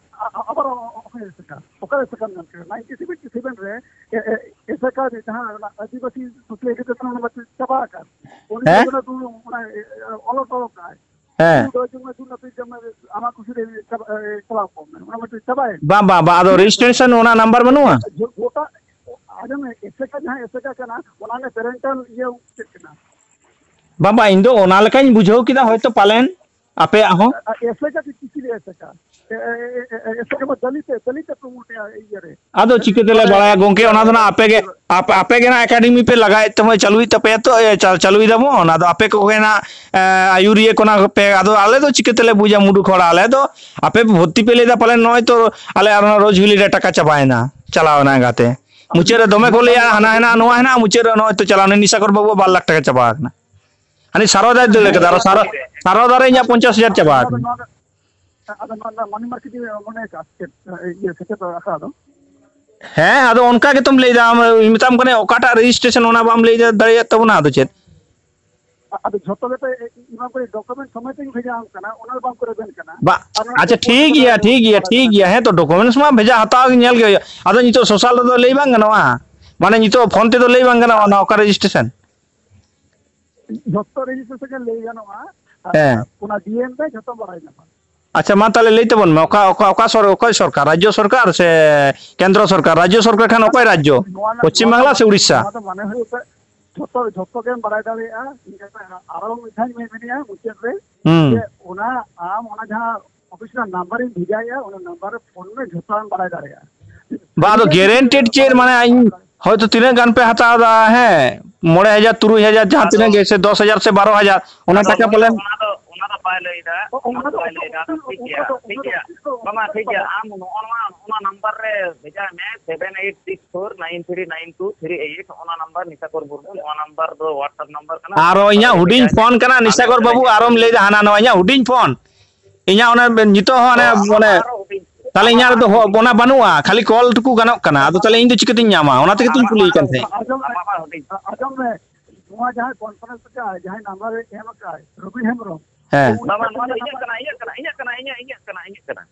ᱟᱵᱟᱨ ᱚᱠᱟᱨᱮ ᱮᱥᱮᱠᱟ? ᱚᱠᱟᱨᱮ ᱮᱥᱮᱠᱟ ᱢᱮᱱᱟᱜ ᱠᱟᱱᱟ? ᱱᱟᱭᱤᱱᱴᱤ ᱥᱮᱵᱷᱮᱱ ᱨᱮ ᱮ, ᱮ, ᱮᱥᱮᱠᱟ ᱡᱟᱦᱟᱸ ᱚᱱᱟ ᱟᱹᱫᱤᱵᱟᱹᱥᱤ ᱥᱳᱥᱟᱞ ᱮᱰᱩᱠᱮᱥᱚᱱ ᱚᱱᱟ ᱢᱟ ᱪᱟᱵᱟ ᱟᱠᱟᱱ᱾ ᱩᱱᱤ ᱦᱮᱸ? ᱫᱚ ᱚᱱᱟ ᱫᱩ-, ᱚᱱᱟ, ᱮ, ᱚᱞ ᱦᱚᱴᱚ ᱠᱟᱜᱼᱟᱭ᱾ ᱦᱮᱸ᱾ ᱩᱱᱤ ᱫᱚ ᱡᱮᱢᱚᱱ ᱫᱩ ᱱᱟᱯᱤᱛ ᱡᱮᱢᱚᱱ ᱟᱢᱟᱜ ᱠᱷᱩᱥᱤ ᱨᱮ ᱪᱟᱵᱟ, ᱮ, ᱪᱟᱞᱟᱣ ᱠᱚᱜ ᱢᱮ᱾ ᱚᱱᱟ ᱢᱟ ᱪᱟᱵᱟᱭᱮᱱ᱾ ᱵᱟᱝ, ᱵᱟᱝ, ᱵᱟᱝ, ᱟᱫᱚ ᱴᱷᱤᱠ ᱟᱪᱷᱮ? ᱨᱮᱡᱤᱥᱴᱨᱮᱥᱚᱱ ᱚᱱᱟ ᱱᱟᱢᱵᱟᱨ ᱵᱟᱹᱱᱩᱜᱼᱟ? ᱜᱚᱴᱟ, ᱟᱸᱡᱚᱢ ᱢᱮ, ᱮᱥᱮᱠᱟ ᱡᱟᱦᱟᱸ ᱮᱥᱮᱠᱟ ᱠᱟᱱᱟ, ᱚᱱᱟ ᱨᱮ ᱯᱮᱨᱮᱱᱴᱟᱞ ᱤᱭᱟᱹ ᱪᱮᱫ ᱠᱟᱱᱟ? ᱵᱟᱝ, ᱵᱟᱝ, ᱤᱧ ᱫᱚ ᱚᱱᱟ ᱞᱮᱠᱟᱧ ᱵᱩᱡᱷᱟᱹᱣ ᱠᱮᱫᱟ, ᱦᱚᱭᱛᱚ ᱯᱟᱞᱮᱱ ᱟᱯᱮᱭᱟᱜ ᱦᱚᱸ᱾ ᱮᱥᱮᱠᱟ ᱪᱮᱫ ᱪᱤᱞᱤ ᱮᱥᱮᱠᱟ? ᱮ, ᱮ, ᱮ, ᱮ, ᱮᱥᱮᱠᱟ ᱢᱟ ᱫᱟᱹᱞᱤᱛ ᱮ, ᱫᱟᱹᱞᱤᱛ ᱮ ᱯᱨᱚᱢᱳᱴ ᱮᱫᱟ ᱤᱭᱟᱹ ᱨᱮ᱾ ᱟᱫᱚ ᱪᱤᱠᱟᱹ ᱛᱮᱞᱮ ᱵᱟᱲᱟᱭᱟ ᱜᱚᱝᱠᱮ, ᱚᱱᱟ ᱫᱚ ᱱᱟᱜ ᱟᱯᱮ ᱜᱮ, ᱟᱯ-, ᱟᱯᱮ ᱜᱮ ᱱᱟᱜ ᱮᱠᱟᱰᱮᱢᱤ ᱯᱮ ᱞᱟᱜᱟᱭᱮᱫ ᱛᱟᱵᱚᱱᱟ, ᱪᱟᱹᱞᱩᱭᱮᱫ ᱛᱟᱯᱮᱭᱟ ᱛᱚ, ᱮ, ᱪᱟ-, ᱪᱟᱹᱞᱩᱭ ᱫᱟᱵᱚᱱ, ᱟᱫᱚ ᱟᱯᱮ ᱠᱚᱜᱮ ᱱᱟᱜ, ᱮ, ᱟᱹᱭᱩᱨᱤᱭᱟᱹ ᱠᱚ ᱱᱟᱜ ᱯᱮ, ᱟᱫᱚ ᱟᱞᱮ ᱫᱚ ᱪᱤᱠᱟᱹ ᱛᱮᱞᱮ ᱵᱩᱡᱟ ᱢᱩᱰᱩᱠ ᱦᱚᱲ, ᱟᱞᱮ ᱫᱚ ᱟᱯᱮ ᱵᱷᱚᱨᱛᱤ ᱯᱮ ᱞᱟᱹᱭᱫᱟ ᱯᱟᱞᱮᱱ ᱱᱚᱜᱼᱚᱭ ᱛᱚ ᱟᱞᱮ ᱟᱨ ᱚᱱᱟ ᱨᱳᱡᱽᱵᱷᱮᱞᱤ ᱨᱮ ᱴᱟᱠᱟ ᱪᱟᱵᱟᱭᱮᱱᱟ, ᱪᱟᱞᱟᱣᱮᱱᱟ ᱮᱸᱜᱟᱛᱮ᱾ ᱢᱩᱪᱟᱹᱫ ᱨᱮ ᱫᱚᱢᱮ ᱠᱚ ᱞᱟᱹᱭᱟ, ᱦᱟᱱᱟ ᱦᱮᱱᱟᱜᱼᱟ, ᱱᱚᱣᱟ ᱦᱮᱱᱟᱜᱼᱟ, ᱢᱩᱪᱟᱹᱫ ᱨᱮ ᱱᱚᱜᱼᱚᱭ ᱛᱚ ᱪᱟᱞᱟᱣ ᱱᱤᱥᱟᱠᱚᱨ ᱵᱟᱹᱵᱩᱣᱟᱜ ᱵᱟᱨ ᱞᱟᱠᱷ ᱴᱟᱠᱟ ᱪᱟᱵᱟ ᱟᱠᱟᱱᱟ᱾ ᱦᱟᱹᱱᱤ ᱥᱟᱨᱚᱫᱟᱭ ᱫᱟᱹᱲ ᱠᱟᱫᱟ, ᱟᱨᱚ ᱥᱟᱨᱚ-, ᱥᱟᱨᱚᱫᱟ ᱨᱮ ᱤᱧᱟᱹᱜ ᱯᱚᱧᱪᱟᱥ ᱦᱟᱡᱟᱨ ᱪᱟᱵᱟ ᱟᱠᱟᱱᱟ᱾ ᱟᱫᱚ ᱱᱚᱣᱟ ᱫᱚ ᱢᱟᱱᱤ ᱢᱟᱨᱠᱮᱴ ᱤᱧ ᱢᱚᱱᱮ ᱠᱟᱜ ᱪᱮᱫ, ᱤᱭᱟᱹ, ᱥᱮᱪᱮᱫ ᱟᱠᱷᱲᱟ ᱫᱚ᱾ ᱦᱮᱸ, ᱟᱫᱚ ᱚᱱᱠᱟ ᱜᱮᱛᱚᱢ ᱞᱟᱹᱭᱫᱟ, ᱟᱢ ᱢᱮᱛᱟᱢ ᱠᱟᱱᱟ ᱚᱠᱟᱴᱟᱜ ᱨᱮᱡᱤᱥᱴᱨᱮᱥᱚᱱ ᱚᱱᱟ ᱵᱟᱢ ᱞᱟᱹᱭ ᱫᱟᱲᱮᱭᱟᱜ ᱛᱟᱵᱚᱱᱟ, ᱟᱫᱚ ᱪᱮᱫ? ᱟᱫᱚ ᱡᱷᱚᱛᱚ ᱜᱮᱛᱚ ᱮᱢᱟᱢ ᱠᱟᱱᱟ, ᱰᱚᱠᱩᱢᱮᱱᱴ ᱥᱚᱢᱮᱛ ᱤᱧ ᱵᱷᱮᱡᱟ ᱟᱢ ᱠᱟᱱᱟ, ᱚᱱᱟ ᱵᱟᱢ ᱠᱚᱨᱟᱣ ᱠᱟᱱᱟ᱾ ᱵᱟ, ᱟᱨ ᱱᱚᱣᱟ ᱟᱪᱪᱷᱟ, ᱨᱮᱠᱚᱨᱰ ᱴᱷᱤᱠ ᱠᱟᱛᱮ ᱜᱮᱭᱟ, ᱟᱨᱚ ᱴᱷᱤᱠ ᱜᱮᱭᱟ, ᱵᱟᱲᱟᱭ ᱴᱷᱤᱠ ᱠᱟᱱᱟ᱾ ᱜᱮᱭᱟ, ᱦᱮᱸ ᱛᱚ, ᱰᱚᱠᱩᱢᱮᱱᱴᱥ ᱢᱟ ᱵᱷᱮᱡᱟ ᱦᱟᱛᱟᱣ ᱜᱮ ᱧᱮᱞ ᱜᱮ ᱦᱩᱭᱩᱜᱼᱟ᱾ ᱟᱫᱚ ᱱᱤᱛᱚᱜ ᱥᱳᱥᱟᱞ ᱨᱮᱫᱚ ᱞᱟᱹᱭ ᱵᱟᱝ ᱜᱟᱱᱚᱜᱼᱟ, ᱢᱟᱱᱮ ᱱᱤᱛᱚᱜ ᱯᱷᱳᱱ ᱛᱮᱫᱚ ᱞᱟᱹᱭ ᱵᱟᱝ ᱜᱟᱱᱚᱜᱼᱟ ᱚᱱᱟ ᱚᱠᱟ ᱨᱮᱡᱤᱥᱴᱨᱮᱥᱚᱱ᱾ ᱡᱷᱚᱛᱚ ᱨᱮᱡᱤᱥᱴᱨᱮᱥᱚᱱ ᱜᱮ ᱞᱟᱹᱭ ᱜᱟᱱᱚᱜᱼᱟ, ᱟᱨ ᱦᱮᱸ᱾ ᱚᱱᱟ ᱰᱤ ᱮᱢ ᱨᱮ ᱡᱷᱚᱛᱚ ᱵᱟᱲᱟᱭ ᱧᱟᱢᱟ᱾ ᱟᱪᱪᱷᱟ, ᱢᱟ ᱛᱟᱦᱞᱮ ᱞᱟᱹᱭ ᱛᱟᱵᱚᱱ ᱢᱮ, ᱚᱠᱟ, ᱚᱠᱟ, ᱚᱠᱟ ᱥᱚᱨ-, ᱚᱠᱚᱭ ᱥᱚᱨᱠᱟᱨ, ᱨᱟᱡᱽᱡᱚ ᱥᱚᱨᱠᱟᱨ ᱥᱮ ᱠᱮᱱᱫᱨᱚ ᱥᱚᱨᱠᱟᱨ? ᱨᱟᱡᱽᱡᱚ ᱥᱚᱨᱠᱟᱨ ᱠᱷᱟᱱ ᱚᱠᱚᱭ ᱨᱟᱡᱽᱡᱚ? ᱱᱚᱣᱟ ᱨᱮᱱᱟᱜ, ᱯᱚᱪᱷᱤᱢ ᱱᱚᱣᱟ ᱵᱟᱝᱞᱟ ᱫᱚ, ᱥᱮ ᱩᱲᱤᱥᱥᱟ? ᱱᱚᱣᱟ ᱫᱚ ᱢᱟᱱᱮ ᱦᱩᱭᱩᱜ ᱠᱟ-, ᱡᱷᱚᱛᱚ, ᱡᱷᱚᱛᱚ ᱜᱮᱢ ᱵᱟᱲᱟᱭ ᱫᱟᱲᱮᱭᱟᱜᱼᱟ᱾ ᱤᱧ ᱠᱟᱛᱷᱟ ᱟᱨᱚ ᱢᱤᱫ ᱫᱷᱟᱣ ᱤᱧ ᱢᱮᱱᱮᱫᱼᱟ ᱢᱩᱪᱟᱹᱫ ᱨᱮ, ᱦᱩᱸ᱾ ᱡᱮ ᱚᱱᱟ ᱟᱢ ᱚᱱᱟ ᱡᱟᱦᱟᱸ ᱚᱯᱷᱤᱥ ᱨᱮᱱᱟᱜ ᱱᱟᱢᱵᱟᱨ ᱤᱧ ᱵᱷᱮᱡᱟᱭᱮᱫᱼᱟ, ᱚᱱᱟ ᱱᱟᱢᱵᱟᱨ ᱨᱮ ᱯᱷᱳᱱ ᱢᱮ, ᱡᱷᱚᱛᱚ ᱟᱢ ᱵᱟᱲᱟᱭ ᱫᱟᱲᱮᱭᱟᱜᱼᱟ᱾ ᱵᱟ, ᱟᱫᱚ ᱤᱧ ᱜᱮ ᱜᱮᱨᱮᱱᱴᱮᱰ ᱪᱮᱫ, ᱢᱟᱱᱮ ᱤᱧ ᱦᱚᱭᱛᱳ ᱛᱤᱱᱟᱹᱜ ᱜᱟᱱ ᱯᱮ ᱦᱟᱛᱟᱣ ᱮᱫᱟ, ᱦᱮᱸ, ᱢᱚᱬᱮ ᱦᱟᱡᱟᱨ, ᱛᱩᱨᱩᱭ ᱦᱟᱡᱟᱨ, ᱡᱟᱦᱟᱸ ᱟᱫᱚ, ᱛᱤᱱᱟᱹᱜ ᱜᱮ, ᱥᱮ ᱫᱚᱥ ᱦᱟᱡᱟᱨ ᱥᱮ ᱵᱟᱨᱚ ᱦᱟᱡᱟᱨ, ᱚᱱᱟ ᱟᱫᱚ ᱴᱟᱠᱟ ᱚᱱᱟ ᱯᱟᱞᱮᱱ ᱫᱚ, ᱚᱱᱟ ᱫᱚ, ᱚᱱᱟ ᱫᱚ ᱵᱟᱭ ᱞᱟᱹᱭᱫᱟ, ᱚ, ᱚᱱᱟ ᱚᱱᱟ ᱫᱚ ᱫᱚ, ᱵᱟᱭ ᱞᱟᱹᱭᱫᱟ᱾ ᱚᱱᱟ ᱫᱚ, ᱴᱷᱤᱠ ᱚᱱᱟ ᱜᱮᱭᱟ, ᱫᱚ, ᱴᱷᱤᱠ ᱚᱱᱟ ᱫᱚ, ᱜᱮᱭᱟ᱾ ᱚᱱᱟ ᱫᱚ ᱵᱟᱝ, ᱵᱟᱝ, ᱴᱷᱤᱠ ᱜᱮᱭᱟ᱾ ᱵᱟᱝ᱾ ᱟᱢ ᱱᱚᱜᱼᱚ ᱱᱚᱣᱟ, ᱱᱚᱜᱼᱚ ᱱᱚᱣᱟ ᱱᱟᱢᱵᱟᱨ ᱨᱮ ᱵᱷᱮᱡᱟᱭ ᱢᱮ, seven eight six four nine three nine two three eight, ᱱᱚᱜᱼᱚ ᱱᱚᱣᱟ ᱱᱟᱢᱵᱟᱨ ᱱᱤᱥᱟᱠᱚᱨ ᱢᱩᱨᱢᱩ, ᱱᱚᱣᱟ ᱱᱟᱢᱵᱟᱨ ᱫᱚ WhatsApp ᱱᱟᱢᱵᱟᱨ ᱠᱟᱱᱟ, ᱱᱚᱣᱟ ᱟᱨᱚ ᱱᱟᱢᱵᱟᱨ ᱤᱧᱟᱜ ᱨᱮᱜᱮ ᱦᱩᱰᱤᱧ ᱵᱷᱮᱡᱟᱭ ᱢᱮ᱾ ᱯᱷᱳᱱ ᱠᱟᱱᱟ, ᱟᱞᱮ ᱱᱤᱥᱟᱠᱚᱨ ᱫᱚᱞᱮ ᱵᱟᱹᱵᱩ, ᱧᱮᱞ ᱟᱨᱚᱢ ᱞᱟᱹᱭᱫᱟ ᱦᱟᱱᱟ ᱱᱚᱣᱟ ᱤᱧᱟᱜ ᱦᱩᱰᱤᱧ ᱯᱷᱳᱱ᱾ ᱤᱧᱟᱜ ᱚᱱᱟ ᱱᱤᱛᱚᱜ ᱦᱚᱸ ᱚ, ᱦᱟᱱᱮ, ᱟᱢᱟᱜ ᱢᱟᱱᱮ, ᱟᱨᱚ ᱦᱩᱰᱤᱧ᱾ ᱛᱟᱦᱞᱮ ᱤᱧᱟᱜ ᱨᱮᱫᱚ ᱦᱚ-, ᱚᱱᱟ ᱵᱟᱹᱱᱩᱜᱼᱟ, ᱠᱷᱟᱹᱞᱤ ᱠᱚᱞ ᱴᱩᱠᱩ ᱜᱟᱱᱚᱜ ᱠᱟᱱᱟ᱾ ᱟᱫᱚ ᱛᱟᱦᱞᱮ ᱤᱧ ᱫᱚ ᱪᱤᱠᱟᱹᱛᱤᱧ ᱧᱟᱢᱟ? ᱚᱱᱟ ᱛᱮᱜᱮ ᱛᱚᱧ ᱟᱢᱟᱜ ᱠᱩᱞᱤᱭᱮ ᱢᱟ ᱠᱟᱱ ᱦᱩᱰᱤᱧ, ᱛᱟᱦᱮᱸᱫ᱾ ᱟᱸᱡᱚᱢ ᱢᱮ, ᱟᱢᱟᱜ ᱢᱟ ᱦᱩᱰᱤᱧ᱾ ᱟᱸᱡᱚᱢ ᱢᱮ, ᱱᱚᱣᱟ ᱡᱟᱦᱟᱸᱭ ᱠᱚᱱᱯᱷᱟᱨᱮᱱᱥ ᱨᱮ ᱡᱟᱦᱟᱸᱭ ᱱᱟᱢᱵᱟᱨ ᱮ ᱮᱢ ᱟᱠᱟᱫ ᱨᱚᱵᱤ ᱦᱮᱢᱵᱨᱚᱢ, ᱦᱮᱸ᱾ ᱚᱱᱟ ᱵᱟᱝ, ᱱᱚᱣᱟ ᱫᱚ ᱱᱟᱢᱵᱟᱨ ᱤᱧᱟᱹᱜ ᱠᱟᱱᱟ, ᱤᱧᱟᱹᱜ ᱠᱟᱱᱟ, ᱤᱧᱟᱹᱜ ᱠᱟᱱᱟ, ᱤᱧᱟᱹᱜ ᱠᱟᱱᱟ᱾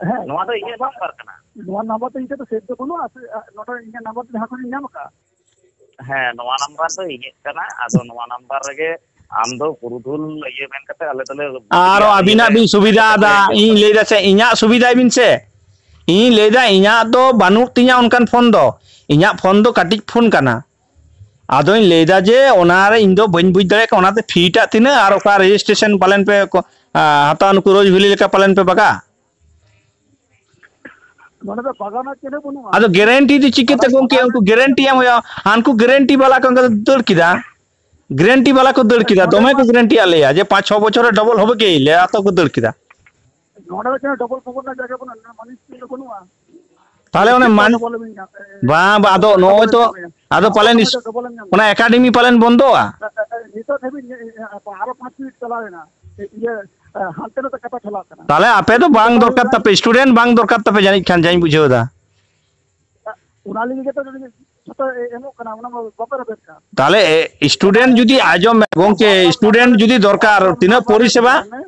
ᱦᱮᱸ᱾ ᱱᱚᱣᱟ ᱫᱚ ᱤᱧᱟᱹᱜ ᱱᱟᱢᱵᱟᱨ ᱠᱟᱱᱟ᱾ ᱱᱚᱣᱟ ᱱᱟᱢᱵᱟᱨ ᱫᱚ ᱤᱧ ᱴᱷᱮᱱ ᱫᱚ ᱥᱮᱵᱷ ᱫᱚ ᱵᱟᱹᱱᱩᱜᱼᱟ, ᱥᱮ, ᱟ, ᱱᱚᱰᱮ ᱤᱧᱟᱹᱜ ᱱᱟᱢᱵᱟᱨ ᱫᱚ ᱡᱟᱦᱟᱸ ᱠᱷᱚᱱᱤᱧ ᱧᱟᱢ ᱟᱠᱟᱫᱼᱟ᱾ ᱦᱮᱸ, ᱱᱚᱣᱟ ᱱᱟᱢᱵᱟᱨ ᱫᱚ ᱤᱧᱟᱹᱜ ᱠᱟᱱᱟ᱾ ᱟᱫᱚ ᱱᱚᱣᱟ ᱱᱟᱢᱵᱟᱨ ᱨᱮᱜᱮ ᱟᱢ ᱫᱚ ᱯᱩᱨᱩᱫᱷᱩᱞ ᱤᱭᱟᱹ ᱢᱮᱱ ᱠᱟᱛᱮ ᱟᱞᱮ ᱫᱚᱞᱮ ᱟᱨᱚ ᱵᱩᱡᱷᱟᱹᱣ ᱟᱹᱵᱤᱱᱟᱜ ᱵᱤᱱ ᱥᱩᱵᱤᱫᱷᱟ ᱟᱫᱟ᱾ ᱤᱧ ᱞᱟᱹᱭ ᱫᱟ ᱥᱮ, ᱤᱧᱟᱹᱜ ᱥᱩᱵᱤᱫᱷᱟᱭ ᱵᱤᱱ ᱥᱮ᱾ ᱤᱧ ᱞᱟᱹᱭ ᱫᱟ, ᱤᱧᱟᱹᱜ ᱫᱚ ᱵᱟᱹᱱᱩᱜ ᱛᱤᱧᱟ ᱚᱱᱠᱟᱱ ᱯᱷᱳᱱ ᱫᱚ᱾ ᱤᱧᱟᱹᱜ ᱯᱷᱳᱱ ᱫᱚ ᱠᱟᱹᱴᱤᱡ ᱯᱷᱳᱱ ᱠᱟᱱᱟ᱾ ᱟᱫᱚᱧ ᱞᱟᱹᱭ ᱫᱟ ᱡᱮ ᱚᱱᱟᱨᱮ ᱤᱧ ᱫᱚ ᱵᱟᱹᱧ ᱵᱩᱡᱽ ᱫᱟᱲᱮᱭᱟᱜ ᱠᱟᱱᱟ, ᱚᱱᱟᱛᱮ ᱯᱷᱤ ᱴᱟᱜ ᱛᱤᱱᱟᱹᱜ ᱟᱨ ᱚᱠᱟ ᱨᱮᱡᱤᱥᱴᱨᱮᱥᱚᱱ ᱯᱟᱞᱮᱱ ᱯᱮ ᱠᱚ, ᱟ, ᱦᱟᱛᱟᱣᱟ, ᱱᱩᱠᱩ ᱨᱳᱡᱽ ᱵᱷᱮᱞᱤ ᱞᱮᱠᱟ ᱯᱟᱞᱮᱱ ᱯᱮ ᱵᱟᱜᱟ᱾ ᱱᱚᱰᱮ ᱫᱚ ᱵᱟᱜᱟᱣ ᱨᱮᱱᱟᱜ ᱪᱮᱫ ᱦᱚᱸ ᱵᱟᱹᱱᱩᱜᱼᱟ᱾ ᱟᱫᱚ ᱜᱮᱨᱮᱱᱴᱤ ᱫᱚ ᱪᱤᱠᱟᱹᱛᱮ ᱟᱫᱚ ᱜᱚᱝᱠᱮ? ᱵᱟᱜᱟᱣ ᱩᱱᱠᱩ ᱨᱮᱱᱟᱜ ᱜᱮᱨᱮᱱᱴᱤ ᱮᱢ ᱦᱩᱭᱩᱜᱼᱟ᱾ ᱦᱟᱱᱠᱩ ᱜᱮᱨᱮᱱᱴᱤ ᱵᱟᱞᱟ ᱠᱚ ᱚᱱᱠᱟ ᱫᱚ ᱫᱟᱹᱲ ᱠᱮᱫᱟ᱾ ᱜᱮᱨᱮᱱᱴᱤ ᱵᱟᱞᱟ ᱠᱚ ᱫᱟᱹᱲ ᱠᱮᱫᱟ, ᱱᱚᱰᱮ ᱫᱚᱢᱮ ᱢᱟ ᱠᱚ ᱜᱮᱨᱮᱱᱴᱤ ᱟᱫ ᱞᱮᱭᱟ ᱡᱮ ᱯᱟᱸᱪ ᱪᱷᱚ ᱵᱚᱪᱷᱚᱨ ᱨᱮ ᱰᱚᱵᱚᱞ ᱦᱚᱵᱮ ᱜᱮ, ᱞᱮᱭᱟ ᱛᱚ ᱠᱚ ᱫᱟᱹᱲ ᱠᱮᱫᱟ᱾ ᱱᱚᱰᱮ ᱫᱚ ᱪᱮᱫ ᱦᱚᱸ ᱰᱚᱵᱚᱞ ᱯᱷᱚᱵᱚᱞ ᱨᱮᱱᱟᱜ ᱡᱟᱭᱜᱟ ᱵᱟᱹᱱᱩᱜᱼᱟ, ᱢᱟᱱᱤᱥ ᱫᱚ ᱵᱟᱹᱱᱩᱜᱼᱟ᱾ ᱛᱟᱦᱞᱮ ᱚᱱᱮ ᱪᱮᱫ ᱢᱟᱱ-, ᱰᱚᱵᱚᱞ ᱮᱢ ᱧᱟᱢ, ᱮ, ᱵᱟᱝ, ᱵᱟᱝ, ᱟᱫᱚ ᱰᱚᱵᱚᱞ ᱱᱚᱜᱼᱚᱭ ᱮᱢ ᱛᱚ, ᱧᱟᱢᱮᱭᱟ᱾ ᱟᱫᱚ ᱚᱠᱟ ᱯᱟᱞᱮᱱ ᱥᱚᱢᱚᱭ ᱤᱥ-, ᱫᱚ ᱰᱚᱵᱚᱞ ᱮᱢ ᱧᱟᱢᱟ? ᱚᱱᱟ ᱮᱠᱟᱰᱮᱢᱤ ᱯᱟᱞᱮᱱ ᱵᱚᱱᱫᱚᱜᱼᱟ? ᱮ, ᱮ, ᱮ, ᱱᱤᱛᱚᱜ ᱫᱷᱟᱹᱵᱤᱡ, ᱮ, ᱮ, ᱟᱨᱚ ᱯᱟᱸᱪ ᱢᱤᱱᱤᱴ ᱪᱟᱞᱟᱣ ᱮᱱᱟ᱾ ᱮ, ᱤᱭᱟᱹ, ᱮ, ᱦᱟᱱᱛᱮ ᱱᱟᱛᱮ ᱠᱟᱛᱷᱟ ᱪᱟᱞᱟᱜ ᱠᱟᱱᱟ᱾ ᱛᱟᱦᱞᱮ ᱟᱯᱮ ᱫᱚ ᱵᱟᱝ ᱚᱠᱟ ᱫᱚᱨᱠᱟᱨ ᱦᱩᱭᱩᱜᱼᱟ? ᱛᱟᱯᱮ, ᱥᱴᱩᱰᱮᱱᱴ ᱵᱟᱝ ᱫᱚᱨᱠᱟᱨ ᱛᱟᱯᱮ ᱡᱟᱹᱱᱤᱡ ᱠᱷᱟᱱ, ᱡᱟᱧ ᱵᱩᱡᱷᱟᱹᱣ ᱮᱫᱟ᱾ ᱚᱱᱟ ᱞᱟᱹᱜᱤᱫ ᱜᱮᱛᱚ ᱡᱷᱚᱛᱚ ᱮ-, ᱮᱢᱚᱜ ᱠᱟᱱᱟ, ᱚᱱᱟ ᱢᱟ ᱵᱟᱯᱮ ᱨᱮᱵᱮᱱ ᱠᱟᱱ᱾ ᱛᱟᱦᱞᱮ, ᱮ, ᱥᱴᱩᱰᱮᱱᱴ ᱡᱩᱫᱤ, ᱟᱸᱡᱚᱢ ᱢᱮ ᱜᱚᱝᱠᱮ, ᱟᱢᱟᱜ ᱥᱴᱩᱰᱮᱱᱴ ᱡᱩᱫᱤ ᱫᱚᱨᱠᱟᱨ, ᱟᱢᱟᱜ ᱛᱤᱱᱟᱹᱜ ᱱᱟᱢᱵᱟᱨ ᱨᱮ ᱯᱚᱨᱤᱥᱮᱵᱟ? ᱵᱷᱮᱡᱟᱭ ᱢᱮ᱾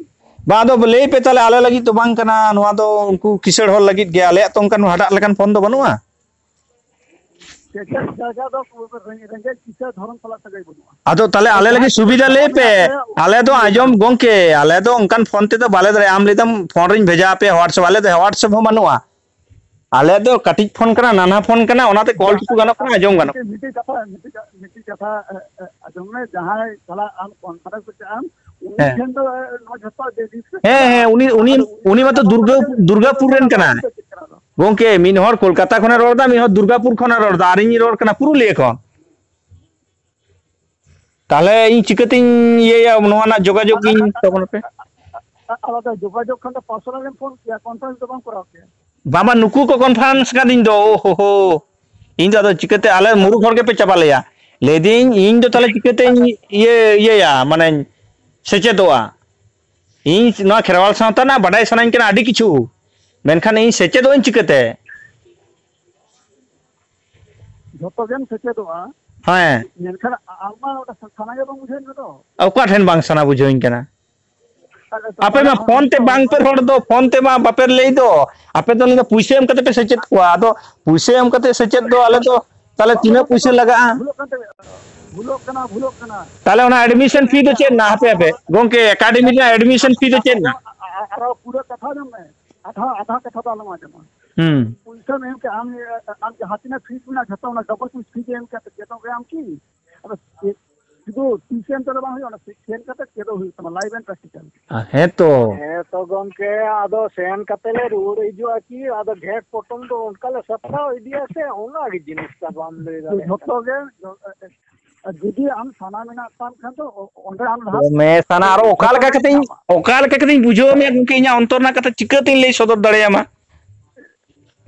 ᱵᱟᱝ, ᱟᱫᱚ ᱞᱟᱹᱭ ᱯᱮ ᱛᱟᱦᱞᱮ, ᱟᱞᱮ ᱞᱟᱹᱜᱤᱫ ᱫᱚ ᱵᱟᱝ ᱠᱟᱱᱟ ᱱᱚᱣᱟ ᱫᱚ, ᱩᱱᱠᱩ ᱠᱤᱥᱟᱹᱬ ᱦᱚᱲ ᱞᱟᱹᱜᱤᱫ ᱜᱮ, ᱟᱞᱮᱭᱟᱜ ᱛᱚ ᱚᱱᱠᱟᱱ ᱦᱟᱰᱟᱜ ᱞᱮᱠᱟᱱ ᱯᱷᱳᱱ ᱫᱚ ᱵᱟᱹᱱᱩᱜᱼᱟ᱾ ᱪᱮᱫ ᱡᱟᱭᱜᱟ ᱫᱚ ᱨᱮᱸᱜᱮᱡ ᱠᱤᱥᱟᱹᱬ ᱫᱷᱚᱨᱚᱢ ᱥᱟᱞᱟᱜ ᱥᱟᱹᱜᱟᱹᱭ ᱵᱟᱹᱱᱩᱜᱼᱟ᱾ ᱟᱫᱚ ᱛᱟᱦᱞᱮ ᱟᱞᱮ ᱡᱟᱦᱟᱸᱭ ᱞᱟᱹᱜᱤᱫ ᱥᱩᱵᱤᱫᱷᱟ ᱥᱩᱵᱤᱫᱷᱟ ᱞᱟᱹᱭ ᱯᱮ᱾ ᱢᱮᱱᱟᱜ ᱛᱟᱭᱟ, ᱩᱱᱤ ᱟᱞᱮ ᱫᱚ ᱜᱮ ᱟᱸᱡᱚᱢ ᱜᱚᱝᱠᱮ, ᱟᱞᱮ ᱫᱚ ᱚᱱᱠᱟᱱ ᱯᱷᱳᱱ ᱛᱮᱫᱚ ᱵᱟᱞᱮ ᱫᱟᱲᱮᱭᱟᱜᱼᱟ᱾ ᱟᱢ ᱞᱟᱹᱭ ᱫᱟᱢ ᱯᱷᱳᱱ ᱨᱤᱧ ᱵᱷᱮᱡᱟ ᱟᱯᱮᱭᱟ WhatsApp, ᱟᱞᱮ ᱫᱚ WhatsApp ᱦᱚᱸ ᱵᱟᱹᱱᱩᱜᱼᱟ᱾ ᱟᱞᱮ ᱫᱚ ᱠᱟᱹᱴᱤᱡ ᱯᱷᱳᱱ ᱠᱟᱱᱟ, ᱱᱟᱱᱦᱟ ᱯᱷᱳᱱ ᱠᱟᱱᱟ, ᱚᱱᱟᱛᱮ ᱠᱚᱞ ᱴᱩᱠᱩ ᱜᱟᱱᱚᱜ ᱠᱟᱱᱟ, ᱟᱸᱡᱚᱢ ᱜᱟᱱᱚᱜ ᱠᱟᱱᱟ᱾ ᱢᱤᱫᱴᱤᱡ ᱠᱟᱛᱷᱟ, ᱢᱤᱫᱴᱤᱡ ᱠᱟ-, ᱢᱤᱫᱴᱤᱡ ᱠᱟᱛᱷᱟ, ᱮ, ᱮ, ᱟᱸᱡᱚᱢ ᱢᱮ, ᱡᱟᱦᱟᱸᱭ ᱥᱟᱞᱟᱜ ᱟᱢ ᱠᱚᱱᱯᱷᱟᱨᱮᱱᱥ ᱨᱮ ᱪᱟᱜ ᱟᱢ, ᱩᱱᱤ ᱦᱮᱸ᱾ ᱴᱷᱮᱱ ᱫᱚ, ᱮ, ᱱᱚᱣᱟ ᱡᱷᱚᱛᱚ ᱰᱤᱥᱠᱟᱥ ᱦᱮᱸ, ᱪᱟᱞᱟᱜᱼᱟ᱾ ᱦᱮᱸ, ᱩᱱᱤ, ᱩᱱᱤ, ᱟᱫᱚ ᱩᱱᱤ ᱢᱟᱛᱚ ᱟᱫᱚ ᱫᱩᱨᱜᱟᱹ-, ᱩᱱᱤ ᱫᱩᱨᱜᱟᱯᱩᱨ ᱨᱮᱱ ᱠᱟᱱᱟᱭ᱾ ᱪᱮᱫ ᱠᱟᱱᱟ ᱟᱫᱚ? ᱜᱚᱝᱠᱮ, ᱢᱤᱫ ᱦᱚᱲ ᱠᱳᱞᱠᱟᱛᱟ ᱠᱷᱚᱱᱮ ᱨᱚᱲ ᱮᱫᱟ, ᱢᱤᱫ ᱦᱚᱲ ᱫᱩᱨᱜᱟᱯᱩᱨ ᱠᱷᱚᱱᱮ ᱨᱚᱲ ᱮᱫᱟ, ᱟᱨ ᱤᱧᱤᱧ ᱨᱚᱲ ᱠᱟᱱᱟ ᱯᱩᱨᱩᱞᱤᱭᱟᱹ ᱠᱷᱚᱱ᱾ ᱛᱟᱦᱞᱮ ᱤᱧ ᱪᱤᱠᱟᱹᱛᱤᱧ ᱤᱭᱟᱹᱭᱟ, ᱱᱚᱣᱟ ᱨᱮᱱᱟᱜ ᱡᱳᱜᱟᱡᱳᱜᱽ ᱤᱧ ᱛᱟᱵᱚᱱ ᱯᱮ? ᱟᱞᱟᱫᱟ ᱡᱳᱜᱟᱡᱳᱜᱽ ᱠᱷᱟᱱ ᱫᱚ ᱯᱟᱨᱥᱚᱱᱟᱞ ᱮᱢ ᱯᱷᱳᱱ ᱠᱮᱭᱟ, ᱠᱚᱱᱯᱷᱟᱨᱮᱱᱥ ᱫᱚ ᱵᱟᱝ ᱠᱚᱨᱟᱣ ᱠᱮᱭᱟ᱾ ᱵᱟᱵᱟ, ᱱᱩᱠᱩ ᱠᱚ ᱠᱚᱱᱯᱷᱟᱨᱮᱱᱥ ᱠᱟᱹᱫᱤᱧ ᱫᱚ, ᱳ ᱦᱳ ᱦᱳ᱾ ᱤᱧ ᱫᱚ ᱟᱫᱚ ᱪᱤᱠᱟᱹᱛᱮ, ᱟᱞᱮ ᱢᱩᱨᱩᱠ ᱦᱚᱲ ᱜᱮᱯᱮ ᱪᱟᱵᱟ ᱞᱮᱭᱟ᱾ ᱞᱟᱹᱭᱫᱟᱹᱧ, ᱤᱧ ᱫᱚ ᱛᱟᱦᱞᱮ ᱪᱤᱠᱟᱹᱛᱮᱧ ᱤᱭᱟᱹ, ᱤᱭᱟᱹᱭᱟ, ᱢᱟᱱᱮᱧ ᱥᱮᱪᱮᱫᱚᱜᱼᱟ? ᱤᱧ ᱱᱚᱣᱟ ᱠᱷᱮᱨᱣᱟᱞ ᱥᱟᱶᱛᱟ ᱨᱮᱱᱟᱜ ᱵᱟᱰᱟᱭ ᱥᱟᱱᱟᱧ ᱠᱟᱱᱟ ᱟᱹᱰᱤ ᱠᱤᱪᱷᱩ, ᱢᱮᱱᱠᱷᱟᱱ ᱤᱧ ᱥᱮᱪᱮᱫᱚᱜ ᱟᱹᱧ ᱪᱤᱠᱟᱹᱛᱮ? ᱡᱷᱚᱛᱚ ᱜᱮᱢ ᱥᱮᱪᱮᱫᱚᱜᱼᱟ᱾ ᱦᱮᱸ᱾ ᱢᱮᱱᱠᱷᱟᱱ ᱟᱢ ᱢᱟ ᱚᱸᱰᱮ ᱥᱟᱱᱟ ᱜᱮ ᱵᱟᱝ ᱵᱩᱡᱷᱟᱹᱣᱮᱫ ᱢᱮ ᱫᱚ᱾ ᱚᱠᱟ ᱴᱷᱮᱱ ᱵᱟᱝ ᱥᱟᱱᱟ ᱵᱩᱡᱷᱟᱹᱣᱤᱧ ᱠᱟᱱᱟ? ᱟᱨ ᱟᱯᱮ ᱛᱟᱦᱚᱞᱮ ᱢᱟ ᱟᱢ ᱯᱷᱳᱱ ᱛᱮ ᱫᱚ ᱵᱟᱝ ᱯᱮ ᱨᱚᱲ ᱫᱚ, ᱯᱷᱳᱱ ᱛᱮ ᱢᱟ ᱵᱟᱯᱮ ᱞᱟᱹᱭ ᱫᱚ᱾ ᱟᱯᱮ ᱫᱚ ᱞᱟᱹᱭ ᱫᱚ ᱯᱩᱭᱥᱟᱹ ᱮᱢ ᱠᱟᱛᱮ ᱯᱮ ᱥᱮᱪᱮᱫ ᱠᱚᱣᱟ᱾ ᱟᱫᱚ ᱯᱩᱭᱥᱟᱹ ᱮᱢ ᱠᱟᱛᱮ ᱥᱮᱪᱮᱫ ᱫᱚ ᱟᱞᱮ ᱫᱚ ᱛᱟᱦᱚᱞᱮ ᱵᱟᱝ, ᱛᱤᱱᱟᱹᱜ ᱵᱟᱝ, ᱯᱩᱭᱥᱟᱹ ᱵᱟᱝ, ᱞᱟᱜᱟᱜᱼᱟ? ᱵᱷᱩᱞᱚᱜ ᱠᱟᱱ ᱛᱟᱵᱮᱱᱟ, ᱵᱷᱩᱞᱚᱜ ᱠᱟᱱᱟ, ᱵᱷᱩᱞᱚᱜ ᱠᱟᱱᱟ᱾ ᱛᱟᱦᱚᱞᱮ ᱚᱱᱟ ᱮᱰᱢᱤᱥᱚᱱ ᱯᱷᱤ ᱫᱚ ᱪᱮᱫ ᱨᱮᱱᱟᱜ? ᱦᱟᱯᱮ, ᱦᱟᱯᱮ, ᱜᱚᱝᱠᱮ, ᱮᱠᱟᱰᱮᱢᱤ ᱨᱮᱱᱟᱜ ᱮᱰᱢᱤᱥᱚᱱ ᱯᱷᱤ ᱫᱚ ᱪᱮᱫ ᱨᱮᱱᱟᱜ? ᱟᱨ, ᱟᱨ ᱯᱩᱨᱟᱹ ᱠᱟᱛᱷᱟ ᱟᱸᱡᱚᱢ ᱢᱮ, ᱟᱫᱷᱟ, ᱟᱫᱷᱟ ᱠᱟᱛᱷᱟ ᱫᱚ ᱟᱞᱚᱢ ᱟᱸᱡᱚᱢᱟ᱾ ᱦᱩᱸ᱾ ᱯᱩᱭᱥᱟᱹᱢ ᱮᱢ ᱠᱮᱫ, ᱟᱢ, ᱟᱢ ᱡᱟᱦᱟᱸ ᱛᱤᱱᱟᱹᱜ ᱯᱷᱤ ᱢᱮᱱᱟᱜᱼᱟ, ᱡᱷᱚᱛᱚ ᱚᱱᱟ ᱰᱚᱵᱚᱞ ᱯᱷᱤ ᱮᱢ ᱠᱟᱛᱮ ᱪᱮᱫᱚᱜ ᱜᱮ ᱟᱢ ᱠᱤ? ᱟᱫᱚ ᱪᱮᱫ, ᱥᱩᱫᱷᱩ ᱛᱤᱥ ᱮᱢ ᱛᱮᱫᱚ ᱵᱟᱝ ᱦᱩᱭᱩᱜᱼᱟ, ᱚᱱᱟ ᱥᱮᱱ ᱠᱟᱛᱮ ᱪᱮᱫᱚᱜ ᱦᱩᱭᱩᱜ ᱛᱟᱢᱟ, ᱞᱟᱭᱤᱵᱷ ᱮᱱᱰ ᱯᱨᱮᱠᱴᱤᱠᱟᱞ᱾ ᱦᱮᱸ ᱛᱚ᱾ ᱦᱮᱸ ᱛᱚ ᱜᱚᱢᱠᱮ, ᱟᱫᱚ ᱥᱮᱱ ᱠᱟᱛᱮ ᱞᱮ ᱨᱩᱣᱟᱹᱲ ᱦᱤᱡᱩᱜᱼᱟ ᱠᱤ? ᱟᱫᱚ ᱜᱷᱮᱴ ᱯᱚᱴᱚᱢ ᱫᱚ ᱚᱱᱠᱟ ᱞᱮ ᱥᱟᱯᱲᱟᱣ ᱤᱫᱤᱭᱟ ᱥᱮ, ᱚᱱᱟ ᱜᱮ ᱡᱤᱱᱤᱥᱴᱟ ᱵᱟᱢ ᱞᱟᱹᱭ ᱫᱟᱲᱮᱭᱟᱜ ᱡᱷᱚᱛᱚ ᱠᱟᱱᱟ᱾ ᱜᱮ, ᱡᱷᱚ-, ᱡᱩᱫᱤ ᱟᱢ ᱥᱟᱱᱟ ᱢᱮᱱᱟᱜ ᱛᱟᱢ ᱠᱷᱟᱱ ᱫᱚ, ᱚ-, ᱚᱸᱰᱮ ᱟᱢ ᱞᱟᱦᱟ ᱫᱚᱢᱮ ᱥᱟᱱᱟ, ᱟᱨᱚ ᱚᱠᱟ ᱞᱮᱠᱟ ᱠᱟᱛᱮᱧ, ᱚᱠᱟ ᱞᱮᱠᱟ ᱠᱟᱛᱮᱧ ᱵᱩᱡᱷᱟᱹᱣ ᱢᱮᱭᱟ ᱜᱚᱢᱠᱮ? ᱤᱧᱟᱹᱜ ᱚᱱᱛᱚᱨ ᱨᱮᱱᱟᱜ ᱠᱟᱛᱷᱟ ᱪᱤᱠᱟᱹᱛᱤᱧ ᱞᱟᱹᱭ ᱥᱚᱫᱚᱨ ᱫᱟᱲᱮᱭᱟᱢᱟ?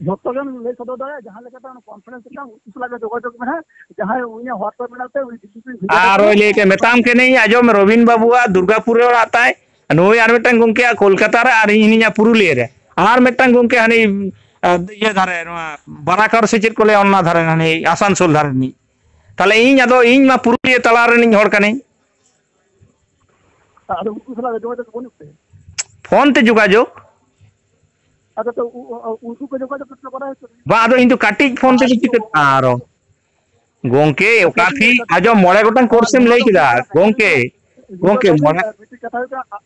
ᱡᱷᱚᱛᱚ ᱜᱮᱢ ᱞᱟᱹᱭ ᱥᱚᱫᱚᱨ ᱫᱟᱲᱮᱭᱟᱜᱼᱟ, ᱡᱟᱦᱟᱸ ᱞᱮᱠᱟᱛᱮ ᱚᱱᱟ ᱠᱚᱱᱯᱷᱟᱨᱮᱱᱥ ᱨᱮ ᱩᱱᱠᱩ ᱥᱟᱞᱟᱜ ᱜᱮ ᱡᱳᱜᱟᱡᱳᱜᱽ ᱢᱮ ᱦᱟᱸᱜ, ᱡᱟᱦᱟᱸᱭ ᱩᱱᱤᱭᱟᱜ WhatsApp ᱢᱮᱱᱟᱜ ᱛᱟᱭᱟ, ᱩᱱᱤ ᱰᱤᱥᱤᱯᱞᱤᱱ ᱵᱷᱮᱡᱟ ᱟᱨ ᱠᱟᱛᱮ ᱳᱭ ᱞᱟᱹᱭ ᱠᱮᱫ, ᱢᱮᱛᱟᱢ ᱠᱟᱹᱱᱟᱹᱧ, ᱟᱸᱡᱚᱢ, ᱨᱚᱵᱤᱱ ᱵᱟᱹᱵᱩᱣᱟᱜ ᱫᱩᱨᱜᱟᱯᱩᱨ ᱨᱮ ᱚᱲᱟᱜ ᱛᱟᱭ, ᱱᱩᱭ ᱟᱨ ᱢᱤᱫᱴᱟᱝ ᱜᱚᱢᱠᱮᱭᱟᱜ ᱠᱳᱞᱠᱟᱛᱟ ᱨᱮ, ᱟᱨ ᱤᱧ ᱦᱤᱱᱟᱹᱧᱟ ᱯᱩᱨᱩᱞᱤᱭᱟᱹ ᱨᱮ, ᱟᱨ ᱢᱤᱫᱴᱟᱝ ᱜᱚᱢᱠᱮ ᱦᱟᱱᱮ, ᱟ, ᱤᱭᱟᱹ ᱫᱷᱟᱨᱮ, ᱱᱚᱣᱟ ᱵᱟᱨᱟᱠᱟᱨ ᱥᱮ ᱪᱮᱫ ᱠᱚ ᱞᱟᱹᱭᱟ, ᱚᱱᱟ ᱫᱷᱟᱨᱮ, ᱦᱟᱱᱮ ᱟᱥᱟᱱᱥᱳᱞ ᱫᱷᱟᱨᱮ ᱨᱤᱱᱤᱡ᱾ ᱛᱟᱦᱞᱮ ᱤᱧ ᱟᱫᱚ, ᱤᱧ ᱢᱟ ᱯᱩᱨᱩᱞᱤᱭᱟᱹ ᱛᱟᱞᱟ ᱨᱤᱱᱤᱡ ᱦᱚᱲ ᱠᱟᱹᱱᱟᱹᱧ᱾ ᱟᱫᱚ ᱩᱱᱠᱩ ᱥᱟᱞᱟᱜ ᱡᱳᱜᱟᱡᱳᱜᱽ ᱵᱟᱹᱱᱩᱜ ᱛᱮ? ᱯᱷᱳᱱ ᱛᱮ ᱡᱳᱜᱟᱡᱳᱜᱽ? ᱟᱫᱚ ᱛᱚ ᱩ-, ᱩ-, ᱩᱱᱠᱩ ᱠᱚ ᱡᱳᱜᱟᱡᱳᱜᱽ ᱠᱟᱛᱮ ᱵᱟᱲᱟᱭ ᱦᱚᱪᱚ ᱞᱤᱧ᱾ ᱵᱟᱝ, ᱟᱫᱚ ᱤᱧ ᱫᱚ ᱠᱟᱹᱴᱤᱡ ᱯᱷᱳᱱ ᱛᱮᱫᱚ ᱪᱤᱠᱟᱹᱜᱼᱟ ᱟᱨᱚ? ᱜᱚᱝᱠᱮ, ᱟᱫᱚ ᱚᱠᱟ ᱪᱮᱫ ᱤᱧ ᱯᱷᱤ-, ᱢᱮᱱᱟ? ᱟᱸᱡᱚᱢ, ᱢᱚᱬᱮ ᱜᱚᱴᱟᱝ ᱱᱚᱣᱟ, ᱠᱳᱨᱥ ᱮᱢ ᱱᱚᱣᱟ ᱞᱟᱹᱭ ᱫᱚ ᱠᱮᱫᱟ, ᱦᱩᱭᱩᱜ ᱠᱟᱱᱟ, ᱜᱚᱝᱠᱮ, ᱱᱚᱣᱟ ᱜᱚᱝᱠᱮ, ᱫᱚ ᱢᱚᱬᱮ ᱢᱤᱫᱴᱤᱡ ᱠᱟᱛᱷᱟ ᱦᱩᱭᱩᱜ ᱠᱟᱱᱟ, ᱟ-,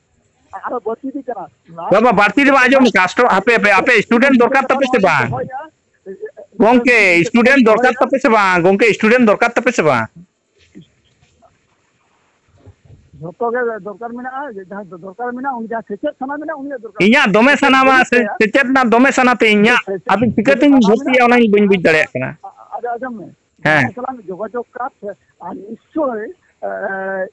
ᱟᱨᱚ ᱵᱟᱹᱲᱛᱤ ᱤᱫᱤᱜ ᱠᱟᱱᱟ᱾ ᱵᱟᱵᱟ, ᱵᱟᱹᱲᱛᱤ ᱫᱚ ᱵᱟᱝ, ᱟᱸᱡᱚᱢ, customer, ᱦᱟᱯᱮ, ᱦᱟᱯᱮ, ᱟᱯᱮ student ᱫᱚᱨᱠᱟᱨ ᱛᱟᱯᱮ ᱥᱮ ᱵᱟᱝ? ᱫᱚᱦᱚᱭᱟ᱾ ᱜᱚᱝᱠᱮ, student ᱫᱚᱨᱠᱟᱨ ᱛᱟᱯᱮ ᱥᱮ ᱵᱟᱝ? ᱜᱚᱝᱠᱮ, student ᱫᱚᱨᱠᱟᱨ ᱛᱟᱯᱮ ᱥᱮ ᱵᱟᱝ? ᱡᱷᱚᱛᱚ ᱜᱮ ᱫᱚᱨᱠᱟᱨ ᱢᱮᱱᱟᱜᱼᱟ, ᱡᱟᱦᱟᱸ ᱫᱚᱨᱠᱟᱨ ᱢᱮᱱᱟᱜᱼᱟ, ᱩᱱᱤ ᱡᱟᱦᱟᱸ ᱥᱮᱪᱮᱫ ᱥᱟᱱᱟ ᱢᱮᱱᱟᱜᱼᱟ, ᱩᱱᱤᱭᱟᱜ ᱫᱚᱨᱠᱟᱨ᱾ ᱤᱧᱟᱜ ᱫᱚᱢᱮ ᱥᱮᱪᱮᱫ ᱥᱟᱱᱟᱢᱟ, ᱵᱟᱹᱱᱩᱜ ᱥᱮ-, ᱛᱟᱭᱟ᱾ ᱥᱮᱪᱮᱫ ᱨᱮᱱᱟᱜ ᱫᱚᱢᱮ ᱥᱟᱱᱟ ᱛᱤᱧ᱾ ᱤᱧᱟᱜ, ᱥᱮᱪᱮᱫ ᱟᱫᱚ ᱪᱤᱠᱟᱹᱛᱤᱧ ᱥᱟᱱᱟ ᱵᱷᱚᱨᱛᱤᱭᱟ, ᱢᱮᱱᱟᱜᱼᱟ᱾ ᱚᱱᱟᱧ ᱵᱟᱹᱧ ᱵᱩᱡᱽ ᱫᱟᱲᱮᱭᱟᱜ ᱠᱟᱱᱟ᱾ ᱟ-, ᱟ-, ᱟᱸᱡᱚᱢ ᱢᱮ᱾ ᱦᱮᱸ᱾ ᱡᱟᱦᱟᱸᱭ ᱥᱟᱞᱟᱜ ᱡᱳᱜᱟᱡᱳᱜᱽ ᱠᱟᱛᱮ, ᱟᱨ ᱱᱤᱥᱪᱚᱭ, ᱮ,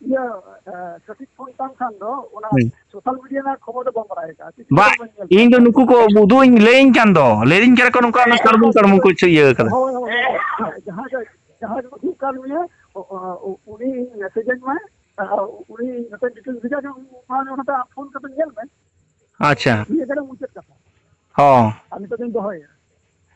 ᱤᱭᱟᱹ, ᱮ, ᱥᱚᱴᱷᱤᱠ ᱯᱷᱳᱱ ᱛᱟᱢ ᱠᱷᱟᱱ ᱫᱚ ᱚᱱᱟ ᱦᱩᱸ᱾ social media ᱨᱮᱱᱟᱜ ᱠᱷᱚᱵᱚᱨ ᱫᱚ ᱵᱟᱢ ᱵᱟᱲᱟᱭ ᱟᱠᱟᱫᱼᱟ᱾ ᱪᱮᱫ ᱵᱟ, ᱠᱷᱚᱵᱚᱨ ᱵᱟᱹᱧ ᱧᱮᱞ ᱤᱧ ᱫᱚ ᱠᱟᱫᱟ᱾ ᱱᱩᱠᱩ ᱠᱚ ᱩᱫᱩᱜ ᱤᱧ ᱞᱟᱹᱭᱟᱹᱧ ᱠᱟᱱ ᱫᱚ, ᱞᱟᱹᱭᱟᱹᱧ ᱠᱟᱱᱟ ᱠᱚ ᱱᱚᱝᱠᱟ, ᱚᱱᱟ ᱠᱟᱹᱲᱢᱤ ᱠᱟᱹᱲᱢᱩ ᱠᱚ ᱪᱮᱫ ᱤᱭᱟᱹ ᱠᱟᱫᱟ᱾ ᱦᱳᱭ, ᱦᱳᱭ, ᱦᱳᱭ᱾ ᱡᱟᱦᱟᱸᱭ ᱫᱚ, ᱡᱟᱦᱟᱸᱭ ᱫᱚ ᱦᱤᱡᱩᱜ ᱠᱟᱱ ᱜᱮᱭᱟ, ᱚ, ᱚ, ᱩᱱᱤ message ᱟᱹᱧ ᱢᱮ, ᱟᱨ ᱩᱱᱤ ᱱᱚᱛᱮ details ᱵᱷᱮᱡᱟ ᱧᱚᱜ ᱢᱟ, ᱚᱱᱟᱛᱮ ᱟᱢ ᱯᱷᱳᱱ ᱠᱟᱛᱮ ᱧᱮᱞ ᱢᱮ᱾ ᱟᱪᱪᱷᱟ᱾ ᱱᱤᱭᱟᱹ ᱜᱮ ᱢᱩᱪᱟᱹᱫ ᱠᱟᱛᱷᱟ᱾ ᱦᱚᱸ᱾ ᱟᱨ ᱱᱤᱛᱚᱜ ᱫᱚᱧ ᱫᱚᱦᱚᱭᱟ᱾